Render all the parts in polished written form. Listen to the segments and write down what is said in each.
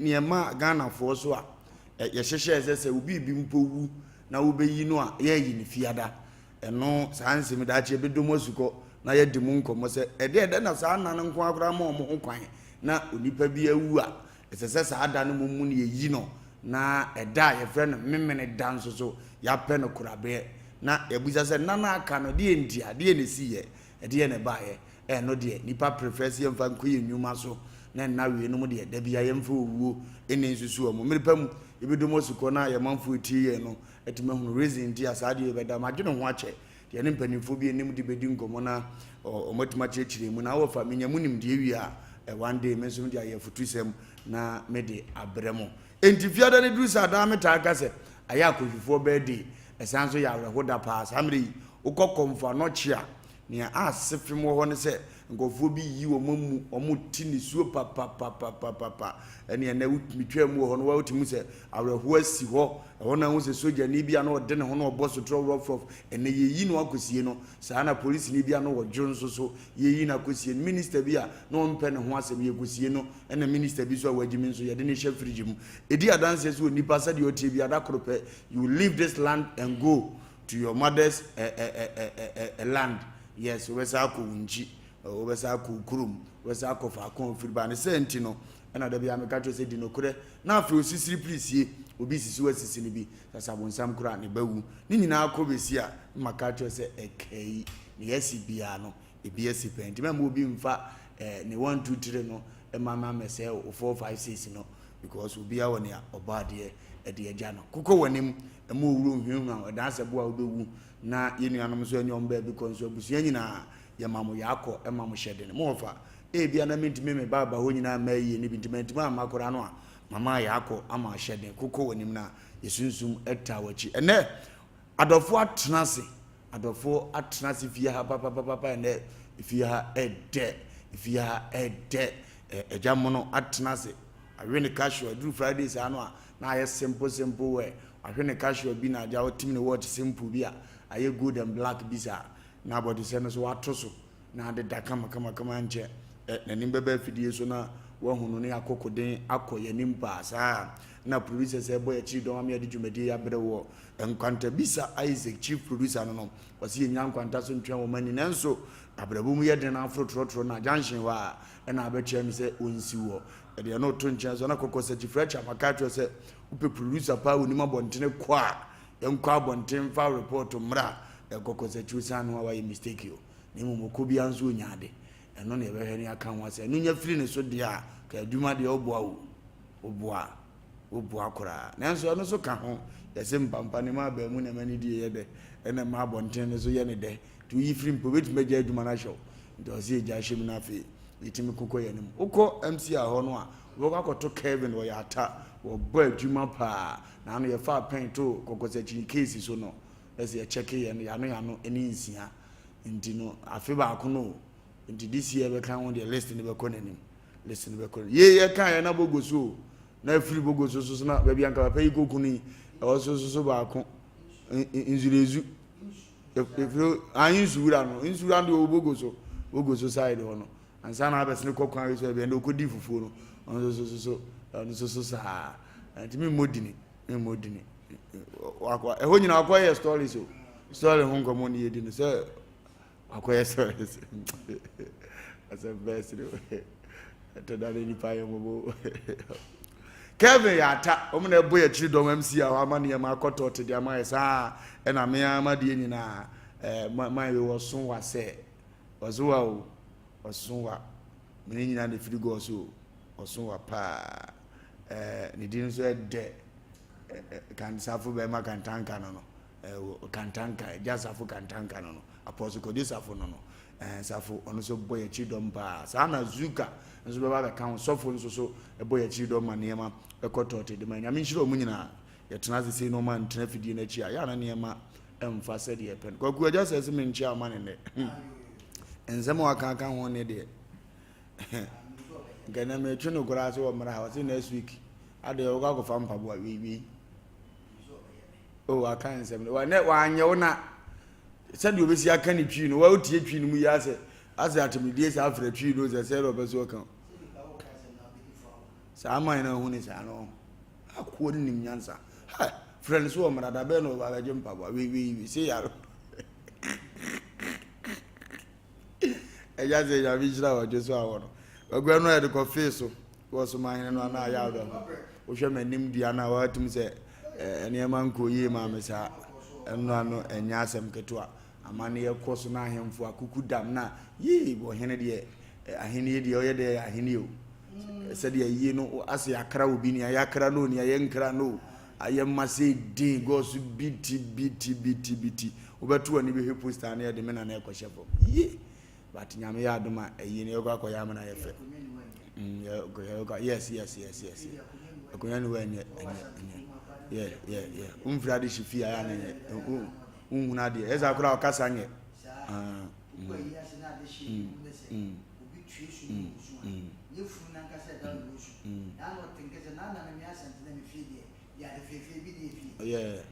Nea ɛma Ghanafoɔ so a yɛhyehyɛɛ sɛ sɛ obi bi mpo wu na wobɛyi no a yɛayi no fiada. Ɛno saa nsɛm daakye yɛbɛdɔ mu asukɔ na yɛadi mu nkɔmmɔ sɛ ɛdeɛ ɛdɛn na saa nna no nko ara koraa ma wɔn ho kwan na onipa bi awu a ɛsɛ sɛ saa da no mmom mu no yɛyi no na ɛda a yɛfrɛ no Memene da nso so yɛapɛ no korabeɛ na yɛabisa sɛ nna no aka no deɛ ntia, deɛ na ɛsiiɛ, ɛdeɛ na ɛbaeɛ. Ɛno deɛ nnipa prefer sɛ yɛmfa nkɔ yɛn nnwuma so na nna weinom deɛ da biara yɛmfa owuo nni nsusu wɔn. Mmere pa mu yɛbɛdɔ mu asukɔ na yɛn manfoɔ ɛtie yɛn no atumi ahunu reason nti a saa adeɛ wei bɛda. Madwene ho akyɛ deɛ ne mpanimfoɔ bi anim de bɛdi nkɔmmɔ na wɔn atumi akyerɛkyerɛ mu na wɔfa menya mu nimdeɛ wie a one day me nso mede ayɛ afutusɛm na mede abrɛ mo. Enti fiada no duru saa daa metaa ka sɛ ayɛ akɔhwifoɔ birthday ɛsan nso yɛ awerɛho da paa. Saa mmerɛ yi wokɔ kɔmfo anɔkye a Nea asefem wɔ hɔ ne sɛ nkurɔfoɔ bi yi wɔn amu, wɔte nisuo papapapapapa. Ɛne ɛnɛ wotumi twaa mu wɔ hɔ no, wotumi hu sɛ awerɛhoɔ asi hɔ. Ɛhɔ na wohu sɛ sogyani bi a na ɔde ne ho na ɔbɔ sotorɔ rɔfrɔf, ɛnɛ yɛyi no akɔsie no. Saa na polisini bi a na ɔdwo nso so, yɛyi no akɔsie no. Minista bi a na ɔmpɛ ne ho asɛm, yɛkɔsie no. Ɛna minista bi nso a wagyimi nso, yɛde no hyɛ fridge mu. Ɛdi adanseɛ sɛ onipa sɛdeɛ ɔteɛ biara, da koro pɛ, you will leave this land and go. To your mother's eh eh eh eh eh eh eh land, yes, wobɛsan akɔ wo nkyi, wobɛsan akɔ wo kurom, wobɛsan akɔ faako a wofiri baa. Ne saa nti no, ɛna da biara meka kyerɛ sɛ di nokorɛ, na afei osisiri pirisie, obi sisi wo asisi no bi, sasabonsam koraa ne ba wu. Ne nyinaa kɔ bɛsi a, na maka akyerɛ sɛ ɛkai, nea asi biara no, ebi asi pɛn. Nti mɛmma obi mfa eh, ne 1 2 3 no mma no ammɛsɛe wo 4 5 6 no, because obiara wɔ nea ɔbɔ adeɛ de agya no. Kokɔ w'anim, mma owuo nhunahuna wo, ɛdan sɛ bo a wobɛwu, na yɛn nuanom nso ɛnyɛ wɔn baabi kɔ nso, abusua nyinaa, yɛma mo yaakɔ, ɛma mo hyɛden. Mo wɔfa, ebia na mentumi me ba aba hɔ nyinaa mma ayie no bi, nti mantumi amma koraa no a, mama yaakɔ ama ahyɛden. Kokɔ w'anim na yɛsunsum taa w'akyi. Ɛnnɛ, adɔfoɔ atena ase, adɔfoɔ atena ase fie ha papapapa, ɛnnɛ, fie ha ɛdɛ, fie ha ɛdɛ, agya mono atena ase. Ahwe ne casual, ɛduru Friday saa no a na ayɛ simple simple wear. Ahwe ne casual bi na agya ɔtim ne watch simple bi a ayɛ gold and black bi saa na abɔdesɛ no so wato so na adeda kama kama kama nkyɛ ɛ n'anim bɛba afidie so na wahu no ne akɔkoden akɔ yɛn paa saa na producers ɛbɔ yɛn akyiri dɔm ama yɛde dwumadie yi abrɛ wɔ Nkwanta Bisa Isaac chief producer no no ɔsi yɛnya nkwanta so ntwɛn wɔn ani nanso abrabɔ mu yɛ den aforo trɔtrɔ na junction hɔ a ɛna abɛkyerɛ no sɛ ɔnsi wɔ Ɛdeɛ no to nkyɛn so na kɔkɔ sɛ Kyifrakyia maka akyerɛ sɛ wopɛ producer paa onim abɔntene kɔ a yɛnkɔ abɔnten mfa report mmra kɔkɔ sɛ kyi san no a wayɛ mistake o na mmom ɔkɔ biara nso ɔnya ade ɛno na yɛbɛhwɛ ne aka ho asɛ ɛno nya firi ne so deɛ a ka adwuma deɛ ɔboa o ɔboa ɔboa koraa nanso ɛno so ka ho yɛse mpampa ne ma abaa mu na ɛma ne die yɛ dɛ ɛna ɛma abɔnten no so yɛ ne dɛ nti woyi firi mpo bɛtumi agya adwuma no ahyɛ wo nti ɔsɛ yɛgya hyɛ mu no afei Yɛtumi kokɔ yɛn anim. Wokɔ MCR hɔ no a, wobɛkɔ akɔto Kevin, ɔyɛ ata, wɔbɔ adwuma paa. Na ano yɛfaa pɛn too kɔkɔsakyin case so no, ɛsɛ yɛkyɛke yɛn no, yɛano yɛano ne nsia. Nti no, afe baako no o. Nti this year bɛka ho deɛ, list no bɛkɔ n'anim. List no bɛkɔ n'anim. Yei yɛka yɛn na bogo so o. Na afiri bogo so so so na baabi anka papa yi kɔku no yi, ɛwɔ so so so baako. Nzurezu. Efiri ayi nsuwura no nsuwura no deɛ ɔwɔ bogo so bogo so side hɔ no ansa na abɛsene kɔ kwan so ɛbɛn de ɔkɔdi fufuo no ɔno nso so so ɔno nso so saa nti mi mmɔ dini mi mmɔ dini wakɔ ɛhɔ nyinaa akɔ yɛ stories o story ho nkɔmɔ ne yɛ di no sɛ wakɔ yɛ stories asɛ bɛs no ɛtɔ da ne nipa yɛ mɔbɔ Kevin yɛ ata, wɔn na ɛbɔ yɛn akyiri dɔm MC a wama nneɛma akɔ tɔɔte de ama yɛ saa ɛna me ara m'adeɛ nyinaa ɛɛ ma ma yɛ wɔso wa sɛ wɔso wa o wɔso wa me ne nyinaa na efiri gɔɔ so o wɔso wa paa ɛɛ ne din nso ɛdɛ ɛɛ kansafo bɛrima kantanka no no ɛɛ kantanka ɛgya safo kantanka no no apɔso kɔdi safo no no Ɛɛ Safo, ɔno nso bɔ yɛn akyiri dɔm paa. Saa na Zuka nso bɛba abɛka ho. Sɔfo nso so bɔ yɛn akyiri dɔm ma nneɛma kɔ tɔɔte de ma. Nyame nhyira wɔn nyinaa. Yɛtena ase sei na wɔn antena afidie no akyi a, yɛ a na nneɛma mfa sɛdeɛ yɛpɛ no. Kwaku agya sɛ sɛ menkyia ama no nnɛ. Nsɛm a waka aka ho ne deɛ. Nka na metwe no koraa sɛ wɔmmra ha. Ɔse next week. Adeɛ wɔkɔ akɔfa mpaboa wei wei. Oh, waka nsɛm no. Wanyɛ wo na sɛdeɛ ɔbɛsi aka ne twi no wa wotie twi no mu yi asɛ asɛ atemdie saa afra twi no sɛ sɛ na ɔpɛ so ɔka. Saa man no ahu ne saa no. Akoa no nim nyansa. Ha, frɛ no so wɔ mmara da bɛn na ɔba abɛgye mpaboa. Wei wei wei sei yare. Ɛgya sɛ Nyame nhyira wɔdwe so awɔ no. Bagua no a yɛde kɔ fee so wɔ so man hene no ana ayɛ awerɛho. Wohwɛ m'anim dua no a woatum sɛ nneɛma nkɔ yie maa me saa. Ɛno ano ɛnyɛ asɛm ketewa. Amanneɛ kɔ so na ahemfo akuku dam na yee ɔhene deɛ ahennie deɛ ɔyɛ deɛ yɛ ahennie o. Sɛdeɛ ayie no asɛ yɛakra obi nea yɛakra no o nea yɛnkra no o ayɛ ma sɛ din gɔs biti biti biti biti wobɛto w'ani bɛhwɛ poster no yɛde me nana ɛkɔhyɛ fam yie but nyame yɛ adom a ayie no yɛkɔ akɔyɛ ama no ayɛ fɛ mm, yɛkɔ yes yes yes yes akonnwa ne wɔ ɛnyɛ ɛnyɛ ɛnyɛ yeah yeah yeah womfiri ade hye fie ayɛ na ɛnyɛ wonhunu adeɛ ɛsɛ akora ɔkasa nyɛ ah, mm, mm, Obi tue su ne osu a, ne funu no ankasa ɛda ne osu. Na ano ɔte nka sɛ, Nana me me Asante na me fie deɛ, deɛ ade feefee bi ne efie.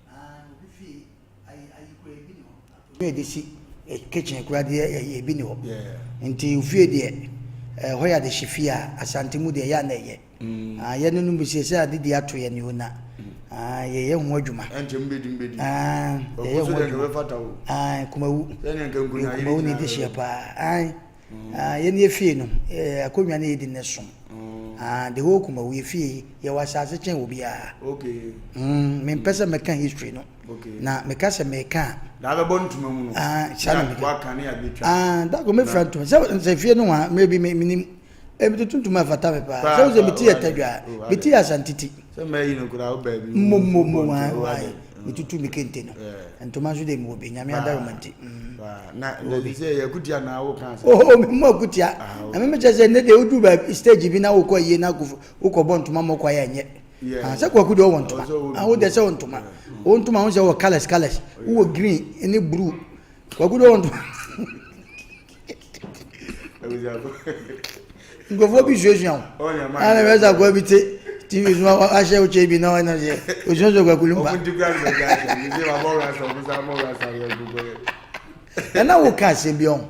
Ah, obi fie ayi ayi kura ebi ni hɔ. Akonnwa a yɛde si kitchen kura deɛ ɛyɛ ebi ni hɔ. Nti ofie deɛ, ɛhɔ yɛ adehye fie a, Asante mu deɛ ɛyɛ a na ɛyɛ. Ah, yɛn no bi sɛ sɛ ade di ato yɛn o na ah, yɛyɛ ho adwuma. Ɛnkyɛ mbɛdi mbɛdi. Ah, yɛyɛ ho adwuma. Ah, kumawu. Kumawu ne de hyɛ paa. Ah, ah, yɛn yɛ fie no, eh, akonnwa ne yɛdi ne som. Ah, the whole kumawu yɛ fie yɛwɔ asase kyɛn obiara. Okay. Mm, mempɛ sɛ mɛka history no. Okay. Na meka sɛ meka a. Na abɛbɔ ntoma mu no. Ah, saa na meka. Waka ne abɛtwa. Ah, dako mefra ntoma. Sɛ sɛ fie no wa, maybe me menim. Ebi to tuntum a ɛfata me paa. Sɛ wosɛ meti yɛ tadwa, meti yɛ asantiti. Sɛ mɛyi no koraa wo baabi. Mmom mmom wa metutu me kente no. Ntoma nso de mewɔ bi, nyame adaroma nti. Na dabi sɛ yɛ akutia na wo ka sɛ. Oh, me mu akutia. Na me mekyɛ sɛ ne de wodu baabi stage bi na wokɔ ayie na wokɔ bɔ ntoma ma wokɔ ayɛ anyɛ. Ah, sɛ kwaku deɛ ɔwɔ ntoma. Ah, wo deɛ sɛ wo ntoma. Wo ntoma ho sɛ wɔ colors colors. Wowɔ green ne blue. Kwaku deɛ ɔwɔ ntoma. Nkurɔfoɔ bi suasua wo. Ana bɛ sɛ akoa bi te TV so ahyɛ wo kyɛ bi na ɔna sɛ osuasua Kwaku Lumba. Ɛna wo ka asɛm bi ɔn.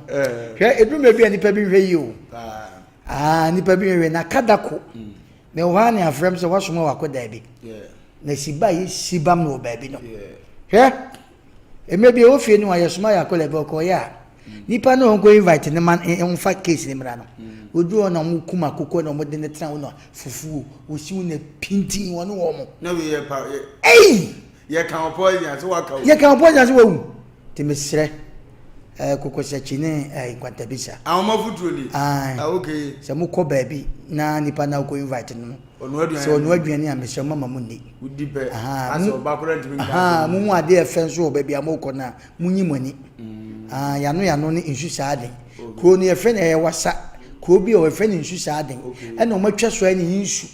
Hwɛ eduru mmerɛ bi a nipa bi nhwɛ yie o. Ah nipa bi nhwɛ na kadako. Na ɛwɔ hɔ a ne afrɛ m sɛ wasoma wakɔ daabi. Na siba yɛ sibam no wɔ baabi no. Hwɛ Mmerɛ bi ɛwɔ fie no a yɛsoma yɛ akɔla bi ɔkɔɔyɛ a nipa no ɔnkɔ invite ne ma ɔmfa case ne mmra no ɔduru hɔ na ɔmo kum akokɔ na ɔmo de ne tena hɔ na fufuo ɔsi wo na pintin wɔne wɔ mo na wei yɛ pa ei yɛ ka wo poison ase waka o yɛ ka wo poison ase wawu nti mesrɛ eh, kokosakyi ne eh, nkwantabisa ahoma futuro ni ah, okay sɛ mokɔ baabi na nipa na wokɔ invite no no Sɛ ɔnoa aduane a, mesrɛ mo mma monni. Mohu adeɛ ɛfɛ nso wɔ baabi a mokɔ no a, monyi mo ani. Mm. Yano yano ne nsu saa den. Kuro no yɛfrɛ no ɛyɛ wasa. Kuro bi a wɔfrɛ no nsu saa den. Ɛna wɔatwa so ne nsu.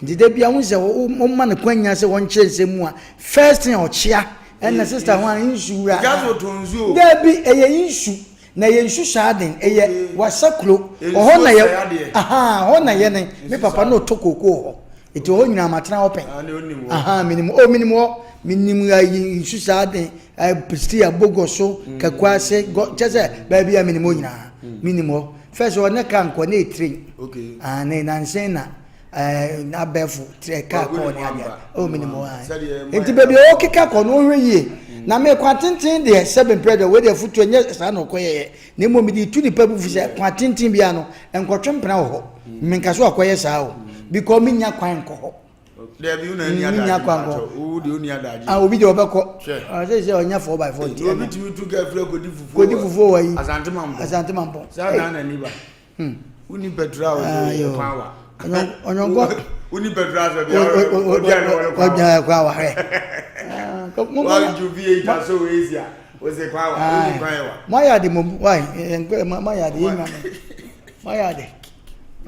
Nti da bia wo sɛ wɔma no kwan nya sɛ wɔnkyerɛ nsɛm mu a, first thing ɔkyea ɛna sister ho a nsu wura. Dabi ɛyɛ nsu. Na ɛyɛ nsu saa den, ɛyɛ wasa kuro, ɔhɔ na yɛ, ahaa, hɔ na yɛ ne, me papa na ɔtɔ kookoo hɔ, nti hɔ nyinaa matena hɔ pɛn, ahaa, menim, oh, menim hɔ, menim ayi nsu saa den, Pistia, Bogoso, Kakuase, gɔ, kyɛ sɛ baabi a menim hɔ nyinaa, menim hɔ, first hɔ ne kaa nkɔ, ne yɛ train, ah, ne nansen na. ɛɛ abɛɛfo tirɛ kaa kɔɔ ne adeɛ ɛwɔ mi ni mu ha nti baabi a ɔkeka kɔ no ɔhwɛ yie na me kwan tenten deɛ sɛbi mpɛ deɛ wei deɛ futuo nyɛ saa na ɔkɔ yɛyɛ na mmom de tu nipa bu fi sɛ kwan tenten bia no nkɔtwe mpena wɔ hɔ menka so akɔyɛ saa o because mi nya kwan nkɔ hɔ mi nya kwan kɔ ah obi deɛ ɔbɛkɔ sɛ sɛ ɔnya 4x4 nti obi tumi tu kɛfrɛ kɔdi fufuo kɔdi fufuo wɔ yi asante mampɔn saa na na niba Hmm. Wonni pɛtura a wɔde kwan wa. Ɔnyɔnkɔ. Wonni pɛtura sɛ bia ɔdi a na wɔde kwan wa. Ɔdi kwan wa hwɛ. Wɔn ju bi eyi ta so wɔ esi a wɔsi kwan wa wonni kwan wa. Mo ayɛ ade mom wa nkɔ mo ayɛ ade yɛ nwa mo ayɛ ade.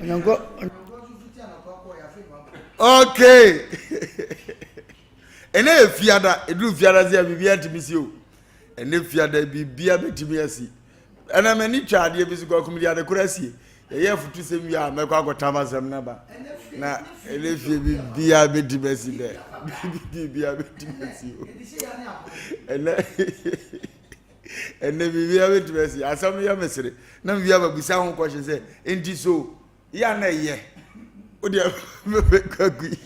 Ɔnyɔnkɔ. Okay. Ɛnɛ yɛ fiada eduru fiada sɛ biribi atumi si o. Ɛnɛ fiada biribi abɛtumi asi. Ɛna m'ani twa adeɛ bi so kɔ akum de ade koro asie. Yɛyɛ afutusɛm wie a mɛkɔ akɔtam asɛm no aba. Na ɛnɛ fie biribiara bɛtumi asi dɛ. Biribiara bɛtumi asi o. Ɛnɛ ɛnɛ biribiara bɛtumi asi. Asɛm no yɛ mesere. Na mewie a mabisa ho kɔhye sɛ, enti so yɛ a na ɛyɛ? Wodeɛ mɛbɛkɔ akui.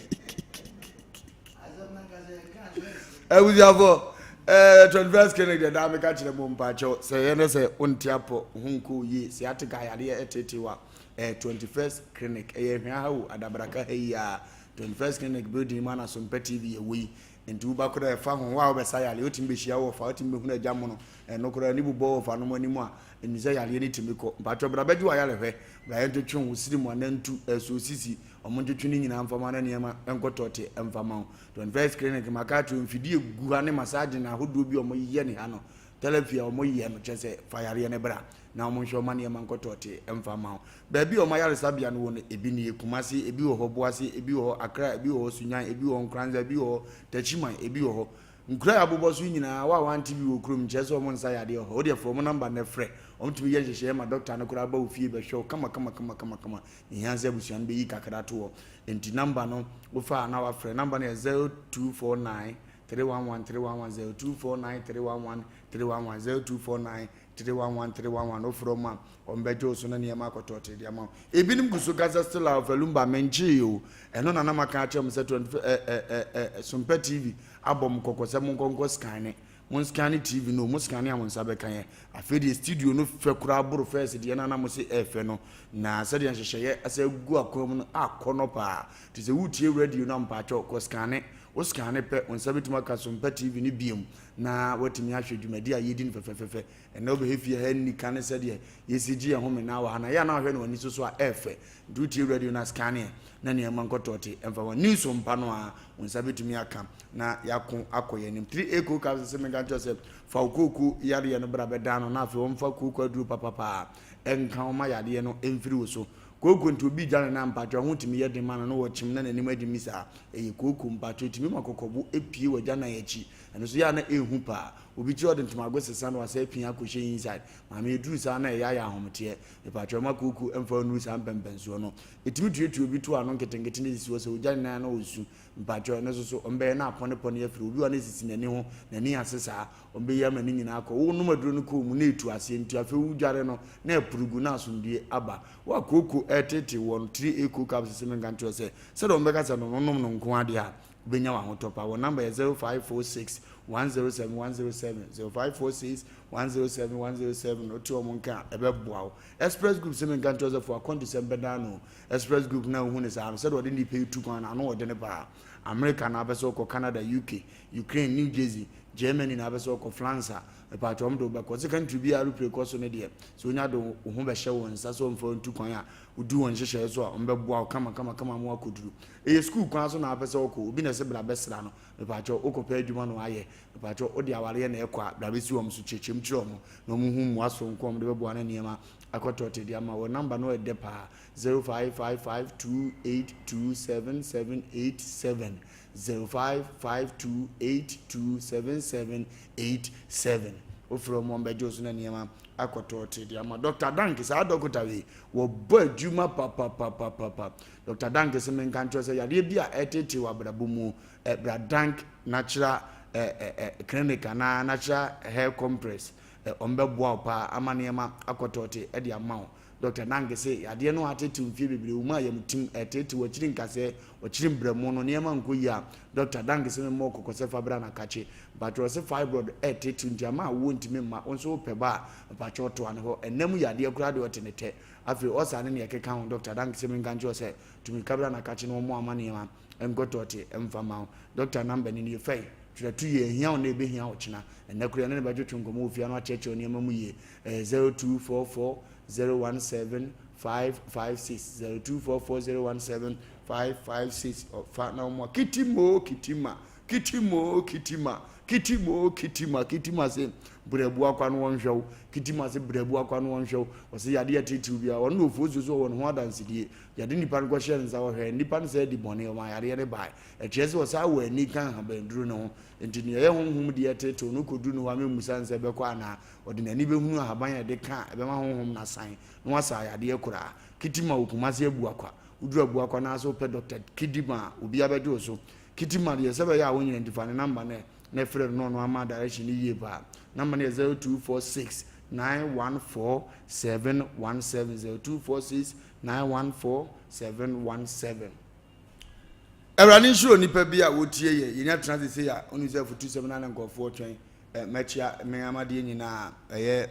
Abusuafoɔ, ɛɛ 21st clinic deɛ daa meka kyerɛ mo mpaakyɛw sɛ yɛ ne sɛ wonte apɔ ho nkɔ yie sɛ ate ka yadeɛ ɛtete wa ɛɛ 21st clinic ɛyɛ hwea ha o adabraka ha yi a 21st clinic building mu ana Sompa TV ɛwɔ yi nti woba koraa ɛfa ho wo a wobɛsa yareɛ wotumi bɛhyia wɔ fa wotumi bɛhunu agya mono ɛno koraa ne bobɔ wɔ fa nom anim a ɛnu sɛ yareɛ no tumi kɔ mpatwɔ bra bɛgye wayarehwɛ bra yɛntwetwe wo siri mu anantu ɛso sisi ɔmo ntwetwe ne nyinaa mfama na nneɛma nkɔtɔte mfama wo 21st clinic maka akyerɛ mfidie gu ha ne massage na ahodoɔ bi a ɔmo yɛ ne ha no therapy a ɔmo yɛ no kyerɛ sɛ fa yareɛ no bra na ɔmo nhwɛ ɔma nneɛma nkɔtɔte mfama wo baabi a ɔmo ayaresabea no wɔ no ebi nie Kumasi, ebi wɔ hɔ Boase, ebi wɔ hɔ Accra, ebi wɔ hɔ Sunyan, ebi wɔ hɔ Nkoranza, ebi wɔ hɔ Techiman, ebi wɔ hɔ nkura a abobɔ so nyinaa. Wa a wante bi wɔ kurom nkyerɛ sɛ ɔmo nsa yadeɛ wɔ hɔ. Wodeɛ frɛ ɔmo number no frɛ ɔmo tumi yɛ nhyehyɛeɛ ma doctor no koraa ba wo fie bɛhwɛ wo kama kama kama kama kama. Ehia sɛ abusua no bɛyi kakra to hɔ nti number no wofa a na wafrɛ. Number no yɛ 0249 311 311, 0249 311 311, 0249 311 311. Wofrɛ ɔmo a ɔmo bɛgye wo so na nneɛma akɔtɔɔte de ama wo. Ebinom gu so kasa still a ɔfɛlumba menkyee o. Ɛno na nam aka akyerɛ mo sɛ 20 ɛ ɛ ɛ ɛ Sompa TV abɔ mo kɔkɔ sɛ mo nkɔnkɔ scan mo scan TV no, mo scan a mo nsa bɛka yɛ. Afei deɛ studio no fɛ koraa boro first deɛ na mo se ɛɛfɛ no na sɛdeɛ nhyehyɛeɛ asɛ gu akwan mu no akɔ no paa te sɛ wotie radio no ampaakyɛw kɔ scan. Wo scan pɛ, wo nsa bɛtumi aka Sompa TV no biom na watumi ahwɛ dwumadi a yɛdi no fɛfɛfɛfɛ. Ɛnɛ wobɛhɛ fie ha nni ka ne sɛdeɛ yɛsi gye yɛn home na wɔ ha na yɛ a na wahwɛ no w'ani so so a ɛɛfɛ. Nti wotie radio no a scan na nneɛma nkɔtɔɔte ɛmfa wɔn news mpa no a wo nsa bɛtumi aka na yɛako akɔ yɛn anim. 3A kooko sɛ menka nkyerɛ sɛ fa wo kooko yareɛ no bra bɛda no na afei wɔmfa kooko aduro papapaa ɛnka wo ma yadeɛ no ɛmfiri wo so. Kooko nti obi gya ne nan mpatwa ho tumi yɛ den ma no na wɔkyem na n'anim adi mi saa. Ɛyɛ kooko mpatwa tumi ma kɔkɔbo epie wɔ gya nan akyi. Ɛno so yɛ a na ɛhu paa obi kyerɛ ɔde ntomago sesa no wasɛ pia akɔhyɛ inside maame eduru saa na ɛyɛ ayɛ ahometeɛ. Mpatwa ma kooko ɛmfa nnuru saa mpɛmpɛnsoɔ no ɛtumi tuatua obi to ano nketenkete ne sisi hɔ sɛ ogya ne nan na ɔsu. Mpatwa ɛno nso so ɔmbɛyɛ na apɔnepɔne afiri obi wa ne sisi n'ani ho n'ani ase saa ɔmbɛyi ama ne nyinaa kɔ. Wonom aduro no kɔɔ mu na etu aseɛ nti afei wodware no na ɛpurugu na asomdue aba. Wa kooko ɛtete wɔ no 3A kooko capsules sɛ menka nkyerɛ sɛ sɛdeɛ ɔmbɛka sɛ no nonom no nko adeɛ a wobɛnya w'ahotɔ pa. Wɔ number yɛ 0546 107 107, 0546 107 107. Wote ɔmo nka a ɛbɛboa wo. Express Group sɛ menka nkyerɛ sɛ fo akɔnto bɛda no. Express Group na wohu ne saa no sɛdeɛ ɔde nnipa yi tu kwan no ano ɔde ne paa. America na apɛ sɛ wokɔ, Canada, UK, Ukraine, New Jersey, Germany na apɛ sɛ wokɔ, France a mepatwɛ ɔm de wobɛkɔ sɛ country biara repre kɔ so no deɛ sɛ wonya de wo ho bɛhyɛ wo nsa sɛ ɔmfa ntu kwan a wodi wɔn nhyehyɛeɛ so a ɔmbɛboa wo kama kama kama ma wakɔduru. Ɛyɛ school kwan so na apɛ sɛ wokɔ, obi na ɛsɛ bra bɛsra no. Mepatwɛ wokɔpɛ adwuma no ayɛ. Mepatwɛ wode awareɛ na ɛkɔ a bra bɛsi wɔn so kyerɛkyerɛm kyerɛ wɔn na ɔmo hu mmoa so nko ɔmo de bɛboa no nneɛma akɔtɔte de ama wɔ. Number no ɛdɛ paa, 0555 282 7787, 0552827787. Wofrɛ ɔmo ɔmbɛgye wo so na nneɛma akɔtɔte de ama. Dr Dank saa dɔkota wei wɔbɔ adwuma papapapapa. Dr Dank sɛ menka nkyerɛ sɛ yadeɛ bi a ɛtete wɔ abrabɔ mu ɛ Dank Natural ɛ ɛ Clinic anaa Natural Hair Compress ɛ ɔmbɛboa wo paa ama nneɛma akɔtɔte ɛde ama wo. Dr Dank sɛ yadeɛ no atete mfie bebree wo mu a yɛm tim ɛtete wɔkyiri nkasɛɛ wɔkyiri mbrɛmu no nneɛma nkɔ yie a Dr Dank sɛ memmɔ kɔkɔ sɛ fa bra na kakye mpatwɛ sɛ fibroid ɛtete nti ama awoɔ ntumi mma wo nso wopɛ ba a mpatwɛ ɔtoa ne hɔ ɛnam yadeɛ koraa deɛ ɔte ne tɛ afei ɔsa ne neɛ ɛkeka ho. Dr Dank sɛ menka nkyerɛ sɛ tumi kabra na kakye no ɔmo ama nneɛma nkɔtɔɔte ɛmfa ma wo. Dr number ni nie fɛi twerɛto yie ehia wo na ebɛhia wo kyena. Ɛnɛ koraa ne ne bɛtwetwe nkɔmmɔ wɔ fie no akyerɛkyerɛ nneɛma mu yie. Ɛyɛ 0244 017 556, 0244 017 556. Ɔfa na ɔmo kitimo kitima kitimo kitima kitimo kitima kitima se brɛbu akwa no wɔnhwɛ wo kitima se brɛbu akwa no wɔnhwɛ wo. Ɔsɛ yadeɛ titiriw bi a ɔno na ofuo so so wɔ ne ho adansedie yɛde nipa no kɔhyɛ ne nsa wɔhwɛ nipa no sɛ ɛdi bɔne ɔma yadeɛ no bae. Ɛkyerɛ sɛ ɔsaa wɔ ani ka ahabanduro ne ho nti nea ɛyɛ honhom deɛ tetew no kɔduru no hɔ a mɛmmusa ne sɛ ɛbɛkɔ anaa ɔde n'ani bɛhunu ahaban a yɛde ka a ɛbɛma honhom no asan na wasa yadeɛ koraa. Kitima wɔ Kumase Abuakwa. Woduru Abuakwa na sɛ wopɛ Dr Kidima a obi abɛgye wo so. Kitima deɛ sɛ bɛyɛ a wonyina nti fa ne number no na ɛfrɛ no na ɔno ama direction no yie paa. Number no yɛ 0246 914 717, 0246 914. 717. Awurade nhyira onipa bi a wotie yɛ yɛnya tena sese a wonim sɛ afutusɛm no ana nkurɔfoɔ twɛn eh, mɛkyea me amadeɛ nyinaa ɛyɛ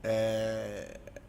eh,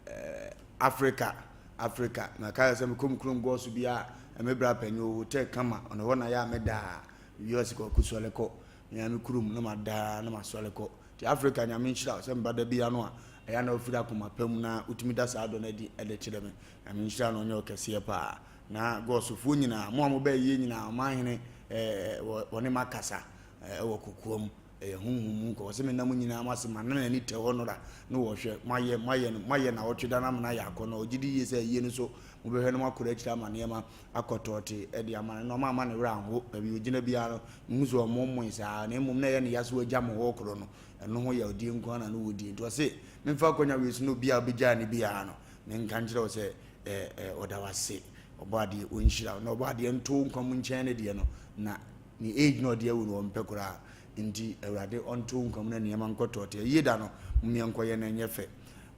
eh, Africa Africa mɛka sɛ mekɔ mu kurom gɔɔso bi a me bra panyin wɔ hotel kama ɔno hɔ na yɛ a medaa wiase kɔ kusɔle kɔ mea me kurom na madaa na masɔle kɔ Nti Africa Nyame nhyira wo sɛ meba da biara no a ɛyɛ a na wofiri akoma pa mu na wotumi da saa dɔ no adi de kyerɛ me. Nyame nhyira no ɔnyɛ wo kɛseɛ paa. Na Gɔsfoɔ nyinaa, mo a mobaa yie nyinaa, ɔmanhene eh, wɔne mo akasa eh, wɔ kokoam, ɛyɛ honhom mu nkɔ. Wɔse mena mo nyinaa mo ase, ma na n'ani tɛ hɔ nora na wɔhwɛ, moayɛ, moayɛ no, moayɛ nawɔtwe da no amena ayɛ akɔnnɔ. Ɔgye di yie sɛ ayie no so mobɛhwɛ na moakora akyire ama nneɛma akɔ tɔɔte de ama no. Na ɔma ama ne werɛ anho, baabi ɔgyina biara no, Mehu sɛ ɔmomoe saa, na mmom na ɛyɛ ne ya sɛ wagya mo hɔ korɔ no, ɛno ho yawdie nko ara na na ɔdie. Nti ɔse, memfa akwanya wei so na obiara a ɔbɛgyaa no biara no, menka nkyerɛ wo sɛ, eh, eh, ɔda wo ase, Ɔbɔadeɛ ɔnhyira wo, na Ɔbɔadeɛ nto wo nkwa mu nkyɛn ne deɛ no, na ne age na ɔde awu no ɔmpɛ koraa. Nti Awurade ɔnto wo nkwa mu na nneɛma nkɔ tɔɔte. Ayie da no, mom yɛnkɔyɛ na ɛnyɛ fɛ.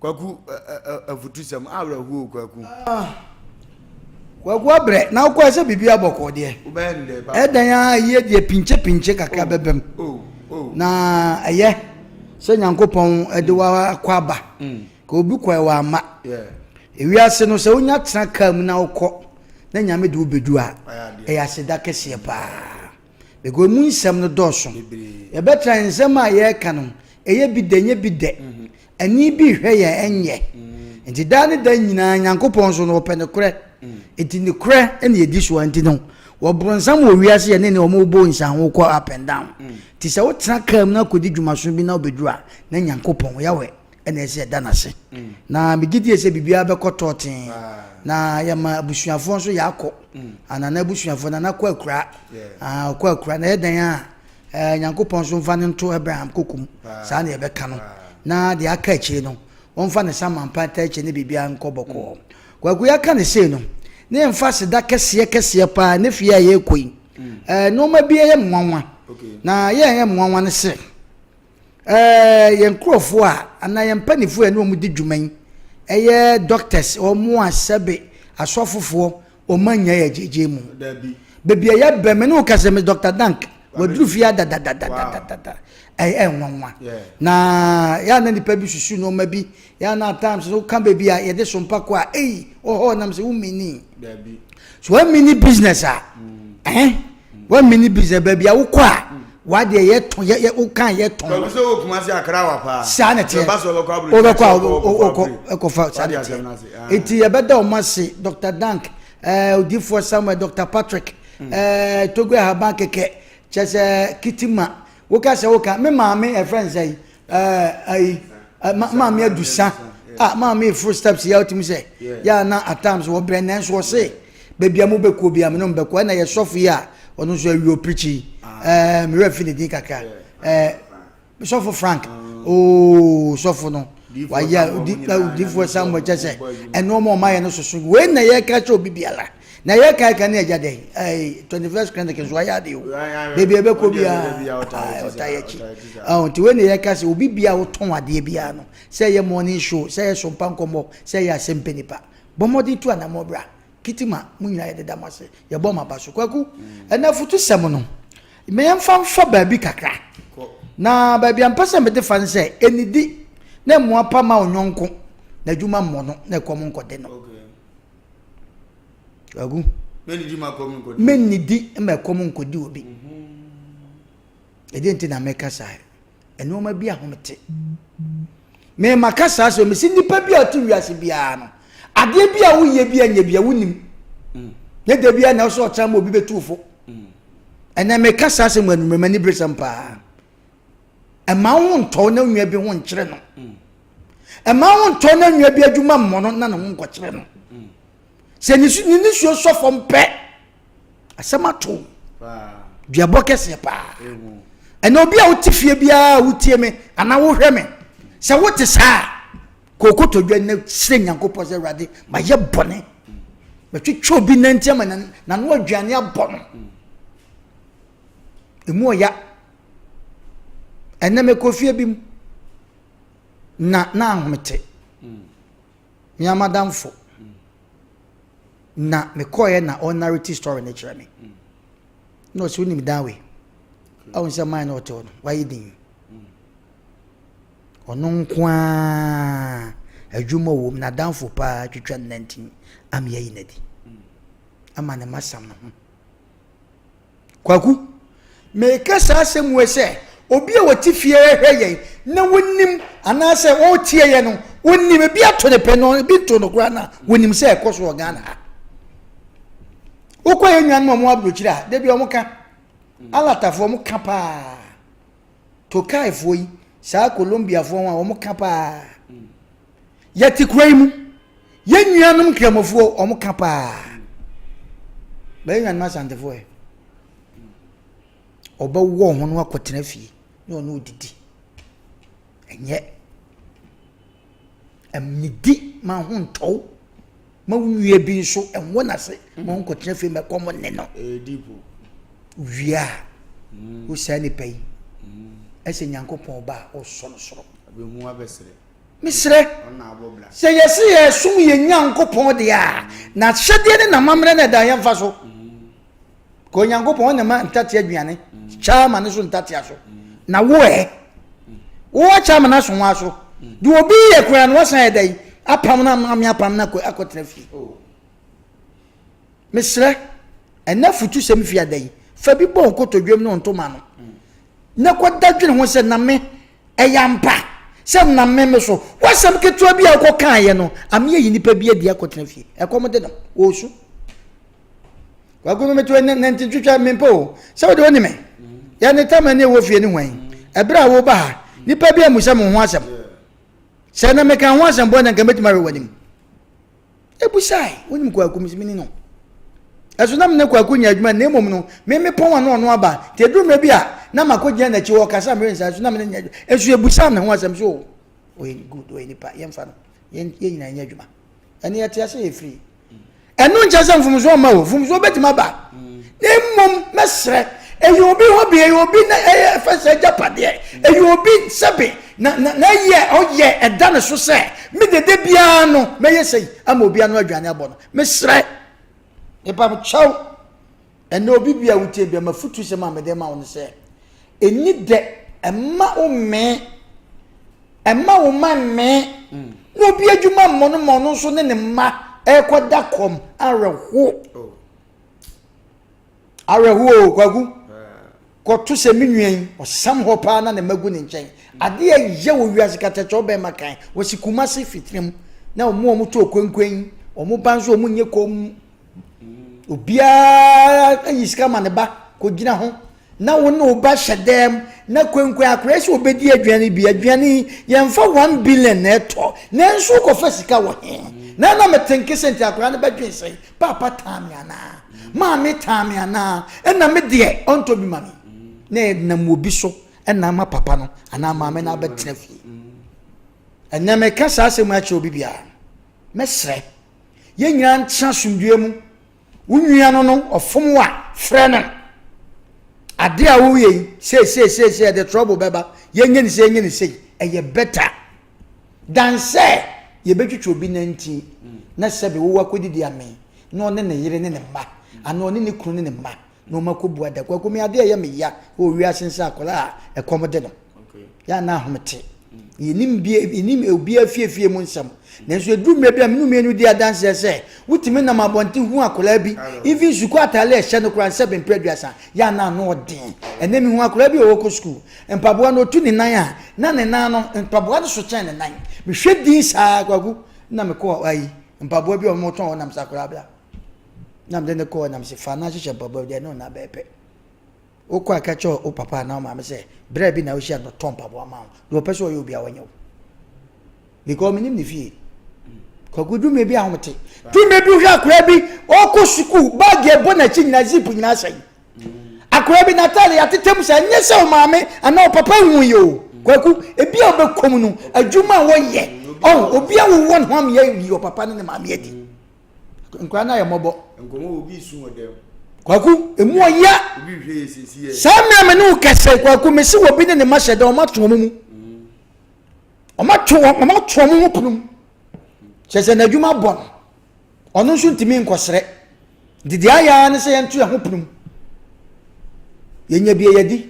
Kwaku afutusɛm awerɛhoɔ o Kwaku. Ah, Kwaku abrɛ na wokɔɛ sɛ biribi abɔkɔɔ deɛ. Wobɛyɛ no dɛ ba. Ɛdan a yie deɛ pinkye pinkye kakra oh, bɛbɛm. Oh, oh. Na ɛyɛ sɛ Nyankopɔn de wakɔ aba. Mm. Ka obi kɔɛ wɔ ama. Ewiase no sɛ wonya tena kaa mu na wokɔ na Nyame de wobɛdu a ɛyɛ aseda kɛseɛ paa. Because emu nsɛm no dɔɔso. Yɛbɛtra nsɛm a yɛreka no, ɛyɛ bi dɛ, ɛnyɛ bi dɛ. Mhm. Ani bi hwɛ yɛn ɛnyɛ. Mm. Nti daa ne da nyinaa Nyankopɔn so no ɔpɛ nokorɛ. Mm. Nti nokorɛ ɛna yɛdi soɔ nti no wɔbronsam wɔ wiase yɛ ne ne wɔn bɔ nsanho kɔ up and down. Mm. Nti sɛ wotena kaa mu na akɔdi dwumaso bi na wobɛduru a na Nyankopɔn Yahweh ɛna ɛsɛ yɛda no ase. Na megye die sɛ biribiara bɛkɔ tɔɔtee. Na yɛma abusuafoɔ nso yɛakɔ. Anana abusuafoɔ, nana kɔ akura. Ɔkɔ akura na ɛyɛ dɛn a ɛɛ Nyankopɔn nso mfa no nto Abraham koko mu. Saa na yɛbɛka no. Na deɛ aka akyire no, wɔmfa ne samampa nta akyire ne biribiara nkɔ bɔkɔɔ. Kwaku yɛaka no sei no, ne yɛmfa aseda kɛseɛ kɛseɛ paa ne fie a yɛrekɔ yi. Ɛɛ nneɛma bi yɛ nwanwa. Na yɛn yɛ nwanwa ne sɛ, Ɛɛ yɛn nkurɔfoɔ a anaa yɛn mpanimfoɔ a yɛne wɔn di dwuma yi ɛyɛ doctors wɔn a sɛbe asɔfofoɔ wɔn anya yɛ gyegye mu. Baabi a yɛbɛn me ne wo kasa me Dr. Dank waduru fie adadadadadada ɛyɛ nwanwa na yɛ a na nipa bi susu nneɛma bi yɛ a na at times no ka baabi a yɛde sompa kɔ a ei wɔ hɔ nam sɛ wo mini so wɔn mini business a ɛhɛn. Wɔn mini business baabi a wokɔ a wadeɛ yɛ tɔn yɛ yɛ wokan yɛ tɔn. Baabi sɛ wɔ Kumasi Accra wa paa. Saa na teɛ. Ɛba sɛ ɔbɛkɔ aburo. Wobɛkɔ a wokɔ ɛkɔfa saa na teɛ. Eti yɛbɛda wɔn ase Dr. Dank ɛɛ Odifoɔ Samuel Dr. Patrick ɛɛ Togo Ahaban kɛkɛ kyɛ sɛ Kitima woka sɛ woka me maame ɛfrɛ nsɛ yi ɛɛ ayi maame adusa a maame eforo steps yɛ ɔtumi sɛ yɛ a na at times wɔbrɛ nanso ɔse baabi a mobɛkɔ bi a me ne mbɛkɔ ɛna yɛ sɔfo yi a ɔno nso awie ɔpirikyi ɛɛ mewura fi ne din kakra ɛɛ sɔfo Frank ooo sɔfo no wayɛ odifoɔ Samuel kyɛ sɛ ɛnoɔma ɔma yɛ no soso wei na yɛka kyerɛ obi biara Na yɛ kae ka ne agya dɛn? Ɛɛ 21st clinic nso ayɛ ade o. Baabi a ɛbɛkɔ biara ɔta yɛ akyi. Ɔn nti wei na yɛka sɛ obi bia wotɔn adeɛ biara no sɛ ɛyɛ morning show, sɛ ɛyɛ sompa nkɔmmɔ, sɛ ɛyɛ asɛm pɛ nipa. Bɔ mmɔden tu anammɔn bra. Kitima, mo nyinaa yɛdeda mo ase. Yɛbɔ mo aba so. Kwaku, ɛnɛ afutusɛm no, ma yɛmfa mfa baabi kakra. Na baabi a mpɛ sɛ mede fa ne sɛ, ɛnidi na mmoa pa ma wo yɔnko, na adwuma mmɔ no na ɛkɔm nkɔde no. Agu. Mennidi ma ɛkɔm nkɔdi. Mennidi ma ɛkɔm nkɔdi obi. Ɛdeɛ nti na meka saa. Nneɛma bi ahomete. Mema ka saa sɛ mesi nnipa bi a ɔte wiase biara no adeɛ bi a woyɛ bi a nyɛ bi a wonim. Mm. Ne da bi a na ɔsɛ ɔkyerɛ ma obi bɛtu fo. Mm. Ɛnɛ meka saa sɛ mu anumere m'ani bere sɛm paa. Ɛma wo ho ntɔ na onua bi ho nkyerɛ no. Ɛma wo ho ntɔ na onua bi adwuma mmɔ no na ne ho nkɔkyerɛ no. Sɛ ne nisuo sɔ fam pɛ, asɛm ato duabɔ kɛseɛ paa. Ɛna obi a wote fie biara a wotie me anaa wohwɛ me, sɛ wote saa a, kɔkotodwe na srɛ Nyankopɔn sɛ Awurade mayɛ bɔne. Matwitwa obi nanti ama n'ano aduane abɔ no. Emu ɔya. Ɛnnɛ mekɔ fie bi mu na na ahomete. Me ara m'adamfo. Na mekɔeɛ na ɔnarrate story no kyerɛ me. Na ɔsɛ wonim dan wei. Ahu sɛ man na ɔte hɔ no, wayɛ din. Ɔno nko ara adwuma wɔ mu, n'adamfo paa twitwa ne nantin ama yɛayi no adi. Ama ne mma sam ne ho. Kwaku, meka saa asɛm wei sɛ obi a ɔte fie rehwɛ yɛn na wonim anaasɛ ɔretie yɛn no, wonim ebi ato ne pɛ no, ebi nto no koraa na wonim sɛ ɛkɔ so wɔ Ghana ha. Wokɔ yɛn nuanom a wɔn aburokyire a, da bi wɔn ka. Alatafoɔ wɔn ka paa. Tokaifoɔ yi, saa Colombiafoɔ ho a wɔn ka paa. Yɛte kura yi mu, yɛn nuanom nkramofoɔ wɔn ka paa. Bɛyɛ nuanom asantefoɔ ɛ. Ɔbɛwɔ ho no akɔtena fie na ɔne odidi. Ɛnyɛ. Ɛmidi ma ho ntɔw. Ma wo nua bi nso ɛnwɔ n'ase ma ɔnkɔtena fie ma ɛkɔm ne no. Wie a, wo saa nipa yi, ɛsɛ Nyankopɔn ba a ɔsɔ no soro. Mesrɛ, sɛ yɛse yɛsom yɛn Nyankopɔn deɛ a, n'ahyɛdeɛ ne n'amammerɛ no ɛda yɛmfa so. Ka Onyankopɔn ɔna ma ntatea aduane, kyaa ma ne so ntatea so. Na wo ɛ, wo akyɛ ama no aso ho aso. Deɛ obi yɛ koraa no wasan yɛ dɛn apam no ame apam no akɔtena fie. Mesrɛ, ɛnɛ futusɛm fi ada yi, fa bi bɔ nkotodwam ne ntoma no. Na kɔda dwene ho sɛ na me ɛyɛ ampa sɛ nam me me so. W'asɛm ketewa bi a wokɔkaeɛ no, ame ayi nipa bi adi akɔtena fie. Ɛkɔm de no, ɔresu. Kwaku me meto nante twitwa me mpo o. Sɛ wode woni me. Yɛ ne tama ne ɛwɔ fie ne hwan. Ɛberɛ a woba ha, nipa bi amusa me ho asɛm. Sɛ na meka ho asɛm bɔ na nka mɛtumi ahwɛ w'anim. Ebusae, wonim Kwaku me mini no. Ɛso na me ne Kwaku nyɛ adwuma na mmom no, me me pɔn ano ɔno aba. Nti ɛduru mmerɛ bi a na makɔgyina n'akyi hɔ ɔkasa mmerɛ nsa so na me ne nyɛ adwuma. Ɛso ebusaa me ho asɛm so o. Ɔyɛ good, ɔyɛ nipa, yɛmfa no. Yɛn nyinaa nyɛ adwuma. Ɛne yɛte ase yɛ free. Ɛno nkyerɛ sɛ mfomsoɔ mma o, mfomsoɔ bɛtumi aba. Na mmom mɛsrɛ, ɛyɛ obi hɔ bi, ɛyɛ obi na ɛyɛ fɛ sɛ agyapadeɛ, ɛyɛ obi sɛbe na na na ɛyɛ ɔyɛ ɛda ne so sɛ me dede biara no mɛyɛ sɛyi ama obi ano aduane abɔ no. Mesrɛ, mepam kyɛw, ɛnɛ obi bi a wotie bi a mafutu sɛm a mede ma wo no sɛ, ɛni dɛ ɛma wo mmee Mma wo mma mmee na obi adwuma mmɔ no ma ɔno nso ne ne mma ɛrekɔda kɔm awerɛho. Oh. Awerɛho o kwaku. Kɔto sɛ me nua yi ɔsam hɔ paa na ne mma gu ne nkyɛn. Adeɛ ɛyɛ wɔ wiase katakyɛ ɔbɛn kan wɔsi Kumasi fitirim na wɔn a wɔtɔ okwenkwen wɔn ba nso wɔn nyɛ kɔm. Obiara ayi sika ma ne ba kɔgyina ho na wo ne wo ba hyɛ dɛm na kwenkwen akora sɛ obɛdi aduane bi aduane yi yɛmfa 1 billion na ɛtɔ nanso wokɔfa sika wɔ he na na metenke sɛ nti akora no bɛdwen sɛ paapa taa me anaa maame taa me anaa ɛna me deɛ ɔntɔ bi ma me na ɛnam obi so ɛna ama papa no anaa maame no abɛtena fie. Ɛnɛ meka saa asɛm akyerɛ obi biara, mɛsrɛ yɛn nyinaa ntena asomdwoeɛ mu. Wo nua no no ɔfom wo a, frɛ no. Ade a woyɛ yi seeseeseesei ɛde trouble bɛba, yɛnyɛ ne sei yɛnyɛ ne sei, ɛyɛ better than sɛ yɛbɛtwitwa obi nantin na sɛbe wowɔ akɔdidi amee na ɔne ne yere ne ne mma anaa ɔne ne kunu ne ne mma na wɔn akɔbu ada. Kwaku me adeɛ ɛyɛ me ya wɔ wiase nsɛ akwadaa a ɛkɔm de no yɛ ana ahomete. Yɛnim bie yɛnim obiara fiefie mu nsɛm nanso ɛduru mmerɛ bi a mene mmienu di adanseɛ sɛ wotumi nam abɔnten hu akwadaa bi even sukuu ataade a ɛhyɛ no koraa nsɛ bempere 30 yɛ ana ano ɔden. Ɛnɛ mehu akwadaa bi a ɔwɔ kɔ sukuu mpaboa no ɔtu ne nan a na ne nan no mpaboa no so kyɛn ne nan. Mehwɛ din saa Kwaku na mekɔ ayi mpaboa bi a wɔtɔn hɔ nam sɛ akwadaa bla na mede ne kɔɔ nam sɛ fa na hyehyɛ mpaboa bi deɛ ne ɔna bɛɛpɛ. Wokɔ a ka kyerɛ wo papa anaa wo maame sɛ berɛ bi na wohyia no tɔ mpaboa ma wo. Deɛ ɔpɛ sɛ ɔyɛ obi a ɔnyɛ wo. Because menim ne fie. Kwaku dwumire bi ahomete. Dwumire bi wohwɛ akwadaa bi ɔkɔ sukuu baagi ɛbɔ n'akyi nyinaa zip nyinaa sɛe. Akwadaa bi n'ataade yɛatetɛ mu sɛ ɛnyɛ sɛ wo maame anaa wo papa hu yɛ o. Kwaku ebi a wobɛkɔ mu no adwuma a wɔyɛ ɔho obi a wowɔ ne ho ameyɛ yi ɔpapa ne ne maame adi. Nkwadaa no ayɛ mmɔbɔ. Nkɔmɔ obi su wɔ dɛm. Kwaku emu ɔya. Obi hwɛ yɛ sisi yɛ. Saa mmerɛ me ne wo kɛsɛ kwaku me se obi ne ne ma hyɛ dɛ ɔma to wɔn mu. Ɔma to wɔn ɔma to wɔn ho pono mu. Kyerɛ sɛ n'adwuma bɔ no. Ɔno nso ntumi nkɔsrɛ. Nti deɛ ayɛ ara ne sɛ yɛnto yɛn ho pono mu. Yɛnya bi a yɛdi,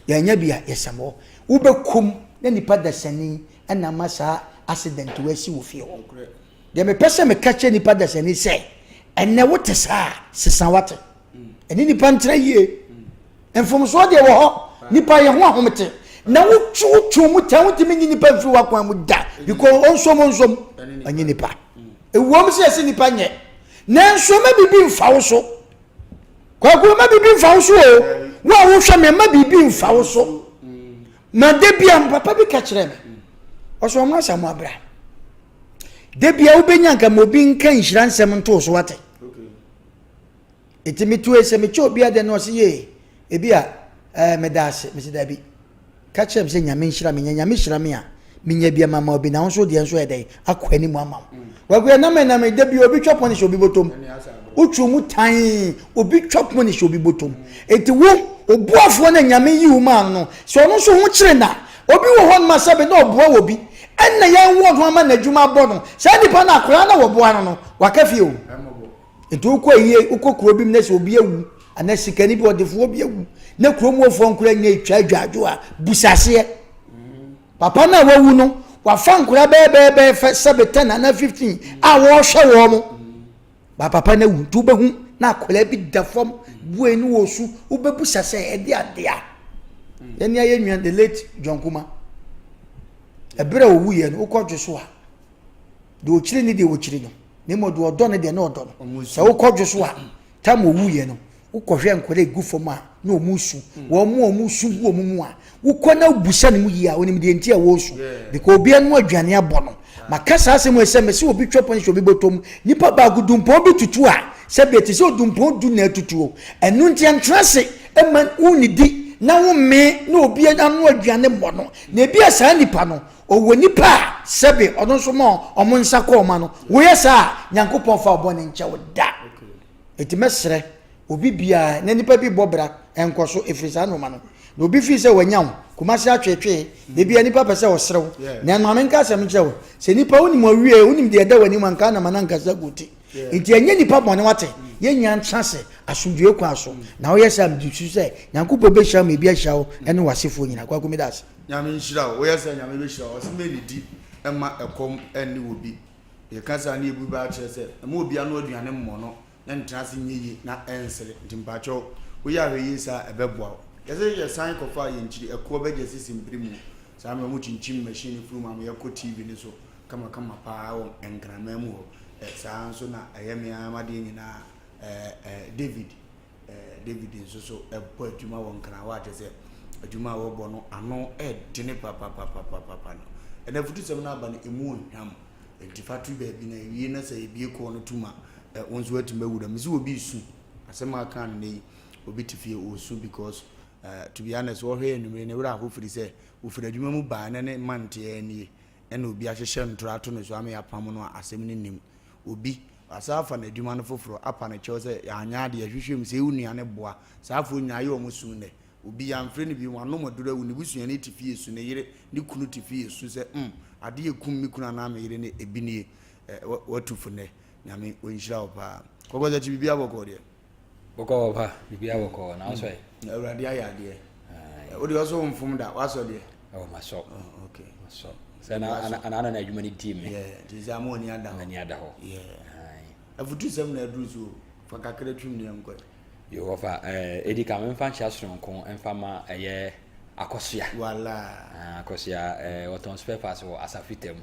yɛanya bi a yɛsɛm hɔ. Wobɛkɔm na nipa dasani na ama saa accident wɔ asi wɔ fie hɔ. Deɛ mepɛ sɛ meka kyerɛ nipa dasani sɛ, ɛnɛ wote saa a, sesa wate. Ɛne nipa ntena yie. Mfomsoɔ deɛ wɔ hɔ, nipa yɛ ho ahomete. Na wotwi wotwi mu taa wontumi nyi nipa mfiri w'akwan mu da because ɔnsom ɔnsom ɔnye nipa. Ewom sɛ yɛse nipa nyɛ, nanso mma biribi mfa wo so. Kwaku, mma biribi mfa wo so o. Wo a wohwɛ me, mma biribi mfa wo so. Ma da bia papa bi ka kyerɛ me, ɔsɛ ɔmo asa mo abra. Da bia wobɛnya nka ma obi nka nhyira nsɛm nto so wate. Eti metue sɛ mekyɛ obi adeɛ na ɔse yee, ebi a ɛɛ meda ase, mese dabi. Ka kyerɛ me sɛ Nyame nhyira me, nya Nyame hyira me a, menya bi ama ma obi na wo nso deɛ nso yɛ dɛn akɔ anim ama wo. Wagu ɛnam ɛnam da bi obi twa pɔn hyɛ obi bɔtɔm. Wotwe mu tan obi twa pɔn hyɛ obi bɔtɔm. Eti wo oboafoɔ na Nyame yi wo maa no no, sɛ ɔno nso ho kyere na obi wɔ hɔ noma sɛbe na ɔboa wɔ bi ɛna yɛn wɔ no ama n'adwuma abɔ no. Saa nipa no akwaraa na wɔboa no no waka fie o. Nti wokɔ ayie, wokɔ kuro bi mu na sɛ obi awu anaa sikani bi ɔdefoɔ bi awu na kurom hɔfoɔ nkora nyɛ etwa adwadwo a, busa aseɛ. Papa no a wawu no, wafa nkora bɛyɛ bɛyɛ bɛyɛ fɛ sɛbe 10 anaa 15 a wɔrehwɛ wɔn mo. Ba papa no awu nti wobɛhu na akwadaa bi da fam bue ne wɔ su, wobɛbusa sɛ ɛde adea. Yɛne ayɛ nua the late John Kuma. Ɛberɛ a ɔwuiɛ no, wokɔ dwo so a, Deɛ ɔkyiri ne deɛ ɔkyiri no, na mmom deɛ ɔdɔ no deɛ na ɔdɔ no. Sɛ wokɔ dwo so a, tam ɔwuiɛ no, wokɔhwɛ nkwadaa ɛgu fam a na wɔn su, wɔn mu a wɔn su gu wɔn mu a, wokɔ na wobusa ne mu yie a, onim deɛ nti a wɔresu. Because obi ano aduane abɔ no. Maka saa asɛm wei sɛ mese obi twɛ pɔn hyɛ obi bɔtɔ mu, nipa baako dumpɔn bi tutu a, sɛbi ɛte sɛ odumpɔn du na atutuo. Ɛno nti ɛntena ase mma wonnidi na wommee na obi ano aduane mmɔ no. Na ebi a saa nipa no, Ɔwɔ nipa a sɛbe ɔno nso ma ɔmo nsa kɔ ɔmo ano. Woyɛ saa a, Nyankopɔn fa wo bɔne nkyɛ wo da. Enti mɛsrɛ obi biara, na nipa bi bɔ bra nkɔ so ɛfiri saa nnoɔma no. Na obi fii sɛ wanya wo, Kumasi atweetwee, da biara nipa pɛ sɛ ɔsere wo. Na ma menka asɛm nkyerɛ wo, sɛ nipa wonim awie, wonim deɛ ɛda w'anim a, nka anam anaa nkasa gu wo ti. Enti ɛnyɛ nipa bɔne wate, yɛn nyinaa ntena ase asomdwoeɛ kwan so. Na woyɛ saa a, megye su sɛ Nyankopɔn bɛhyira wo ma ebi ahyira wo ne w'asefoɔ nyinaa. Kwaku meda ase. Nyame nhyira wo woyɛ sɛ Nyame bɛhyira wo ɔse mɛnidi mma ɛkɔm ɛnne wɔ bi yɛka saa ne yɛbu bɛ akyerɛ sɛ mma obi ano aduane mmɔ no na ntena ase nyɛ yie na ɛnsere nti mpakyɛw woyɛ ahwɛyie saa a ɛbɛboa wo. Yɛse yɛsan kɔfaa yɛn kyiri ɛkoɔ bɛgye sisi mpere mu saa mmerɛ ɔmo kyinkyim machine no firi mu ama yɛkɔ TV no so kamakama paa wɔ Nkraman mu hɔ ɛ saa nso na ɛyɛ me ara m'adeɛ nyinaa ɛ ɛ David David nso so bɔ adwuma wɔ Nkran hɔ a kyerɛ sɛ adwuma a wɔbɔ no ano ɛdene papapapapapa no. Ɛna afutusɛm no aba no emu ɔhwam. Nti fa to baabi na ewie na sɛ ebie kɔɔ no tum a wo nso atumi awura. Mesi obi su asɛm a aka no yi obi te fie ɔresu because uh, to be honest wɔhwɛ anwummere ne werɛ aho firi sɛ ofiri adwuma mu baa na ne mmanteɛ nie ɛna obi ahyehyɛ ntora ato ne so ama yɛapam no a asɛm no nim. Obi, wasan afa n'adwuma no foforɔ apa no kyɛw sɛ yɛanyɛ adeɛ, yɛhwehwɛ mu sɛ wo nua no boa. Saa afoɔ nyinaa ayɛ wɔn su nnɛ. Obi, yɛamfrɛ no bio, wanom aduro awu, ne busuani te fie su, ne yere, ne kunu te fie su sɛ mm, adeɛ ɛkum me kunu anaa me yere no ebi nie. Eh, watu fo nnɛ. Nyame ɔnhyira wo paa. Kɔkɔsakyi biribiara bɔkɔɔ deɛ? Bɔkɔɔ papa, biribiara bɔkɔɔ, na wosɔ ɛ? Awurade ayɛ adeɛ. Wo deɛ ɔsɔ mfom da, wasɔ deɛ? Oh, masɔ. Oh, okay. Masɔ. Sɛ na ana ana na adwuma no di me. Yeah, nti sɛ ama w'ani ada hɔ. M'ani ada hɔ. Yeah. Afutu sɛm na aduru so. Fa kakra twim ne yɛnkɔ. Yo, wɔfa eh edi ka memfa nkyia soronko mfa ma ɛyɛ akɔsoa. Wala. Ah, akɔsoa eh wɔtɔn spare parts wɔ asafita mu.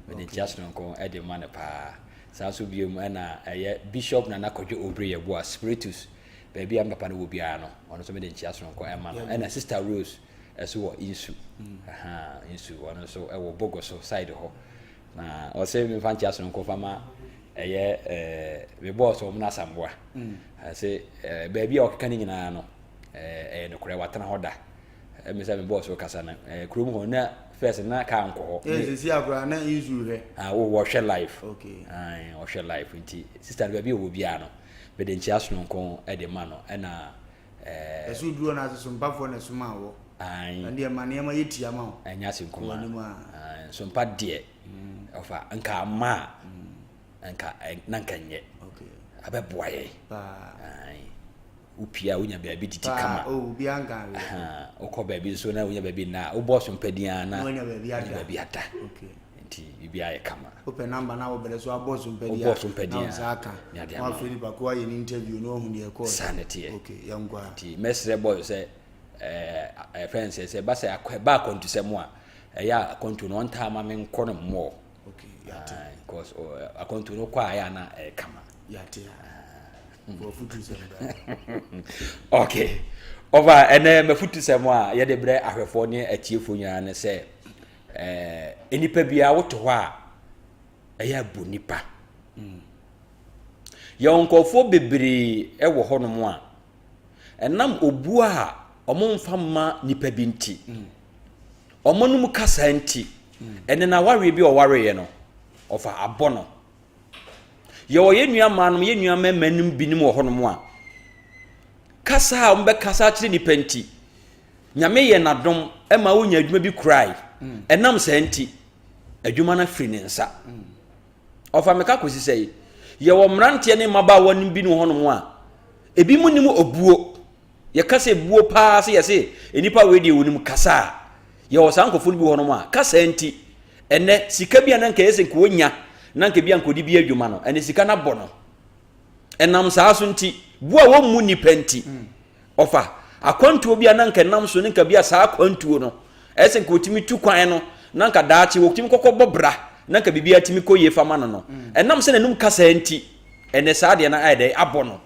Mede nkyia soronko de ma no paa. Saa nso biom ɛna ɛyɛ Bishop Nana Kwadwo Obiri Yeboah, Spiritus, baabi a me papa no wɔ biara no, ɔno nso mede nkyea sononko ɛma no. Ɛna Sister Rose ɛso wɔ Nsu, ahaa, Nsu, ɔno nso ɛwɔ Bogoso side hɔ. Na ɔse memfa nkyea sononko fa ma ɛyɛ ɛɛ me boss wɔn no Asamboa. Ɛse ɛɛ baabi a ɔkeka ne nyinaa no ɛɛ ɛyɛ nokorɛ watena hɔ da. Ɛmi sɛ me bɔɔso kasa no ɛɛ kurom hɔ na first na kaa nkɔ hɔ. Ee sisi akora na nsu hwɛ. Ah wo wɔhwɛ live. Okay. Ayi ɔhwɛ live nti sister no baabi a ɔwɔ biara no mede nkyia sononko ɛde ma no ɛna ɛɛ. Ɛso duro na ase sompafoɔ na ɛsoma wɔ. Ayi. Ɛnde ɛma nneɛma yɛ tia ma wo. Ɛnyɛ ase nkuma. Ayi sompa deɛ ɔfa nka ama a. Nka na nka nyɛ. Abɛboa yɛ. Wopie a wonya baabi didi kama. Oh, wokɔ baabi nso na wonya baabi nna a wobɔ so mpɛ ara na wonya baabi ada. Nti biribiara yɛ kama. Wopɛ namba na wobɛrɛ so abɔ so mpɛ Wobɔ so mpɛ din a na aka. Na ade ama. Wafrɛ nipa ko ayɛ ne interview na wahu deɛ ɛkɔɔ. Saa na ɛteɛ. Okay, yɛnkɔ a. Nti mɛsrɛ boy sɛ ɛɛ ɛfɛn sɛ sɛ ɛba sɛ ɛba akwantusɛm a ɛyɛ a akwantuo no ɔntaa ma menkɔ no mmɔɔ. Okay, yate. Because akwantuo no kɔ a ɛyɛ a na ɛyɛ kama. Yate. Okay. Ɔfa ɛnɛ mafutusɛm a yɛde brɛ ahwɛfoɔ ne atiefoɔ nyinaa ne sɛ ɛɛ nnipa biara wote hɔ a ɛyɛ abu nipa. Mm. Yɛwɔ nkurɔfoɔ bebree wɔ hɔnom a ɛnam obuo a wɔmfa mma nipa bi nti mm. wɔn anom kasa nti mm. ɛne na awareɛ bi a ɔwareeɛ no ɔfa abɔ no. Yɛwɔ yɛn nua mmaanom, yɛn nua mmarima nom binom wɔ hɔnom a, kasa a wɔbɛkasa akyerɛ nipa nti, Nyame yɛ n'adom ma wonya adwuma bi kurae. Mm. Ɛnam saa nti, adwuma no afiri ne nsa. Mm. Ɔfa meka kɔsi sɛ yi, yɛwɔ mmeranteɛ ne mmabaawa no bi wɔ hɔnom a, ebi mu nim obuo. Yɛka sɛ buo paa sɛ yɛse nnipa wei deɛ wɔnim kasa a, yɛwɔ saa nkurɔfoɔ no bi wɔ hɔnom a, kasa nti, ɛnɛ sika bi a na nka ɛyɛ sɛ nka wɔnya na nka bi a nka ɔde bi adwuma no, ɛnɛ sika no abɔ no. Ɛnam saa so nti, bu a wɔmmu nnipa nti, ɔfa akwantuo bi a na nka ɛnam so ne nka bi a saa akwantuo no, ɛyɛ sɛ nka wɔtumi tu kwan no, na nka daakye wɔtumi kɔkɔ bɔ bra, na nka biribiara tumi kɔ yie fa ma no no. Ɛnam sɛ n'anum kasa nti, ɛnɛ saa deɛ no ayɛ dɛ abɔ no.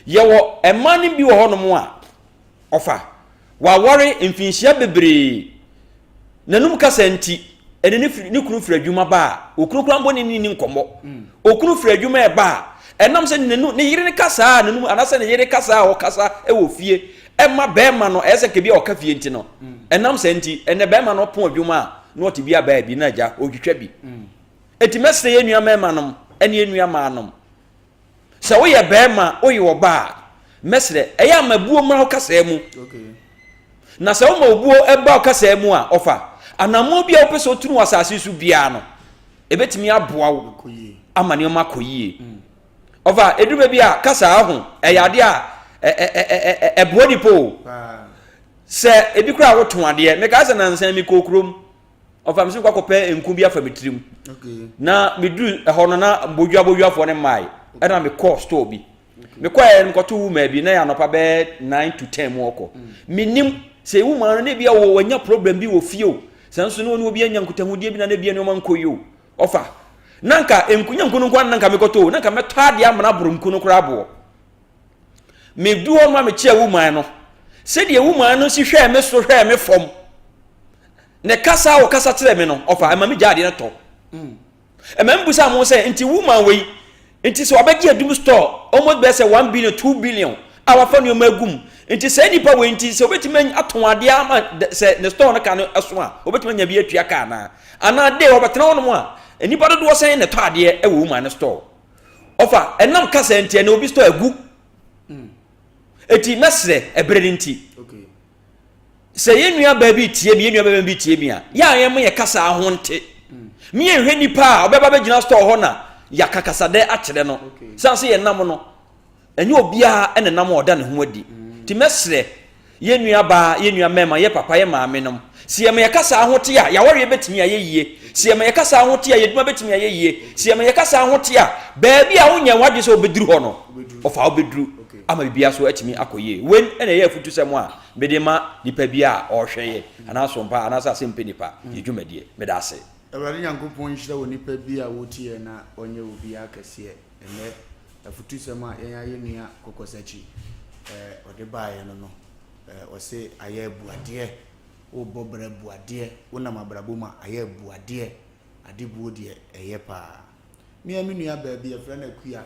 Yɛwɔ mmaa no bi wɔ hɔnom a, ɔfa, waware mfinhyia bebree, n'anum kasa nti, ɛne ne firi ne kunu firi adwuma ba a, okunu koraa mpo ne ne ni nkɔmmɔ. Mm. Okunu firi adwuma ɛba a, ɛnam sɛ n'anu ne yere ne kasa a n'anum anaasɛ ne yere kasa a ɔkasa wɔ fie ɛma bɛrima no ɛyɛ sɛ nka bi a ɔka fie nti no, mm. ɛnam sɛ nti ɛnɛ bɛrima no pɔn adwuma a na ɔte bi abaa bi na agya ɔtwitwa bi. Mm. Eti mɛsrɛ yɛn nua mmarima nom ɛne yɛn nua mmaa nom Sɛ woyɛ barima, woyɛ ɔbaa a, mɛsrɛ, ɛyɛ a ma buo mmra wo kasaa mu. Na sɛ woma obuo ba wo kasaa mu a, ɔfa anammɔn bi a wopɛ sɛ wotunu wɔ asase so biara no, ɛbɛtumi aboa wo ama nneɛma akɔ yie. Mm. Ɔfa, ɛduru baabi a kasaa ho ɛyɛ adeɛ a ɛboa nipa o. Sɛ ebi koraa wotɔn adeɛ, mekaa sɛ nansa mekɔɔ kurom. Ɔfa me sɛ mekɔ akɔpɛ nku bi afa me tirim. Na meduru ɛhɔ no na bodua boduafoɔ no mmae. Ɛna mekɔɔ store bi. Mekɔɛ no mekɔto woman bi na yɛ anɔpa bɛyɛ 9 to 10 mu ɔkɔ. Menim sɛ woman no na ebi a wɔ wanya problem bi wɔ fie o. Sɛ nso ne ɔne obi anya nkutahodie bi na na ebi a nneɛma nkɔ yie o. Ɔfa. Na nka nku nyɛ nku no nko ara na nka mekɔtɔ o. Na nka mɛtɔ adeɛ amena aboro nku no koraa aboɔ. Medu hɔ no ma mekyia woman no. Sɛdeɛ woman no si hwɛɛ me so hwɛɛ me fam. Ne kasa a ɔkasa kyerɛ me no, ɔfa ɛma me gya adeɛ no tɔ. Ɛma me busa mo sɛ, nti woman wei, nti sɛ wabɛgye adum store almost bɛyɛ sɛ 1 billion, 2 billion a wafa nneɛma agu mu. Nti saa nipa wei nti sɛ obetumi atɔn adeɛ ama sɛ ne store no ka no ɛso a, obetumi anya bi atua ka anaa? Anaa de ɔbɛtena hɔnom a, nnipa dodoɔ sɛn na ɛtɔ adeɛ wɔ woman no store? Ɔfa ɛnam kasa nti ɛna obi store agu. Eti mɛsrɛ ɛberɛ no nti. Sɛ yɛn nua baa bi tie mi, yɛn nua bɛrima bi tie mi a, yɛ a yɛn mo yɛ kasa ho nte. Mi yɛn hwɛ nipa a ɔbɛba bɛgyina store hɔ na yɛaka kasadɛ akyerɛ no. San sɛ yɛn nam no, ɛnyɛ obiara ɛna nam a ɔda ne ho adi. Ti mɛsrɛ yɛn nua baa, yɛn nua mmarima, yɛ papa, yɛ maame nom. Sɛ yɛma yɛ kasa ho te a, yɛawareɛ bɛtumi ayɛ yie. Sɛ yɛma yɛ kasa ho te a, yɛn adwuma bɛtumi ayɛ yie. Sɛ yɛma yɛ kasa ho te a, baabi a wonyɛ w'adwene sɛ wobɛduru hɔ no, ɔfa wobɛduru ama biribiara so atumi akɔ yie. Wei na ɛyɛ afutusɛm a mede ma nipa bi a ɔrehwɛ yɛ anaa sompa anaasɛ asɛmpɛ nipa yɛ dwumadie. Meda ase. Awurade Nyankopɔn nhyira onipa bi a wotie yɛn na ɔnyɛ obiara kɛseɛ ɛnnɛ afutusɛm a yɛn ayɛ nua Kɔkɔsakyi ɔde baeɛ no no ɔse ayɛ abuadeɛ wobɔ bra abuadeɛ wonam abrabɔ mu a ayɛ abuadeɛ adebuo deɛ ɛyɛ paa me a me nua baa bi yɛfrɛ no Akua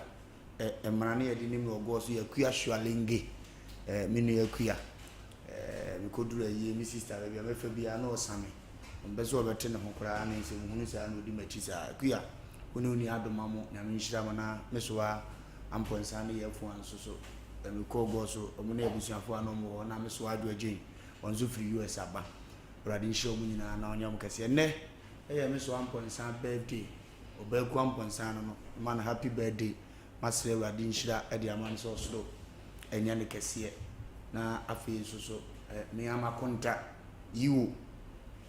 Eh, mmara no yɛde nim no ɔgɔɔ so yɛ Akua Shualenge. Eh, me nua Akua. Eh, mekɔduru ayie, me sista baabi a mɛfa biara na ɔsa me. Ɔmpɛ sɛ ɔbɛte ne ho koraa ne nsɛm hunu saa na ɔdi m'akyi saa. Akua, wo ne wo nua adoma mo, Nyame nhyira mo na me so a Ampɔnsa ne Yɛfoa nso so. Eh, mekɔɔ gɔɔ so, ɔmo ne abusuafoɔ a na ɔmo wɔ hɔ na me so Adwo Agyen, ɔno nso firi US aba. Awurade nhyira ɔmo nyinaa na ɔnyɛ ɔmo kɛseɛ. Nnɛ ɛyɛ me so Ampɔnsa birthday. Ɔbaa Ampɔnsa no, ma no happy birthday. Masrɛ Awurade nhyira de ama no sɛ ɔsoro ɛnyɛ no kɛseɛ. Na afei nso so me ama konta yiwo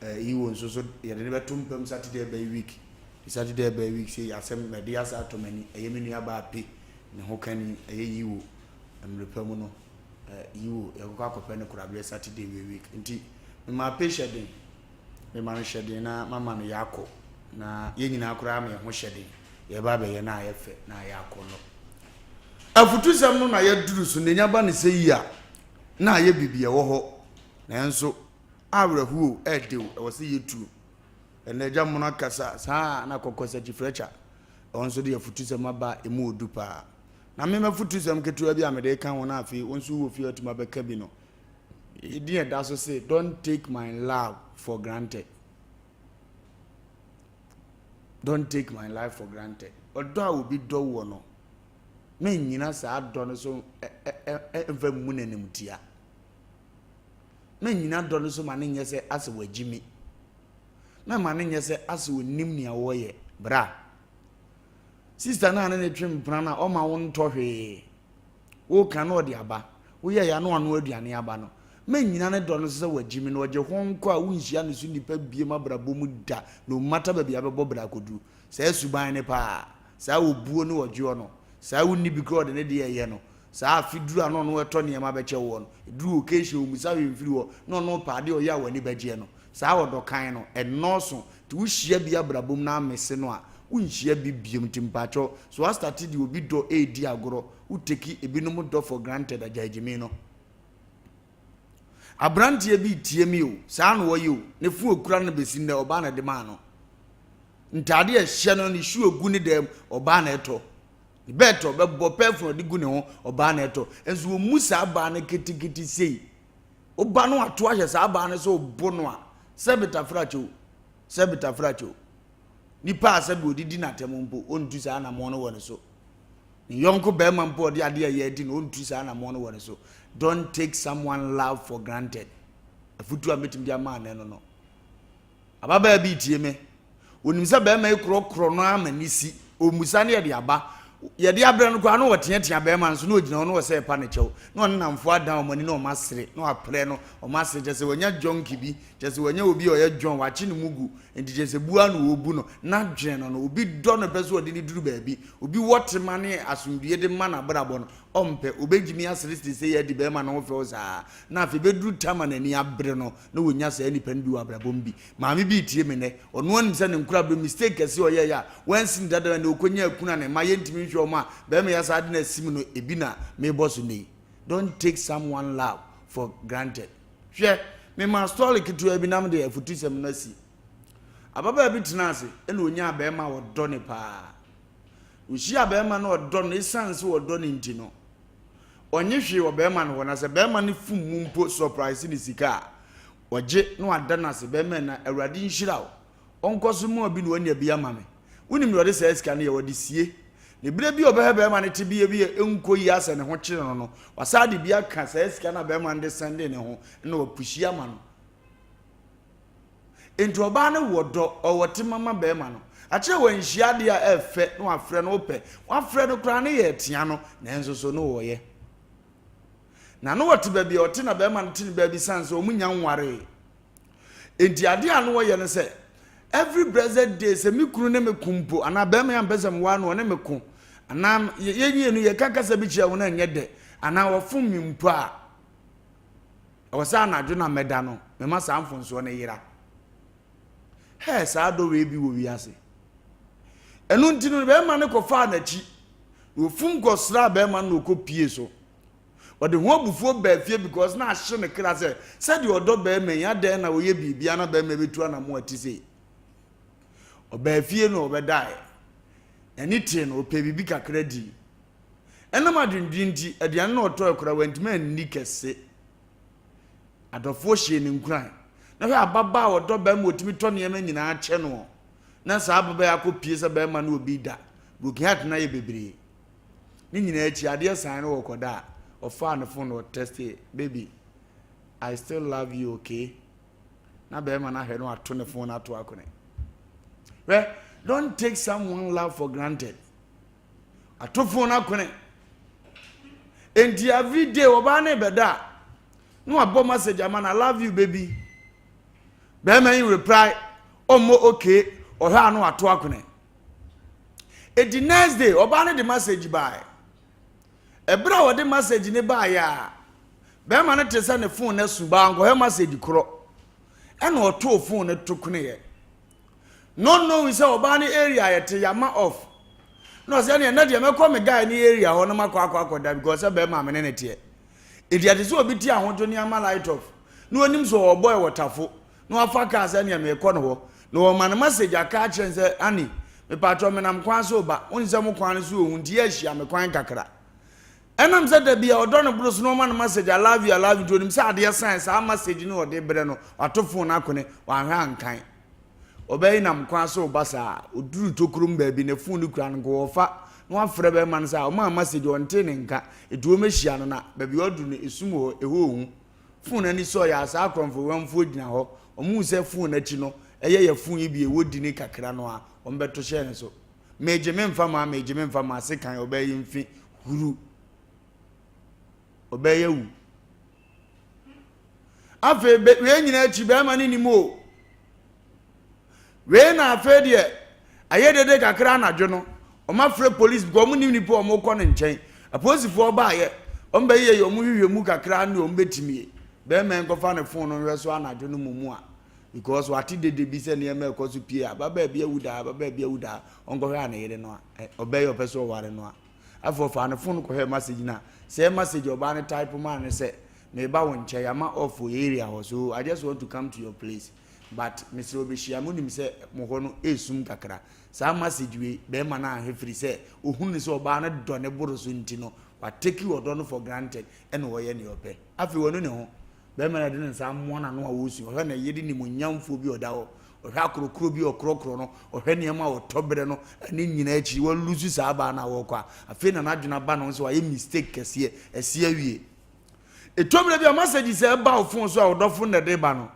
yiwo nso so yɛde no bɛto mpam Saturday bɛyɛ week. Saturday bɛyɛ week sɛ asɛm mɛde asa atɔ m'ani. Ɛyɛ me nua baa pe ne ho kani ɛyɛ yiwo mmerɛ pa mu no yiwo yɛkɔkɔ akɔpɛ no koraberɛ Saturday wei week. Nti mema pe hyɛ den. Mema no hyɛ den na mama no yɛ akɔ. Na yɛn nyinaa koraa ma yɛn ho hyɛ den. Yɛba abɛyɛ na ayɛ fɛ na ayɛ akɔnnɔ. Afutusɛm no na yɛaduru so na enya ba no sɛ yi a, na ayɛ biribi ɛwɔ hɔ. Nanso awerɛhoɔ ɛɛde o, ɛwɔ sɛ yɛtu. Ɛnna agya mono akasa saa na kɔkɔ sakyifrɛkya. Ɔno nso de afutusɛm aba a emu ɔdu paa. Na me m'afutusɛm ketewa bi a mede reka ho na afei wo nso wowɔ fie a watumi abɛka bi no, edin a ɛda so se, Don't take my love for granted. Don't take my life for granted. Ɔdɔ a obi dɔ woɔ no, mennyina saa dɔ no so mfa mmu no animtia. Mennyina dɔ no so ma no nyɛ sɛ asɛ wagyi me. Mɛma no nyɛ sɛ asɛ onim nea wɔyɛ. Bra. Sista no a ne ne twe mpena no a ɔma wo ntɔ hwee. Woka na ɔde aba. Woyɛ ya na wanoa aduane aba no. Mennyina ne dɔ no so sɛ wagye me na ɔgye ho nkɔ a wonhyia ne so nnipa biem abrabɔ mu da no matter baabi a bɛbɔ bra akɔduru. Saa suban no paa, saa obuo ne ɔdwoɔ no, saa wonni bi koraa ɔde ne deɛ ɛyɛ no, saa afe duru a na ɔno ɛtɔ nneɛma bɛkyɛ woɔ no, ɛduru occasion ɔmmisa hwee mfiri hɔ na ɔno pɛ adeɛ ɔyɛ a w'ani bɛgyeɛ no, saa ɔdɔ kann no, ɛnnɔɔso. Nti wohyia bi abrabɔ mu na amese no a, wonhyia bi biom. Nti mpakyɛw, so woastarte de obi dɔ redi agorɔ, wo take ebinom dɔ for granted a, gyae gyimii no. Abranteɛ bi retie me o, saa na ɔyɛ o, ne fon okura no bɛsi nnɛ, ɔbaa na ɛde maa no. Ntaade a ɛhyɛ no, ne shoe egu ne dan mu, ɔbaa na ɛtɔ. Ne bɛɛt a ɔbɛbɔ, perfume a ɔde gu ne ho, ɔbaa na ɛtɔ. Nso wɔmmu saa baa no ketekete sei. Woba no ato ahyɛ saa baa no sɛ ɔbo no a, sɛ betafrakyɛ o, sɛ betafrakyɛ o. Nipa a sɛbi ɔdidi n'atɛm mpo, ɔntu saa anammɔn no wɔ ne so. Ne yɔnko barima mpo a ɔde adeɛ a ɛyɛ adi no, ɔntu saa anammɔn no wɔ ne so. Don't take someone love for granted. Afutuo a mɛtumi de ama anɛ no no. Ababaa bi retie me. Onim sɛ barima yi korɔkorɔ no ara ma ne si. Ɔmmusa no yɛde aba. Yɛde abrɛ no koraa na ɔteatea barima no so na ɔgyina hɔ na ɔsɛ ɛpa ne kyɛw. Na ɔne namfoɔ adan wɔn ani na wɔn asere na waprɛ no wɔn asere kyerɛ sɛ wanya junkie bi kyerɛ sɛ wanya obi a ɔyɛ John wakye ne mu gu nti kyerɛ sɛ bu ara na ɔrebu no. N'adwene no no obi dɔ no pɛ sɛ ɔde no duru baabi. Obi wɔ tema ne asomdwoeɛ de ma n'abrabɔ no ɔmpɛ. Ɔbɛgyimi aseresere sei adi barima no ho fɛw saa na afei bɛduru tam a n'ani abere no na wɔnya saa nnipa no bi wɔ abrabɔ mu bi. Maame bi retie me nnɛ, ɔno ara nim sɛ ne nkorabere mistake kɛse a ɔyɛeɛ a wansi no dada na ɔkɔnyaa kunu a ne mma yɛntumi nhwɛ wɔn a barima yi asan de no asi mu no, ebi na merebɔ so nnɛ yi. Don't take someone love for granted. Hwɛ, memaa story ketewa bi na mede afutusɛm no asi. Ababaa bi tenaa ase na ɔnyaa barima a ɔdɔ no paa. Ɔhyiaa barima no a ɔdɔ no, ɛsiane sɛ ɔdɔ no nti no, Ɔnnye hwee wɔ bɛrima no hɔ, na sɛ bɛrima no fum mu mpo surprise no sika a, ɔgye na wada no ase. Bɛrima na Awurade nhyira wo, ɔnkɔ so mma obi na wanya bi ama me. Wonim deɛ ɔde saa sika no yɛ? Ɔde sie. Na berɛ bi a ɔbɛhwɛ bɛrima no tebea bi a ɛnkɔ yie asɛ ne ho kyere no no, wasan de bi aka saa sika no a bɛrima no de sɛndee ne ho na wapushi ama no. Enti ɔbaa no wɔ dɔ, ɔwɔ tema ma barima no. Akyerɛ wanhyia adeɛ a ɛfɛ na wafrɛ no wopɛ. Wafrɛ no koraa ne yɛ tea no, nanso so no wɔyɛ. Na no wɔte baabi a ɔte na barima no te ne baabi sane sɛ wɔn nya nwaree. Enti adeɛ a no wɔyɛ no sɛ, every blessed day sɛ me kunu ne me ko mpo, anaa barima yi ampɛ sɛ meware no ɔne me ko, anaa yɛn mmienu yɛka kasa bi kyerɛ wɔn a ɛnyɛ dɛ, anaa wɔfom me mpo a, Ɛwɔ sɛ anadwo na mɛda no, mema saa mfonsoɔ no yera. Hɛɛ, saa dɔ wei bi wɔ wiase. Ɛno nti no, bɛrima no kɔfaa n'akyi, na ofum kɔsraa bɛrima no na ɔkɔpie so. Ɔde ho abufuo baa fie because na ahye ne kra sɛ, sɛdeɛ ɔdɔ bɛrima yi, adɛn na ɔyɛ biribiara na bɛrima bɛtu anamo a ɛte sei. Ɔbaa fie na ɔbɛdaeɛ. N'ani tee no, ɔpɛɛ biribi kakra dii. Ɛnam adwendwen nti, aduane na ɔtɔe koraa wantumi anni kɛse. Adɔfoɔ hyɛɛ no nkuran. Na hwɛ ababaa a ɔdɔ barima ɔtumi tɔ nneɛma nyinaa kyɛ noɔ. Na saa ababaa yi akɔpie sɛ barima ne obi da. Broken heart no ayɛ bebree. Ne nyinaa akyi, adeɛ san no wɔkɔda a, ɔfaa ne phone na ɔtɛstee, baby, I still love you, okay? Na barima no ahwɛ no ato ne phone ato akone. Hwɛ, Don't take someone love for granted. Ato phone no akone. Enti every day ɔbaa no bɛda a, na wabɔ message ama no, I love you baby. Bɛrima yi reply, ɔmmɔ okay, ɔhwɛ a na wato akone. Enti next day ɔbaa no de message baeɛ. Ɛberɛ a ɔde message no baeɛ a, bɛrima no te sɛ ne phone no asu baa nkɔhwɛ message korɔ. Ɛna ɔtoo phone no to koneɛ. Not knowing sɛ ɔbaa no area a yɛte yɛama off. Na ɔsɛ ɛneɛ ɛnɛ deɛ mɛkɔ me guy ne area hɔ na makɔ akɔ akɔda because sɛ bɛrima a me ne ne teɛ. Enti ɛte sɛ obi te ahodwo ne ama light off na onim sɛ ɔwɔ boy wɔ tafo na wafa car sɛ ɛneɛ merekɔ ne hɔ na wɔma no message aka akyerɛ no sɛ honey mepakyɛw menam kwan so reba wonim sɛ mo kwan no so wɔ hu nti yɛ ahyia me kwan kakra. Ɛnam sɛ da bi a ɔdɔ no boro so na ɔma no message I love you I love you nti onim sɛ adeɛ san saa message no ɔde brɛ no wato phone no akone wanhwɛ ankan. Ɔbaa yi nam kwan so reba saa, ɔduruu tokuro mu baabi, ne fon no kura no, nka ɔrefa na wafrɛ bɛrima no sɛ ɔmaa message, ɔntee ne nka, ɛti wɔmmɛhyia no na baabi a waduru no, esum wɔ hɔ, ɛhɔ ɔhu. Fon no ani sɔeɛ a, saa akorɔmfo-wɛmfoɔ gyina hɔ, wɔhuu sɛ fon no akyi no, ɛyɛ yɛ fon yi bi a ɛwɔ dini kakra no a, wɔbɛto hyɛɛ ne so. Megye memfa maa, megye memfa maa, sekan ɔbaa yi mfe huru. Ɔbaa yi awu. Afei bɛ wei nyinaa akyi bɛrima no nim o. Wei na afei deɛ ayɛ dede kakra anadwo no wɔn afrɛ polisi because wɔn nim nipa wɔn kɔ ne nkyɛn. Apolisifoɔ baayɛ wɔn bɛyɛ yɛ wɔn hwehwɛ mu kakra ne wɔn bɛtumi bɛrima yi nkɔfa ne fon no nhwɛ so anadwo no mu mu a because wate dede bi sɛ nneɛma ɛkɔ so pie ababaa bi awu daa ababaa bi awu daa ɔnkɔhwɛ a ne yere no a ɔbɛyɛ ɔpɛ sɛ ɔware no a Afei ɔfaa ne fon kɔhwɛɛ message no a, sɛɛ message a ɔbaa no type maa no sɛ, Mereba wo nkyɛn, yɛama off wɔ area hɔ so I just want to come to your place but mesrɛ wo bɛhyia me, wonim sɛ mo hɔ no ɛresum kakra. Saa message wei, bɛrima no anhwɛ firi sɛ ɔhunu sɛ ɔbaa no dɔ ne boro so nti no, watake ɔdɔ no for granted ɛna ɔyɛ nea ɔpɛ. Afei wanu ne ho. Barima no de ne nsa amoa n'ano a ɔresu. Ɔhwɛ ne yere nimuonyamfoɔ bi a ɔda hɔ. Ɔhwɛ akorɔkorɔ bi a ɔkorɔkorɔ no. Ɔhwɛ nneɛma a ɔtɔ berɛ no. Ne nyinaa akyi, walusu saa abaa no a ɔrekɔ a, afei na n'adwene aba ne ho sɛ wayɛ mistake kɛseɛ. Asi awie. Ɛtɔ berɛ bi a, message sɛ ɛba wo phone so a ɔdɔfo na ɛde ba no,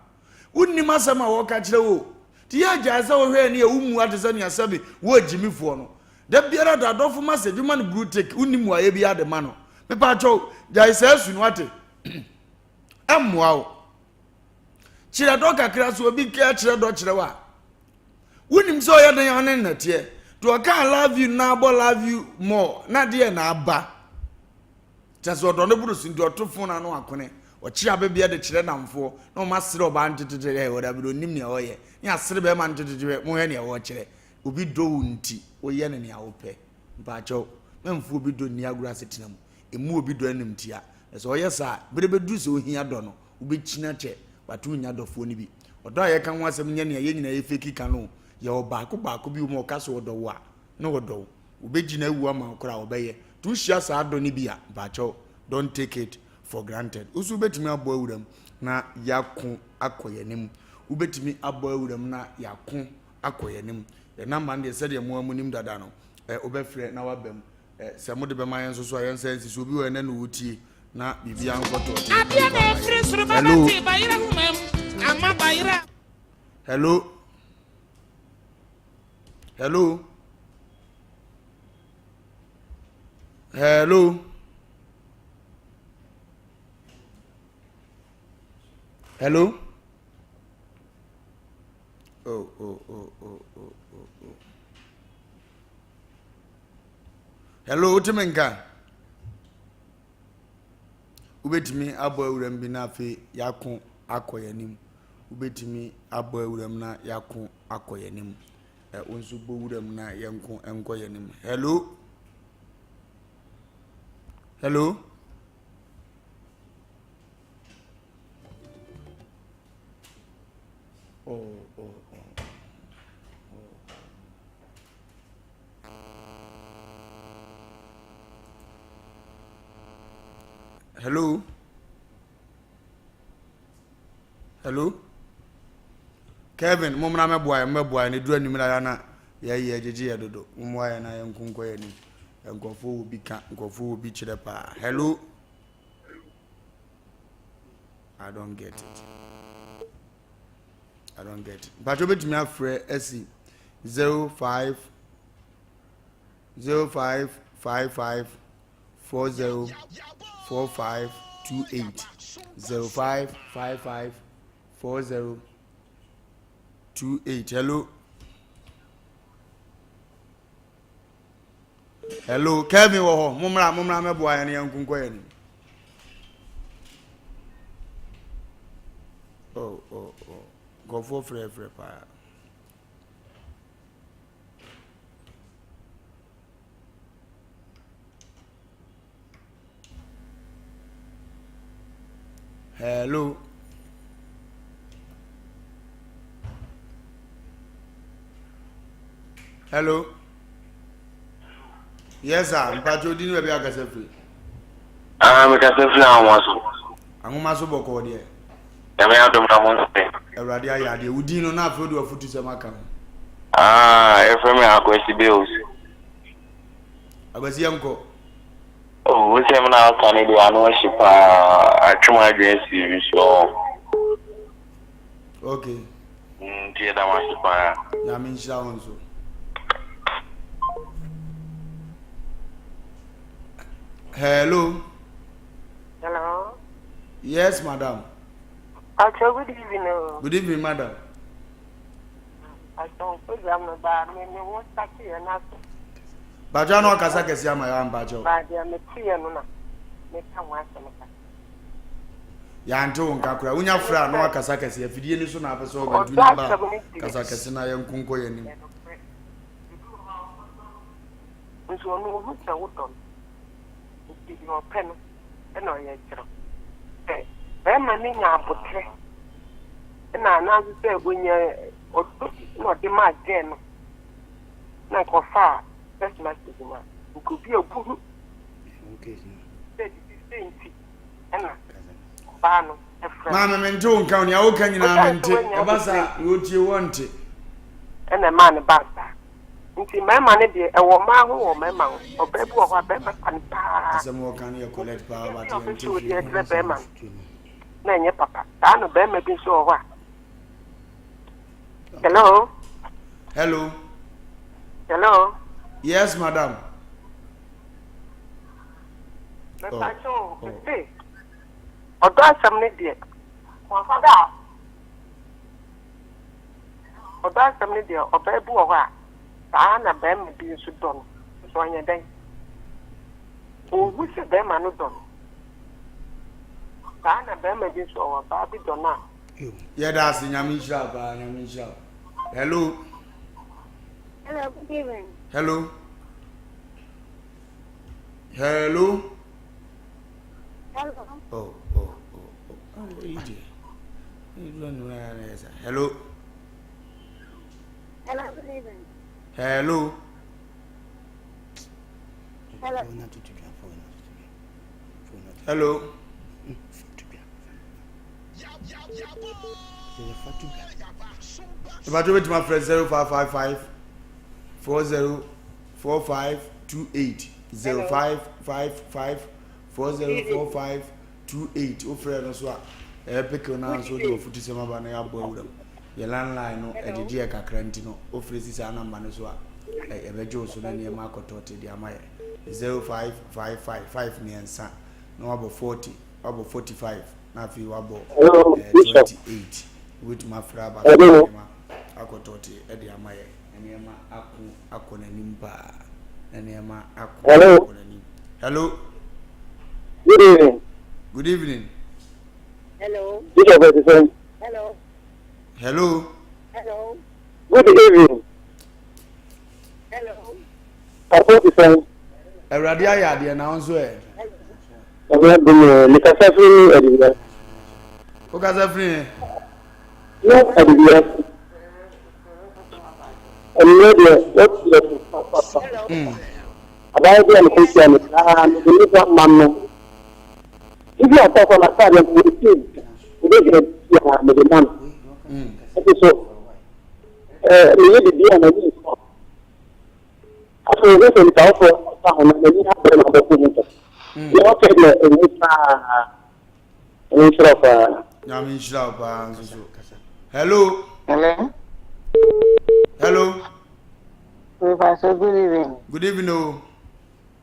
wonnim asɛm a wɔreka kyerɛ wo o. Nti yɛ agyae sɛ wohwɛ ani a wommu ate sɛ nea sɛbe wo agyimifoɔ no. Da biara da adɔfo message, woma no blue tick, wonni mmuaeɛ biara de ma no. Mepaakyɛw, gyae saa su no, wate? Ɛmmoa wo. Kyerɛ dɔ kakra so obi ka kyerɛ dɔ kyerɛ wo a. Wonim sɛ ɔyɛ den ɔne nnɛteɛ. To ɔka I love you na abɔ love you more na deɛ na aba. Kyɛ sɛ ɔdɔ no boro so nti ɔto fon ano akone. Ɔkye abebeɛ de kyerɛ namfoɔ na ɔma sere ɔbaa ntetete ɛ ɔda bi ɔnim nea ɔyɛ. Ne asere bɛrima ntetete hwɛ mohwɛ nea ɔkyerɛ. Obi dɔ wo nti woyɛ no nea wopɛ. Mpaakyɛw, mɛmfa obi dɔ nni agorɔ asetena mu. Mmu obi dɔ animtia. Na sɛ ɔyɛ saa a, bere bɛduru sɛ ohia dɔ no, wobɛkyini akyɛ, but wonnya dɔfoɔ no bi. Ɔdɔ a yɛka ho asɛm nyɛ nea yɛn nyinaa yɛfeki ka no o. Yɛwɔ baako baako bi wɔ mu a ɔka sɛ ɔdɔ wo a, na ɔdɔ wo. Ɔbɛgyina awu ama wo koraa a, ɔbɛyɛ. Nti wohyia saa dɔ no bi a, mpaakyɛw, don't take it for granted. Wo nso wobɛtumi abɔ awura mu na yɛako akɔ yɛn anim. Wobɛtumi abɔ awura mu na yɛako akɔ yɛn anim. Yɛn namba no deɛ sɛdeɛ mo ara monim dada no, ɛ, wobɛfrɛ na woaba mu. Ɛ, sɛ mode bɛma yɛn nso so a, yɛn nsa nsi so. Obi wɔ ɛnɛ na ɔretie na biribiara nkɔtɔ ɔte. Adeɛ na ɛfiri soro ba Hello. bɛte bayerɛ nwoma mu ama bayerɛ. Hello. Hello. Hello. Hello. Oh, oh, oh, oh, oh, oh, oh. Hello, wotumi nka? Wobɛtumi abɔ awuram bi na afei yɛako akɔ yɛn anim. Wobɛtumi abɔ awuram na yɛako akɔ yɛn anim. Ɛ wo nso bɔ wuram na yɛnko nkɔ yɛn anim. Hello? Hello? Oh, oh, oh. Hello? Hello? Kevin, mo mmra mɛboa yɛn, mɛboa yɛn. Eduru anwummerɛ ya na yɛyɛ gyegye yɛ dodo. Mo mmoa yɛn na yɛn nko nkɔ yɛn anim. Nkurɔfoɔ wɔ bi ka, nkurɔfoɔ wɔ bi kyerɛ paa. Hello? I don't get it. I don't get it. Mpatwa obetumi afrɛ asi. 05 05 55 40 45 28 05 55 40 28 hello hello Kevin wɔ hɔ mommra mommra mɛboa yɛn yɛn nkonkɔ yɛn anim oh oh oh nkurɔfoɔ frɛfrɛ paa Hello. Hello. Yes sir. Mpatsɛ odi ni baabi akasa firi. Ah, mi kasa firi ahoma so. Ahoma so bɔkɔɔ deɛ. Nyame adom na mo nsɛ. Awurade ayɛ adeɛ. Wo din no na afei wode w'afutusɛm aka ho. Ah, yɛfrɛ me Akwasi Bills. Akwasi yɛnkɔ. Oh, wo nsɛm na aka no deɛ ano ahye paa. Atwe m'adwene asi biribi so. Okay. Nti yɛda mo ase paa. Nyame nhyira wo nso. Hello. Hello. Yes, madam. Acho, good evening. Oh. Good evening, madam. Acho, program no ba me me wo start ye na so. Bajo no kasa kɛse ama ya mpacho. Ba dia me tie no na me ka ho asɛm ka. Yɛante wo nka koraa. Wonya frɛ a na wakasa kɛse. Afidie no so na apɛ sɛ ɔbɛntu nya ba kasa kɛse na yɛnkonkɔ yɛn anim. Nso ɔno ohu sɛ wodɔ no. Nti deɛ ɔpɛ no na ɔyɛ kyerɛ wo. Sɛ barima no nya aboterɛ na anaasɛ sɛ ɔnya ɔdɔ bi na ɔde maa girl no na nka ɔfaa text message no a, nka obi a ɔbɛhu sɛ biribi sei nti na ɔbaa no frɛ no. Maame mente wo nka o, nea woka nyinaa mente. Ɛba saa nea ɔtie wo ɔnte. Ɛna ɛmaa no baa saa. Nti mmarima no deɛ ɛwɔ mmaa ho wɔ mmarima ho. Ɔbaa bi wɔ hɔ a barima fa no paa. Asɛm wɔka no yɛ correct paa but Biribi a yɛnte ɔpɛ sɛ ɔdi hwee. kyerɛ barima no na ɛnyɛ papa. Saa na barima bi nso wɔ hɔ a. Hello. Hello. Hello. Yes madam. Mepakyɛ o, mese ɔdɔ asɛm no deɛ. Ɔdɔ asɛm no deɛ, ɔbaa bi wɔ hɔ a, saa ara na barima bi nso dɔ no, nso ɔnyɛ dɛn? Ɔnhu sɛ barima no dɔ no. Saa ara na barima bi nso wɔ hɔ, ɔbaa bi dɔ no a. Yɛda ase, Nyame nhyira wo paa, Nyame nhyira wo. Hello. Hello, good evening. Hello. Hello. Hello. Oh, oh, oh, oh. Oh, Hello. Hello, good evening. Hello. Hello. Hello. Ìbàdàn bẹ́tùmá frɛ 0555 40 45 28 0555 4045 28 wofrɛ no so a ɛyɛ pekew no ara nso wode w'afutusɛm aba na yɛabɔ awura mu. Yɛ landline no ɛgyegye yɛ kakra nti no wofrɛ si saa namba no so a yɛbɛgye wo so na nneɛma akɔtɔte de ama yɛ. 0555 5 mmiɛnsa na wabɔ 40 wabɔ 45 na afei wabɔ Hello, Bishop. 28 wobɛtumi afrɛ aba so na Hello. nneɛma akɔtɔte de ama yɛ. Na nneɛma ako akɔ n'anim paa. Na nneɛma ako Hello. akɔ n'anim. Hello. Good evening. Good evening. Hello. Bishop ɛte sɛn? Hello. Hello. Hello. Good evening. Hello. Papa ɛte sɛn? Awurade ayɛ adeɛ na wo nso ɛ. Nyame adom o. Mekasa firi Adubia. Wokasa firi he? Ne Adubia. Anwummerɛ deɛ wɔte yɛ papapapa. Abaayewa bi a mekɔhyia no saa mede ne ba ma no. Ebi a ɔtɔ fam ataadeɛ mpo mede pii mede biara mede ma no. Ɛti so ɛɛ meyɛ biribi a n'ani nsɔ. Afei ohu sɛ nipa foforɔ ɔfa ho no n'ani abere na ɔbɛko ho tɔ. Deɛ ɔka deɛ ɛwɔ mu paa. Nyame nhyira wo paa. Nyame nhyira wo paa nso so. Hello. Hello. Hello. Mepa good evening. Good evening o.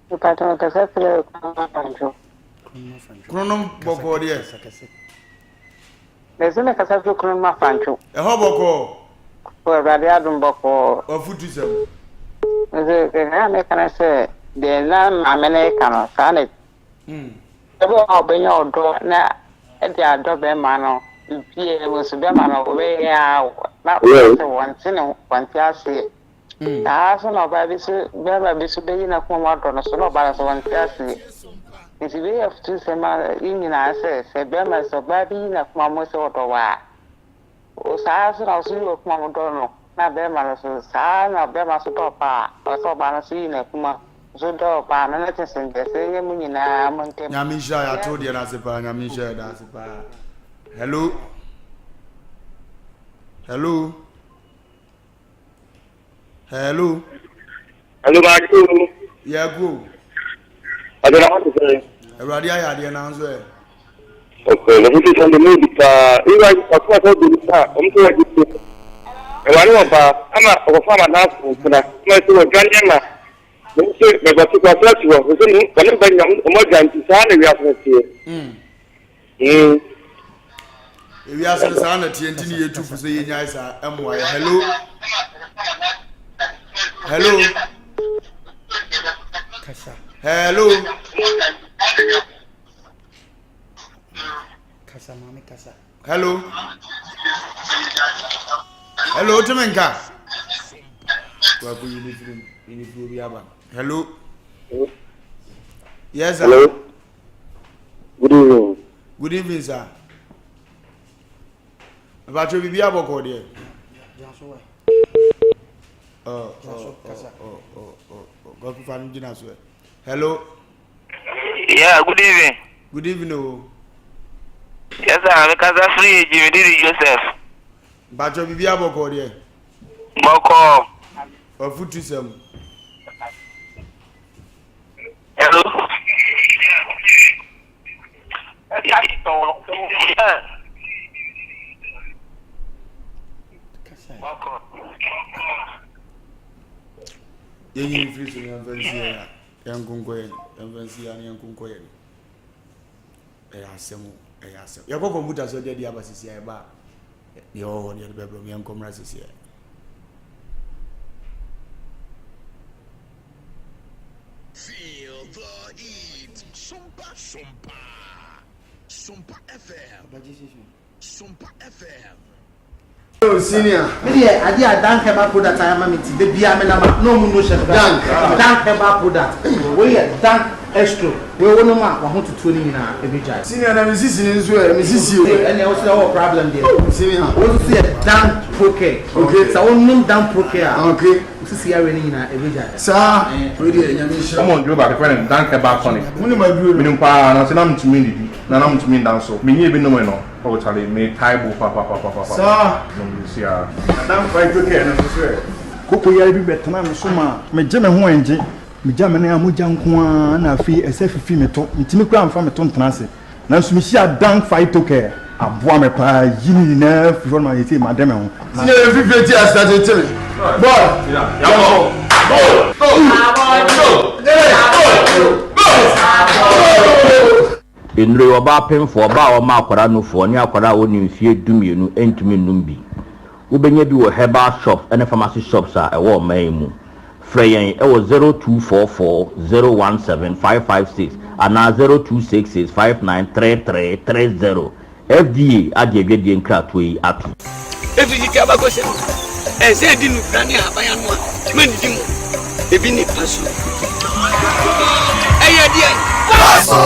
Mepa kyɛw kasa firi Kronom Afantwo. Kronom bɔkɔɔ deɛ. Mese me kasa firi Kronom Afantwo. Ɛhɔ bɔkɔɔ. Wɔ Awurade adom bɔkɔɔ. Wafutu sɛm. Mese deɛ meka ne sɛ deɛ na maame no reka no saa na Ebi wɔ hɔ a ɔbɛnya ɔdɔ na ɛde adɔ bɛrima no biribiara mu nso bɛrima no ɔbɛyɛ ara na ɔka sɛ wɔnte ne ho wɔnte aseɛ. Saa ara nso na ɔbaa bi nso bɛrima bi nso bɛyi n'akoma mu adɔ no so na ɔbaa no nso wɔnte aseɛ. Nti wei yɛ afutusɛm ma yɛn nyinaa sɛ sɛ bɛrima sɛ ɔbaa bi yi n'akoma mu sɛ ɔdɔ wo a, O saa ara nso na ɔso yi w'akoma mu dɔ no, na bɛrima no nso, saa ara na bɛrima nso dɔ ɔbaa a, ɔwɔ sɛ ɔbaa no nso yi n'akoma nso dɔ ɔbaa no, na kyerɛ sɛ nteaseɛ nyɛ mo nyinaa mo ntam. Nyame nhyira yɛato deɛ no ase paa nyame nhyira yɛda ase paa hello hello Hello. Hello, Maakye o. Yɛ go. Ɔde na wɔte sɛ. Awurade ayɛ adeɛ nanso ɛ. Ɔkɔ na futu sɔn de mu di paa. Iwa ɔkɔ sɛ ɔdi nipa a ɔmo sɛ wɔgye to. Ɛwɔ ne wɔ paa ama ɔkɔfa ama n'afo mpena. Ama sɛ wɔdwane ama. Mo nso mɛbɔ te kɔ asɛ te hɔ. Nso wɔne ba nyina ɔmo adwa nti saa na wiase no teɛ. Mm. Ewiase no saa na teɛ nti ne yɛtu fo sɛ yɛnyae saa ɛmmoa yɛ. Hello. Hello. Kasa. Hello. Kasa maame kasa. Hello. Hello, tumi nka. Kwaku yi ne firi yi ne firi obi aba. Hello. Yes sir. Hello. Good evening. Good evening sir. Mpatsɔ biribi abɔkɔ deɛ. Kwaku fa no gyina so ɛ. Hello. Yeah, good evening. Good evening o. Yes sir, mi kasa firi Eji, mi didi Joseph. Mpatsɔ biribi abɔkɔ deɛ. Bɔkɔ. Wafutu sɛm. Hello. Yɛnyi mfiri so yɛmfa nsi yɛn a yɛnkonkɔ yɛn yɛmfa nsi yɛn a yɛnkonkɔ yɛn ɛyɛ asɛm o ɛyɛ asɛm yɛkɔ kɔmputa so deɛ de aba sisi a ɛba a deɛ ɛwɔ hɔ no yɛde bɛbrɛ mu yɛnkɔ mmra sisi a. Feel the heat. Sompa Sompa. Sompa FM. Sompa FM. Oh, senior. Me deɛ adeɛ a Dank herbal product ayɛ ama me nti da biara me nam a na ɔmo no hyɛ me Dank. Dank herbal product wei yɛ Dank Estro wei wo nom a wahotutuo no nyinaa ɛbɛgyae. Senior na me sisi no nso ɛ me sisi o. Ɛnneɛ wo sɛ wowɔ problem deɛ. Oh senior. Wei nso so yɛ Dank Procare. Okay. Sɛ wo nom Dank Procare a. Okay. Wo sisi yareɛ no nyinaa ɛbɛgyae. Saa wei deɛ Nyame nhyira. Wɔn duro baako yɛfrɛ no Dank Herbal Tonic. Mo nim aduro no. Menim paa nanso na mentumi nnidi na na mentumi nda nso. Menyɛɛ bi nomee no oh chale metae bo papapapapapa. Saa. Nom bi siaa. Na Dank Phytocare no nso so ɛ? Koko yare bi bɛtenaa me so maa megye me ho ɛngye. Megya me nan a mogya nko ara na afei ɛsɛ fifi me to. Mentumi koraa mfa me to ntena ase. Nanso mehyiaa Dan Phytocare. Aboa me paa yi ne nyinaa firi hɔ no ma seesei made me ho. Senior yɛn fifire ti ase tete me. Boy, yɛnkɔ. Go, go, go, go, go. Nnuro yi, ɔbaa pemfoɔ, ɔbaa a ɔma akwadaa nufoɔ ne akwadaa a ɔnni mfeɛ dumienu ntumi nnom bi. Wobɛnya bi wɔ herbal shops ne pharmacy shops a ɛwɔ ɔman yi mu. Frɛ yɛn wɔ 0244 017 556 anaa 0266 593330. FDA agye adwadie nkratoɔ yi atom. Ɛfiri tete abakɔsɛm mu, ɛnsɛ yɛdi nnubena ne ahaban ano a mannidi mu. Ebi ne paso. Ɛyɛ deɛn? Paso!